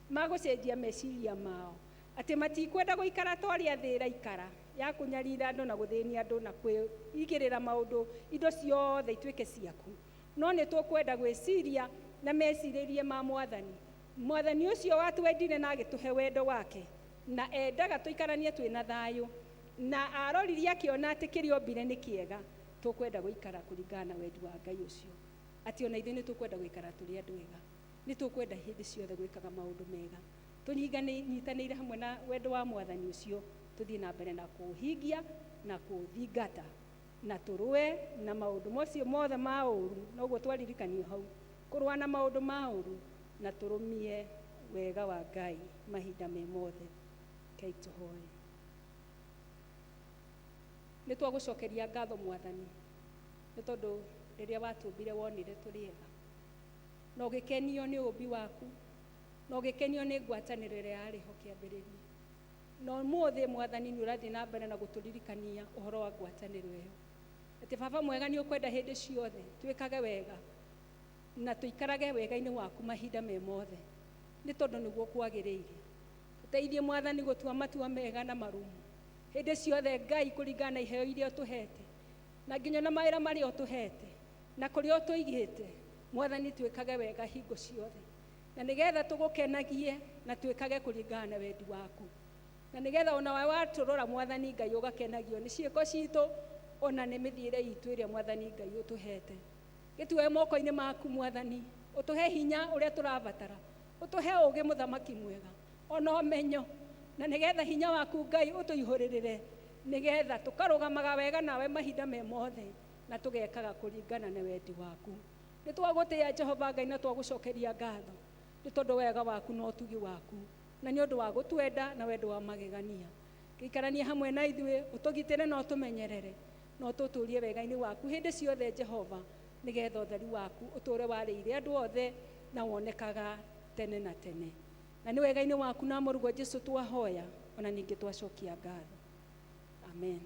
ma gũcenjia meciria mao, atĩ matikwenda gũikara ta ũrĩa thĩ ĩraikara ya kũnyarira andũ na gũthĩnia andũ na kwĩigĩrĩra maũndũ indo ciothe ituĩke ciaku, no nĩ tũkwenda gwĩciria na mecirĩrie ma Mwathani. Mwathani ũcio watwendire na agĩtũhe wendo wake, na endaga tũikaranie twĩna thayũ, na aroririe akĩona atĩ kĩrĩa ombire nĩ kĩega. Tũkwenda gũikara kũringana na wendi wa Ngai ũcio, atĩ ona ithuĩ nĩ tũkwenda gũikara tũrĩ andũ ega, nĩ tũkwenda hĩndĩ ciothe gwĩkaga maũndũ mega, tũnyitanĩire hamwe na wendo wa Mwathani ũcio, tũthiĩ na mbere na kũũhingia na kũũthingata, na tũrũe na maũndũ macio mothe ma ũũru. Noguo twaririkanio hau, kũrũa na maũndũ ma ũũru na tũrũmie wega wa Ngai mahinda me mothe. Rekei tũhoe. Nĩ twagũcokeria ngatho Mwathani, nĩ tondũ rĩrĩa watũmbire wonire tũrĩ ega, na ũgĩkenio nĩ ũũmbi waku, na ũgĩkenio nĩ ngwatanĩro ĩrĩa yarĩ ho kĩambĩrĩria. Na ũmũthĩ Mwathani nĩ ũrathiĩ na mbere na gũtũririkania ũhoro wa ngwatanĩro ĩyo, atĩ Baba mwega nĩ ũkwenda hĩndĩ ciothe twĩkage wega na tũikarage wega-inĩ waku mahinda me mothe, nĩ tondũ nĩguo kwagĩrĩire. Tũteithie Mwathani gũtua matua mega na marumu hĩndĩ ciothe, Ngai, kũringana na iheo iria ũtũhete na nginya na mawĩra marĩa ũtũhete na kũrĩa ũtũigĩte. Mwathani, twĩkage wega hingo ciothe, na nĩgetha tũgũkenagie na twĩkage kũringana na wendi waku, na nĩgetha ona we watũrora, Mwathani Ngai, ũgakenagio nĩ ciĩko citũ ona nĩ mĩthiĩre itũ ĩrĩa Mwathani Ngai ũtũhete. Gĩtuoe moko-inĩ maku, Mwathani, ũtũhe hinya ũrĩa tũrabatara, ũtũhe ũũgĩ, mũthamaki mwega, ona ũmenyo, na nĩgetha hinya waku, Ngai, ũtũihũrĩrĩre, nĩgetha tũkarũgamaga wega nawe mahinda me mothe na tũgekaga kũringana na wendi waku. Nĩ twagũtĩĩa, Jehova Ngai, na twagũcokeria ngatho nĩ tondũ wega waku na ũtugi waku, na nĩ ũndũ wa gũtwenda na wendo wa magegania. Gĩikaranie hamwe na ithuĩ, ũtũgitĩre na ũtũmenyerere na ũtũtũrie wega-inĩ waku hĩndĩ ciothe, Jehova, nĩgetha ũtheri waku ũtũre warĩire andũ othe na wonekaga tene na tene. Na nĩ wega-inĩ waku na mũrugwo Jesu twahoya, ona ningĩ twacokia ngatho. Amen.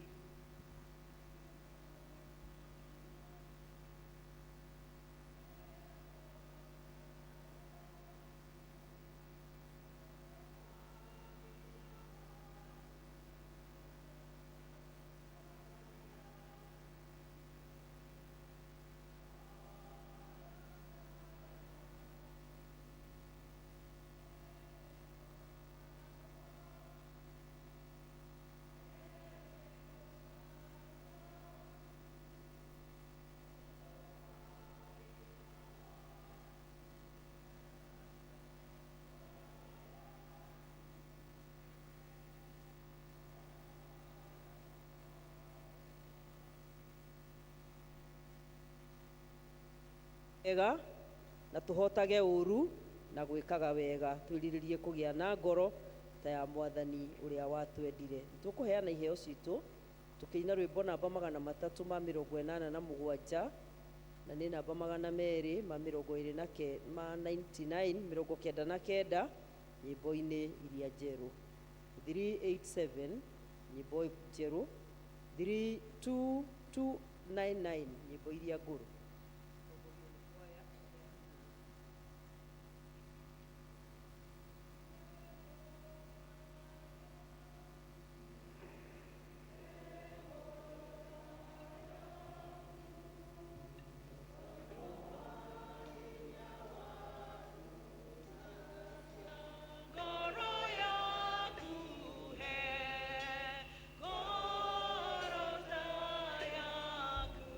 Wega na tũhotage ũru na gwĩkaga wega, twĩrirĩrie kũgĩa na ngoro ta ya Mwathani ũrĩa watwendire. Tũkũheana iheo citũ tũkĩina rwĩmbo namba 387, na nĩ namba 220 na ke ma 99 99 nyĩmbo-inĩ iria njerũ, 387 nyĩmbo njerũ, 32299 nyĩmbo iria ngũrũ. Ngoro yaku he, ngoro ta yaku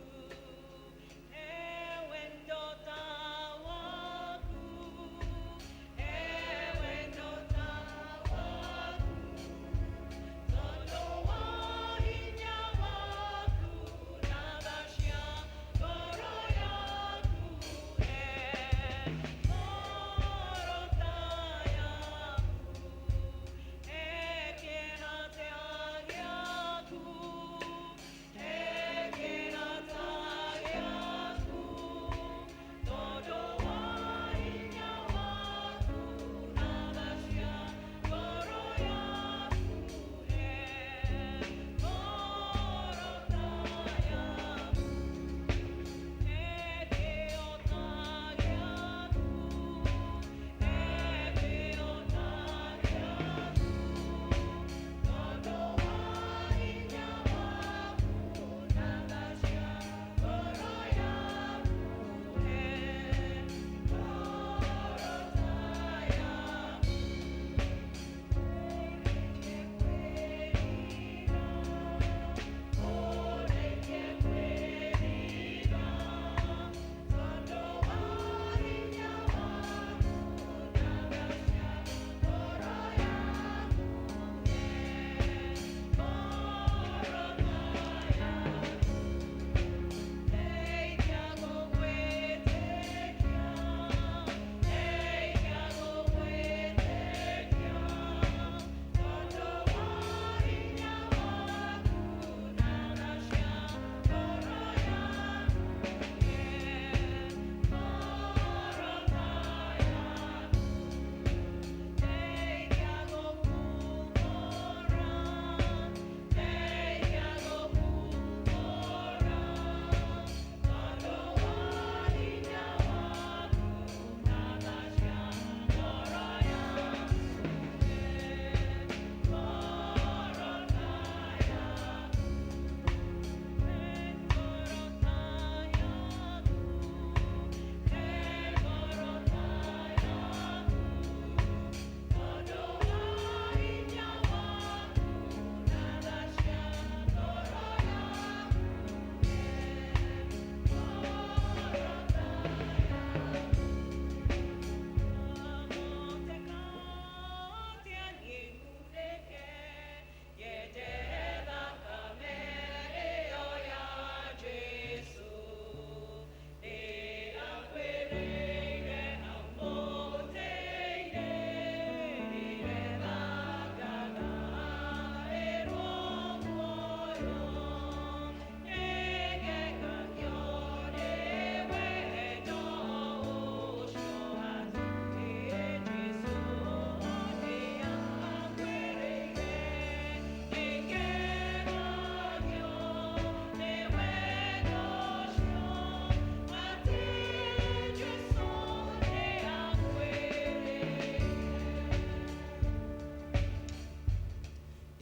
he.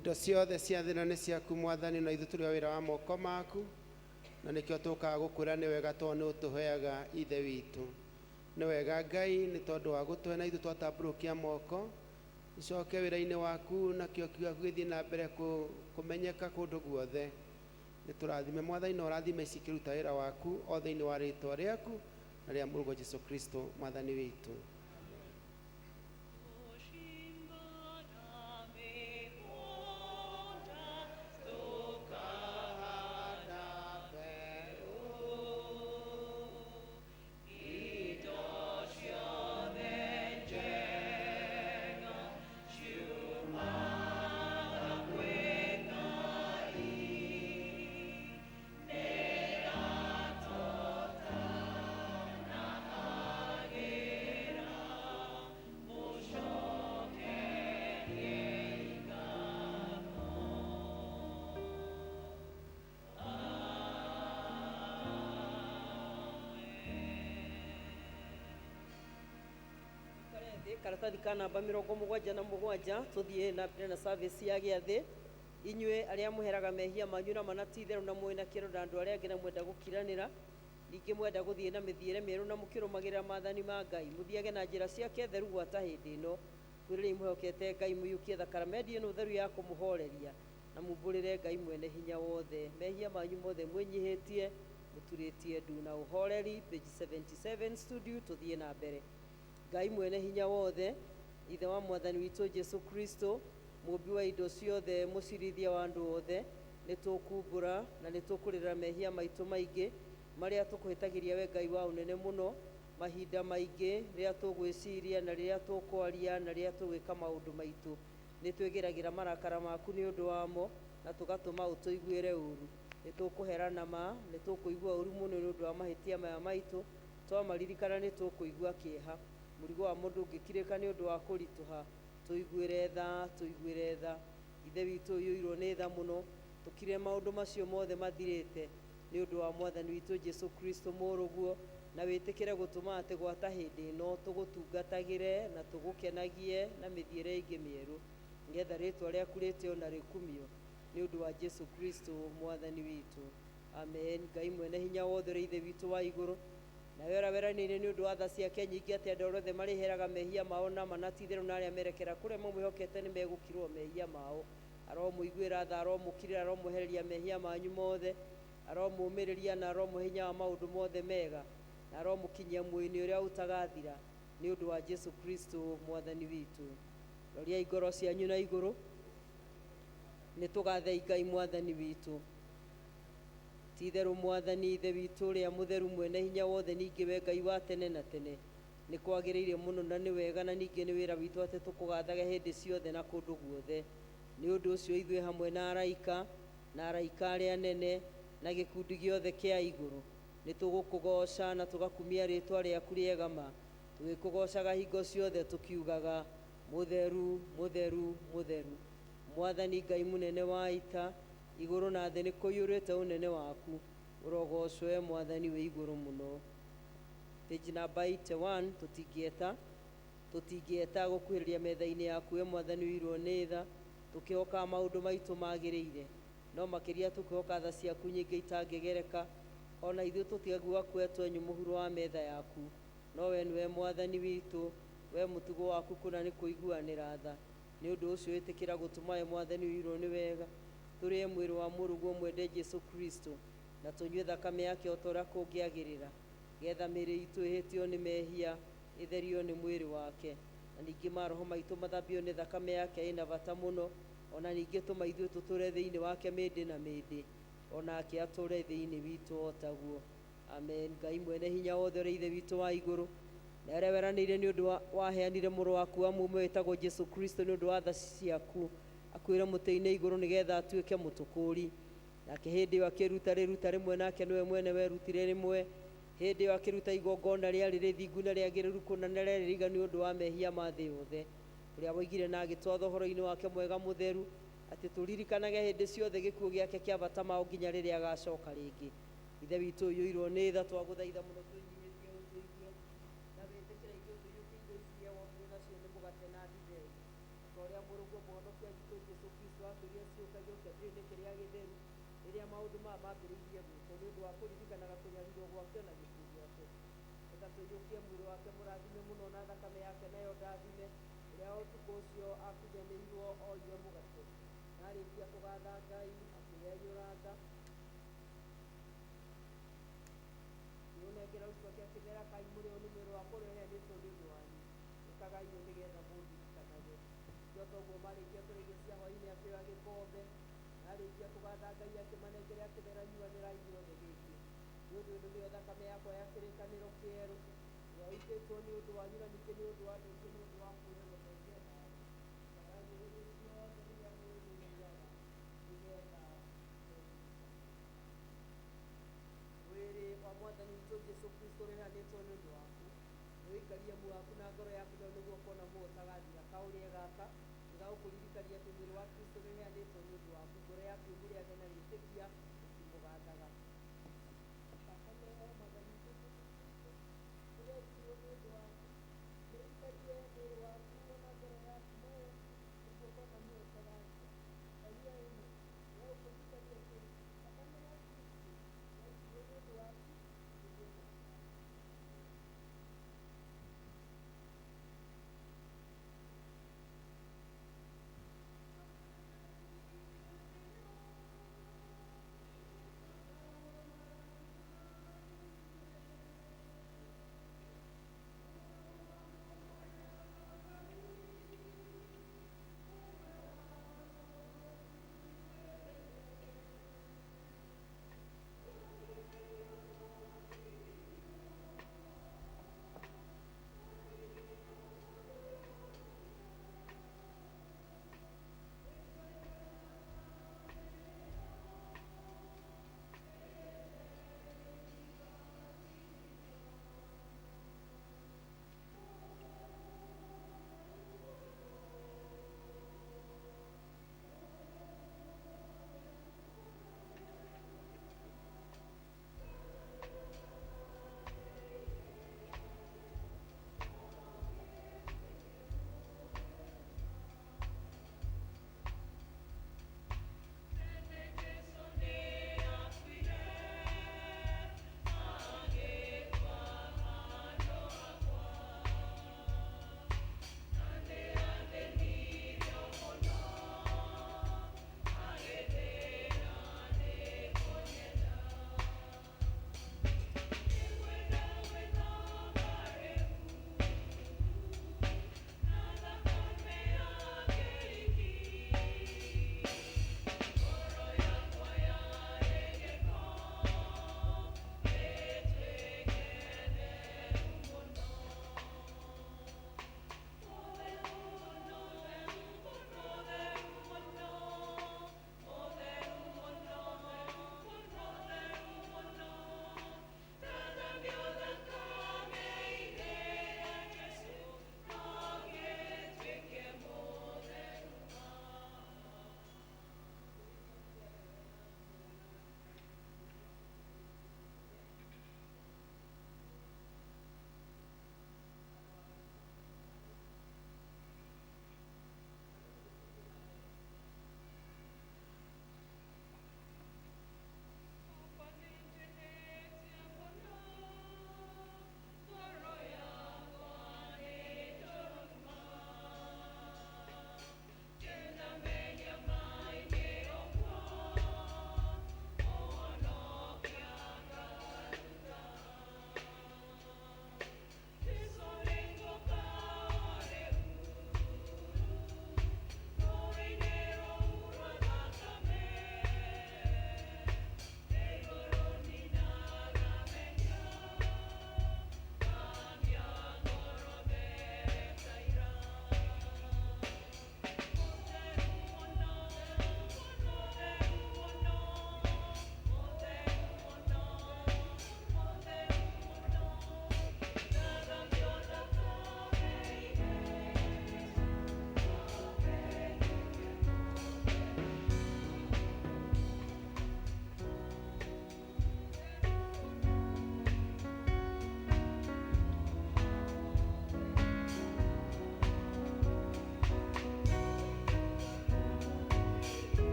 Indo ciothe cia thĩ na nĩ ciaku Mwathani, na ithuĩ tũrĩ o wĩra wa moko maku, na nĩkĩo tũkaga gũkwĩra nĩ wega tondũ nĩ ũtũheaga Ithe witũ. Nĩ wega Ngai nĩ tondũ wa gũtũhe na ithuĩ twatambũrũkia moko icoke wĩra-inĩ waku, nakĩo kiugo gĩaku gĩthiĩ na mbere kũmenyeka kũndũ guothe. Nĩ tũrathime Mwathani, na ũrathime ici ikĩruta wĩra waku o thĩinĩ wa rĩtwa rĩaku na rĩa Mũrũguo Jesu Kristo Mwathani witũ. Karatathi ka namba 77 tuthiĩ na mbere na service ya gĩathĩ. Inyuĩ arĩa mũheraga mehia manyu na mana ti itherũ na mwĩ na kĩero na andũ arĩa angĩ na mwenda gũkiranĩra, ningĩ mwenda gũthiĩ na mĩthiĩre mĩerũ na mũkĩrũmagĩrĩra maathani ma Ngai, mũthiage na njĩra ciake theru gwata hĩndĩ ĩno. Kwĩrĩrei mwĩhokete Ngai, mũiyũkie thakramenti ĩno theru ya kũmũhoreria, na mumbũrĩre Ngai mwene hinya wothe mehia manyu mothe mwĩnyihĩtie, mũturĩtie ndu na ũhoreri. Page 77 studio, tũthiĩ na mbere. Ngai mwene hinya wothe, Ithe wa Mwathani witũ Jesu Kristo, mũmbi wa indo ciothe, mũcirithia wa andũ othe, nĩ tũkumbũra na nĩ tũkũrĩra mehia maitũ maingĩ marĩa tũkũhĩtagĩria we Ngai wa ũnene mũno, mahinda maingĩ rĩrĩa tũgwĩciria na rĩrĩa tũkwaria na rĩrĩa tũgwĩka maũndũ maitũ. Nĩ twĩgeragĩra marakara maku nĩ ũndũ wamo na tũgatũma ũtũiguĩre ũru. Nĩ tũkũherana ma, nĩ tũkũigua ũru mũno nĩ ũndũ wa mahĩtia maya maitũ, twamaririkana nĩ tũkũigua kĩeha. Mũrigo wa mũndũ ũngĩkirĩka nĩ ũndũ wa kũritũha, tũiguĩre tha, tũiguĩre tha. Ithe witũ ũiyũirwo nĩ tha mũno, tũkire maũndũ macio mothe mathirĩte nĩ ũndũ wa Mwathani witũ Jesu Kristo mũrũguo, na wĩtĩkĩre gũtũma atĩ gwata hĩndĩ ĩno tũgũtungatagĩre na tũgũkenagie na mĩthiĩre ĩngĩ mĩerũ, nĩgetha rĩtwa rĩaku rĩtĩo na rĩkumio nĩ ũndũ wa Jesu Kristo Mwathani witũ. Amen. Ngai mwene hinya wothe ũrĩa Ithe witũ wa igũrũ, nawe ũrĩa weranĩire nĩ ũndũ wa tha ciake nyingĩ atĩ andũ arĩa othe marĩheraga mehia mao na mana ti itherũ na arĩa merekera kũrĩa mamwĩhokete nĩ megũkirwo mehia mao. Aromũiguĩra tha, aromũkirĩra, aromwehereria mehia manyu mothe, aromũũmĩrĩria na aromũhe hinya wa maũndũ mothe mega, na aromũkinyia muoyo-inĩ ũrĩa ũtagathira nĩ ũndũ wa Jesu Kristo Mwathani witũ. Roriai ngoro cianyu na igũrũ, nĩ tũgathei Ngai Mwathani witũ. Ti itherũ Mwathani Ithe witũ ũrĩa mũtheru mwene hinya wothe, ningĩ we Ngai wa tene na tene, nĩ kwagĩrĩire mũno na nĩ wega na ningĩ nĩ wĩra witũ atĩ tũkũgathage hĩndĩ ciothe na kũndũ guothe. Nĩ ũndũ ũcio ithuĩ hamwe na araika na araika arĩa anene na gĩkundi gĩothe kĩa igũrũ nĩ tũgũkũgooca na tũgakumia rĩtwa rĩaku rĩega ma, tũgĩkũgoocaga hingo ciothe tũkiugaga mũtheru, mũtheru, mũtheru. Mwathani Ngai mũnene wa ita, igũrũ na thĩ nĩ kũiyũrĩte ũnene waku, ũrogocwo Mwathani wĩ igũrũ mũno. Page number 81, tũtingĩeta gũkuhĩrĩria metha-inĩ yaku we Mwathani ũiyũirwo nĩ tha, tũkĩhoka maũndũ maitũ magĩrĩire, no makĩria tũkĩhoka tha ciaku nyingĩ itangĩgereka. Ona ithuĩ tũtigaguaga kuoya twenyũ mũhuro wa metha yaku, no we nĩwe Mwathani witũ, we mũtugo waku kũna nĩ kũiguanĩra tha. Nĩ ũndũ ũcio ĩtĩkĩra gũtũma we Mwathani ũiyũirwo nĩ wega, tũrĩe mwĩrĩ wa mũrũguo mwende Jesu Kristo, na tũnyue thakame yake o ta ũrĩa kũngĩagĩrĩra, getha mĩĩrĩ itũ ĩhĩtio nĩ mehia ĩtherio nĩ mwĩrĩ wake, na ningĩ maroho maitũ mathambio nĩ thakame yake ĩna bata mũno, ona ningĩ tũma ithuĩ tũtũre thĩinĩ wake mĩndĩ na mĩndĩ, onake atũre thĩinĩ witũ o taguo. Amen. Ngai mwene hinya wothe ũrĩa Ithe witũ wa igũrũ, na ũrĩa weranĩire nĩ ũndũ waheanire mũrũ waku wa mũmwe wĩtagwo Jesu Kristo nĩ ũndũ wa tha ciaku, akuĩre mũtĩ-inĩ igũrũ nĩgetha atuĩke mũtũkũũri. Nake hĩndĩ ĩyo akĩruta rĩruta rĩmwe, nake nĩwe mwene werutire rĩmwe. Hĩndĩ ĩyo akĩruta igongona rĩarĩ rĩthingu na rĩagĩrĩru kũna na rĩarĩ rĩiganu nĩ ũndũ wa mehia ma thĩ yothe, ũrĩa woigire na agĩtwatha ũhoro-inĩ wake mwega mũtheru atĩ tũririkanage hĩndĩ ciothe gĩkuũ gĩake kĩa bata mao nginya rĩrĩa agacoka rĩngĩ. Ithe witũ ũiyũirwo nĩ tha, twagũthaitha mũno twĩnyihĩtie ũtũigue na wĩtĩkĩre ithuĩ tũiyũkie indo ici iria wombire nacio nĩ mũgate na ndibei, ta ũrĩa mũrũguo mũhonokia witũ Jesu Kristo atwĩrire Maiyũkagio kĩambĩrĩria-inĩ kĩrĩa gĩtheru rĩrĩa maũndũ maya mambĩrĩirie gwĩkwo nĩ ũndũ wa kũririkanaga kũnyarirwo gwake na gĩkuũ gĩake. Reka tũiyũkie mwĩrĩ wake mũrathime mũno na thakame yake nayo ndathime ũrĩa ũtukũ ũcio akunyanĩirwo oire mũgate na arĩkia kũgatha Ngai akĩwenyũranga akĩũnengera arutwo ake akĩmera kai mũrĩo nĩ mwĩrĩ wakwa ũrĩa ũheanĩtwo nĩ ũndũ wanyu ĩkagai ũũ nĩgetha mũndirikanage. Ningĩ o toguo marĩkia kũrĩa irio cia hwaĩ-inĩ akĩoya gĩkombe na arĩkia kũgatha Ngai akĩmanengera akĩmera nyuanĩrai inyuothe gĩkĩ nĩ ũndũ ĩno nĩyo thakame yakwa ya kĩrĩkanĩro kĩerũ ĩrĩa ĩitĩtwo nĩ ũndũ wanyu na ningĩ nĩ ũndũ wa andũ aingĩ nĩ ũndũ wa kuoherwo mehia mao. Ĩkagai ũũ hĩndĩ ciothe rĩrĩa mũrĩmĩnyuaga nĩgetha mwĩrĩ wa mwathani witũ Jesũ Kristo ũrĩa ũheanĩtwo nĩ ũndũ waku nĩũikarie muoyo waku na ngoro yaku nayo nĩguo ũkona muoyo ũtagathira. Kaũrĩe gaka nĩgagũkũririkania atĩ mwĩrĩ wa Kristo nĩũheanĩtwo nĩ ũndũ waku ngoro yaku ĩmũrĩage na wĩtĩkia ĩkĩmũgathaga. Thakame ya mwathani witũ Jesũ Kristo ĩrĩa yaitirwo nĩ ũndũ waku nĩũikarie mwĩrĩ waku na ngoro yaku nayo nĩguo ũkona muoyo ũtagathira. Karia ĩno nĩgagũkũririkania atĩ thakame ya Kristo yaitirwo nĩ ũndũ waku nĩguo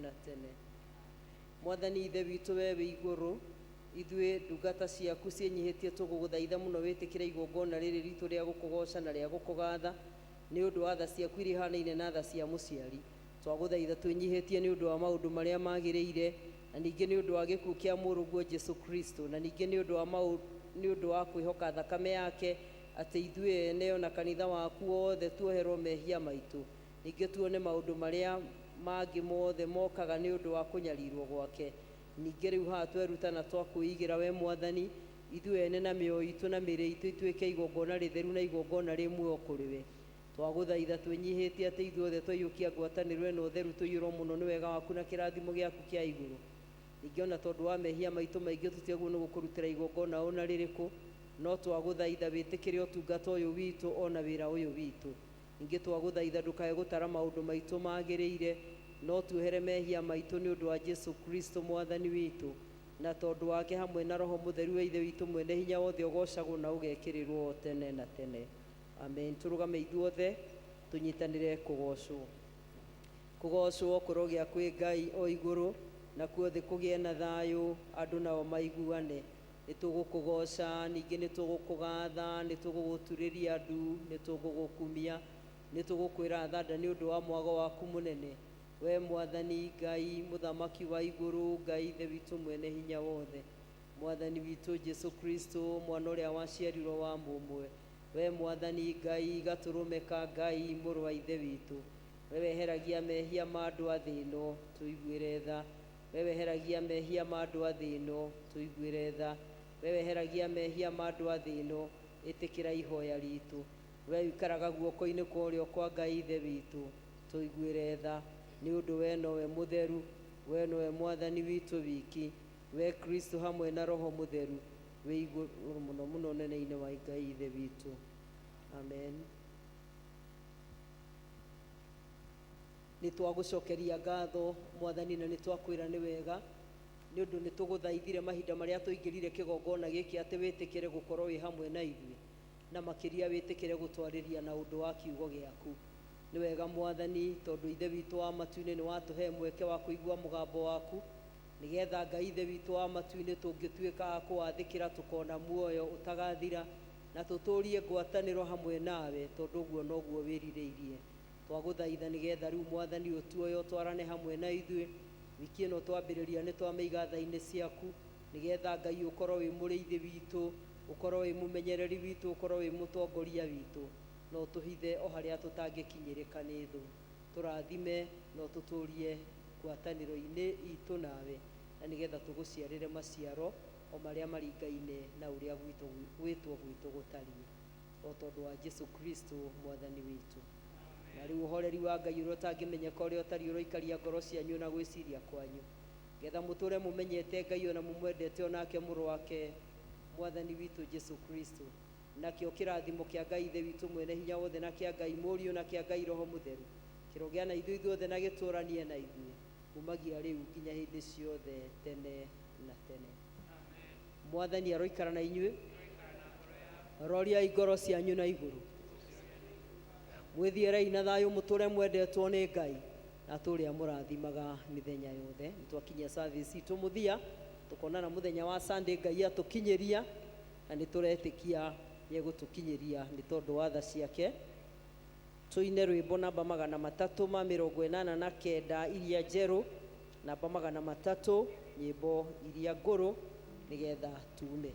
na tene. Mwathani Ithe witũ we wĩ igũrũ, ithuĩ ndungata ciaku ciĩnyihĩtie tũgũgũthaitha mũno wĩtĩkĩre igongona rĩrĩ ritũ rĩa gũkũgoca na rĩa gũkũgatha nĩ ũndũ wa tha ciaku iria ihanaine na tha cia mũciari. Twagũthaitha twĩnyihĩtie nĩ ũndũ wa maũndũ marĩa magĩrĩire, na ningĩ nĩ ũndũ wa gĩkuũ kĩa mũrũguo Jesu Kristo, na ningĩ nĩ ũndũ wa nĩ ũndũ wa kwĩhoka thakame yake atĩ ithuĩ ene ona kanitha waku wothe tuoherwo mehia maitũ, ningĩ tuone maũndũ marĩa mangĩ mothe mokaga nĩ ũndũ wa kũnyarirwo gwake. Ningĩ rĩu haha tweruta na twakwĩigĩra we Mwathani, ithuĩ ene na mĩoyo itũ na mĩĩrĩ itũ ituĩke igongona rĩtheru na igongona rĩ muoyo kũrĩ we. Twagũthaitha twĩnyihĩtie atĩ ithuothe twaiyũkia ngwatanĩro ĩno theru tũiyũrwo mũno nĩ wega waku na kĩrathimo gĩaku kĩa igũrũ. Ningĩ ona tondũ wa mehia maitũ maingĩ tũtiagĩrĩirwo nĩ gũkũrutĩra igongona ona rĩrĩkũ, no twagũthaitha wĩtĩkĩre ũtungata ũyũ witũ ona wĩra ũyũ witũ. Ningĩ twagũthaitha ndũkae gũtara maũndũ maitũ magĩrĩire, no tuohere mehia maitũ nĩ ũndũ wa Jesu Kristo Mwathani witũ, na tondũ wake hamwe na Roho Mũtheru wa Ithe witũ mwene hinya wothe ũgocagwo na ũgekĩrĩrwo tene na tene. Amen. Tũrũgame ithuothe tũnyitanĩre kũgocwo. Kũgocwo kũrogĩa kwĩ Ngai o igũrũ, nakuo thĩ kũgĩe na thayũ, andũ nao maiguane. Nĩ tũgũkũgoca, ningĩ nĩ tũgũkũgatha, nĩ tũgũgũturĩria ndu, nĩ tũgũgũkumia, nĩ tũgũkwĩra thanda nĩ ũndũ wa mwago waku mũnene. We Mwathani Ngai, Mũthamaki wa igũrũ, Ngai Ithe witũ mwene hinya wothe. Mwathani witũ Jesu Kristo, mwana ũrĩa waciarirwo wa mũmwe. We Mwathani Ngai, gatũrũme ka Ngai, mũrũ wa Ithe witũ. We weheragia mehia ma andũ a thĩ ĩno, tũiguĩre tha. We weheragia mehia ma andũ a thĩ ĩno, tũiguĩre tha. We weheragia mehia ma andũ a thĩ ĩno, ĩtĩkĩra ihoya ritũ. We ũikaraga guoko-inĩ kwa ũrĩo kwa Ngai Ithe witũ, tũiguĩre tha. Nĩ ũndũ we nowe mũtheru, we nowe Mwathani witũ wiki, we Kristo hamwe na Roho Mũtheru, wĩ igũrũ mũno mũno ũnene-inĩ wa Ngai Ithe witũ. Amen. Nĩ twagũcokeria ngatho Mwathani, na nĩ twakwĩra nĩ wega, nĩ ũndũ nĩ tũgũthaithire mahinda marĩa tũingĩrire kĩgongona gĩkĩ atĩ wĩtĩkĩre gũkorwo wĩ hamwe na ithuĩ, na makĩria wĩtĩkĩre gũtwarĩria na ũndũ wa kiugo gĩaku. Nĩ wega Mwathani, tondũ Ithe witũ wa matu-inĩ nĩ watũhe mweke wa kũigua mũgambo waku, nĩgetha Ngai Ithe witũ wa matu-inĩ tũngĩtuĩka a kũwathĩkĩra tũkona muoyo ũtagathira, na tũtũrie ngwatanĩro hamwe nawe, tondũ ũguo noguo wĩrirĩirie. Twagũthaitha nĩgetha rĩu Mwathani ũtuoye ũtwarane hamwe na ithuĩ. Wiki ĩno twambĩrĩria nĩ twamĩiga tha-inĩ ciaku, nĩgetha Ngai ũkorwo wĩ mũrĩithi witũ, ũkorwo wĩ mũmenyereri witũ, ũkorwo wĩ mũtongoria witũ, na ũtũhithe o harĩa tũtangĩkinyĩrĩka nĩ thũ. Tũrathime na ũtũtũrie ngwatanĩro-inĩ itũ nawe, na nĩgetha tũgũciarĩre maciaro o marĩa maringaine na ũrĩa gwĩtwo gwitũ gũtariĩ, o tondũ wa Jesu Kristo Mwathani witũ. Na rĩu ũhoreri wa Ngai ũrĩa ũtangĩmenyeka ũrĩa ũtariĩ ũroikaria ngoro cianyu na gwĩciria kwanyu, getha mũtũre mũmenyete Ngai ona mũmwendete onake mũrũ wake Mwathani witũ Jesu Kristo. Nakĩo kĩrathimo kĩa Ngai Ithe witũ mwene hinya wothe, na kĩa Ngai Mũriũ, na kĩa Ngai Roho Mũtheru kĩrogĩa na ithuĩ ithuothe na gĩtũranie na ithuĩ kumagia rĩu nginya hĩndĩ ciothe tene na tene. Mwathani aroikara na inyuĩ. Roriai ngoro cianyu na igũrũ, mwĩthiĩrei na thayũ, mũtũre mwendetwo nĩ Ngai na tũrĩa mũrathimaga mĩthenya yothe. Nĩ twakinyia service itũ mũthia, tũkonana mũthenya wa Sunday Ngai atũkinyĩria, na nĩ tũretĩkia nĩ egũtũkinyĩria nĩ tondũ wa tha ciake. Tũine rwĩmbo namba 389 iria njerũ, namba 300 nyĩmbo iria ngũrũ, nĩgetha tume.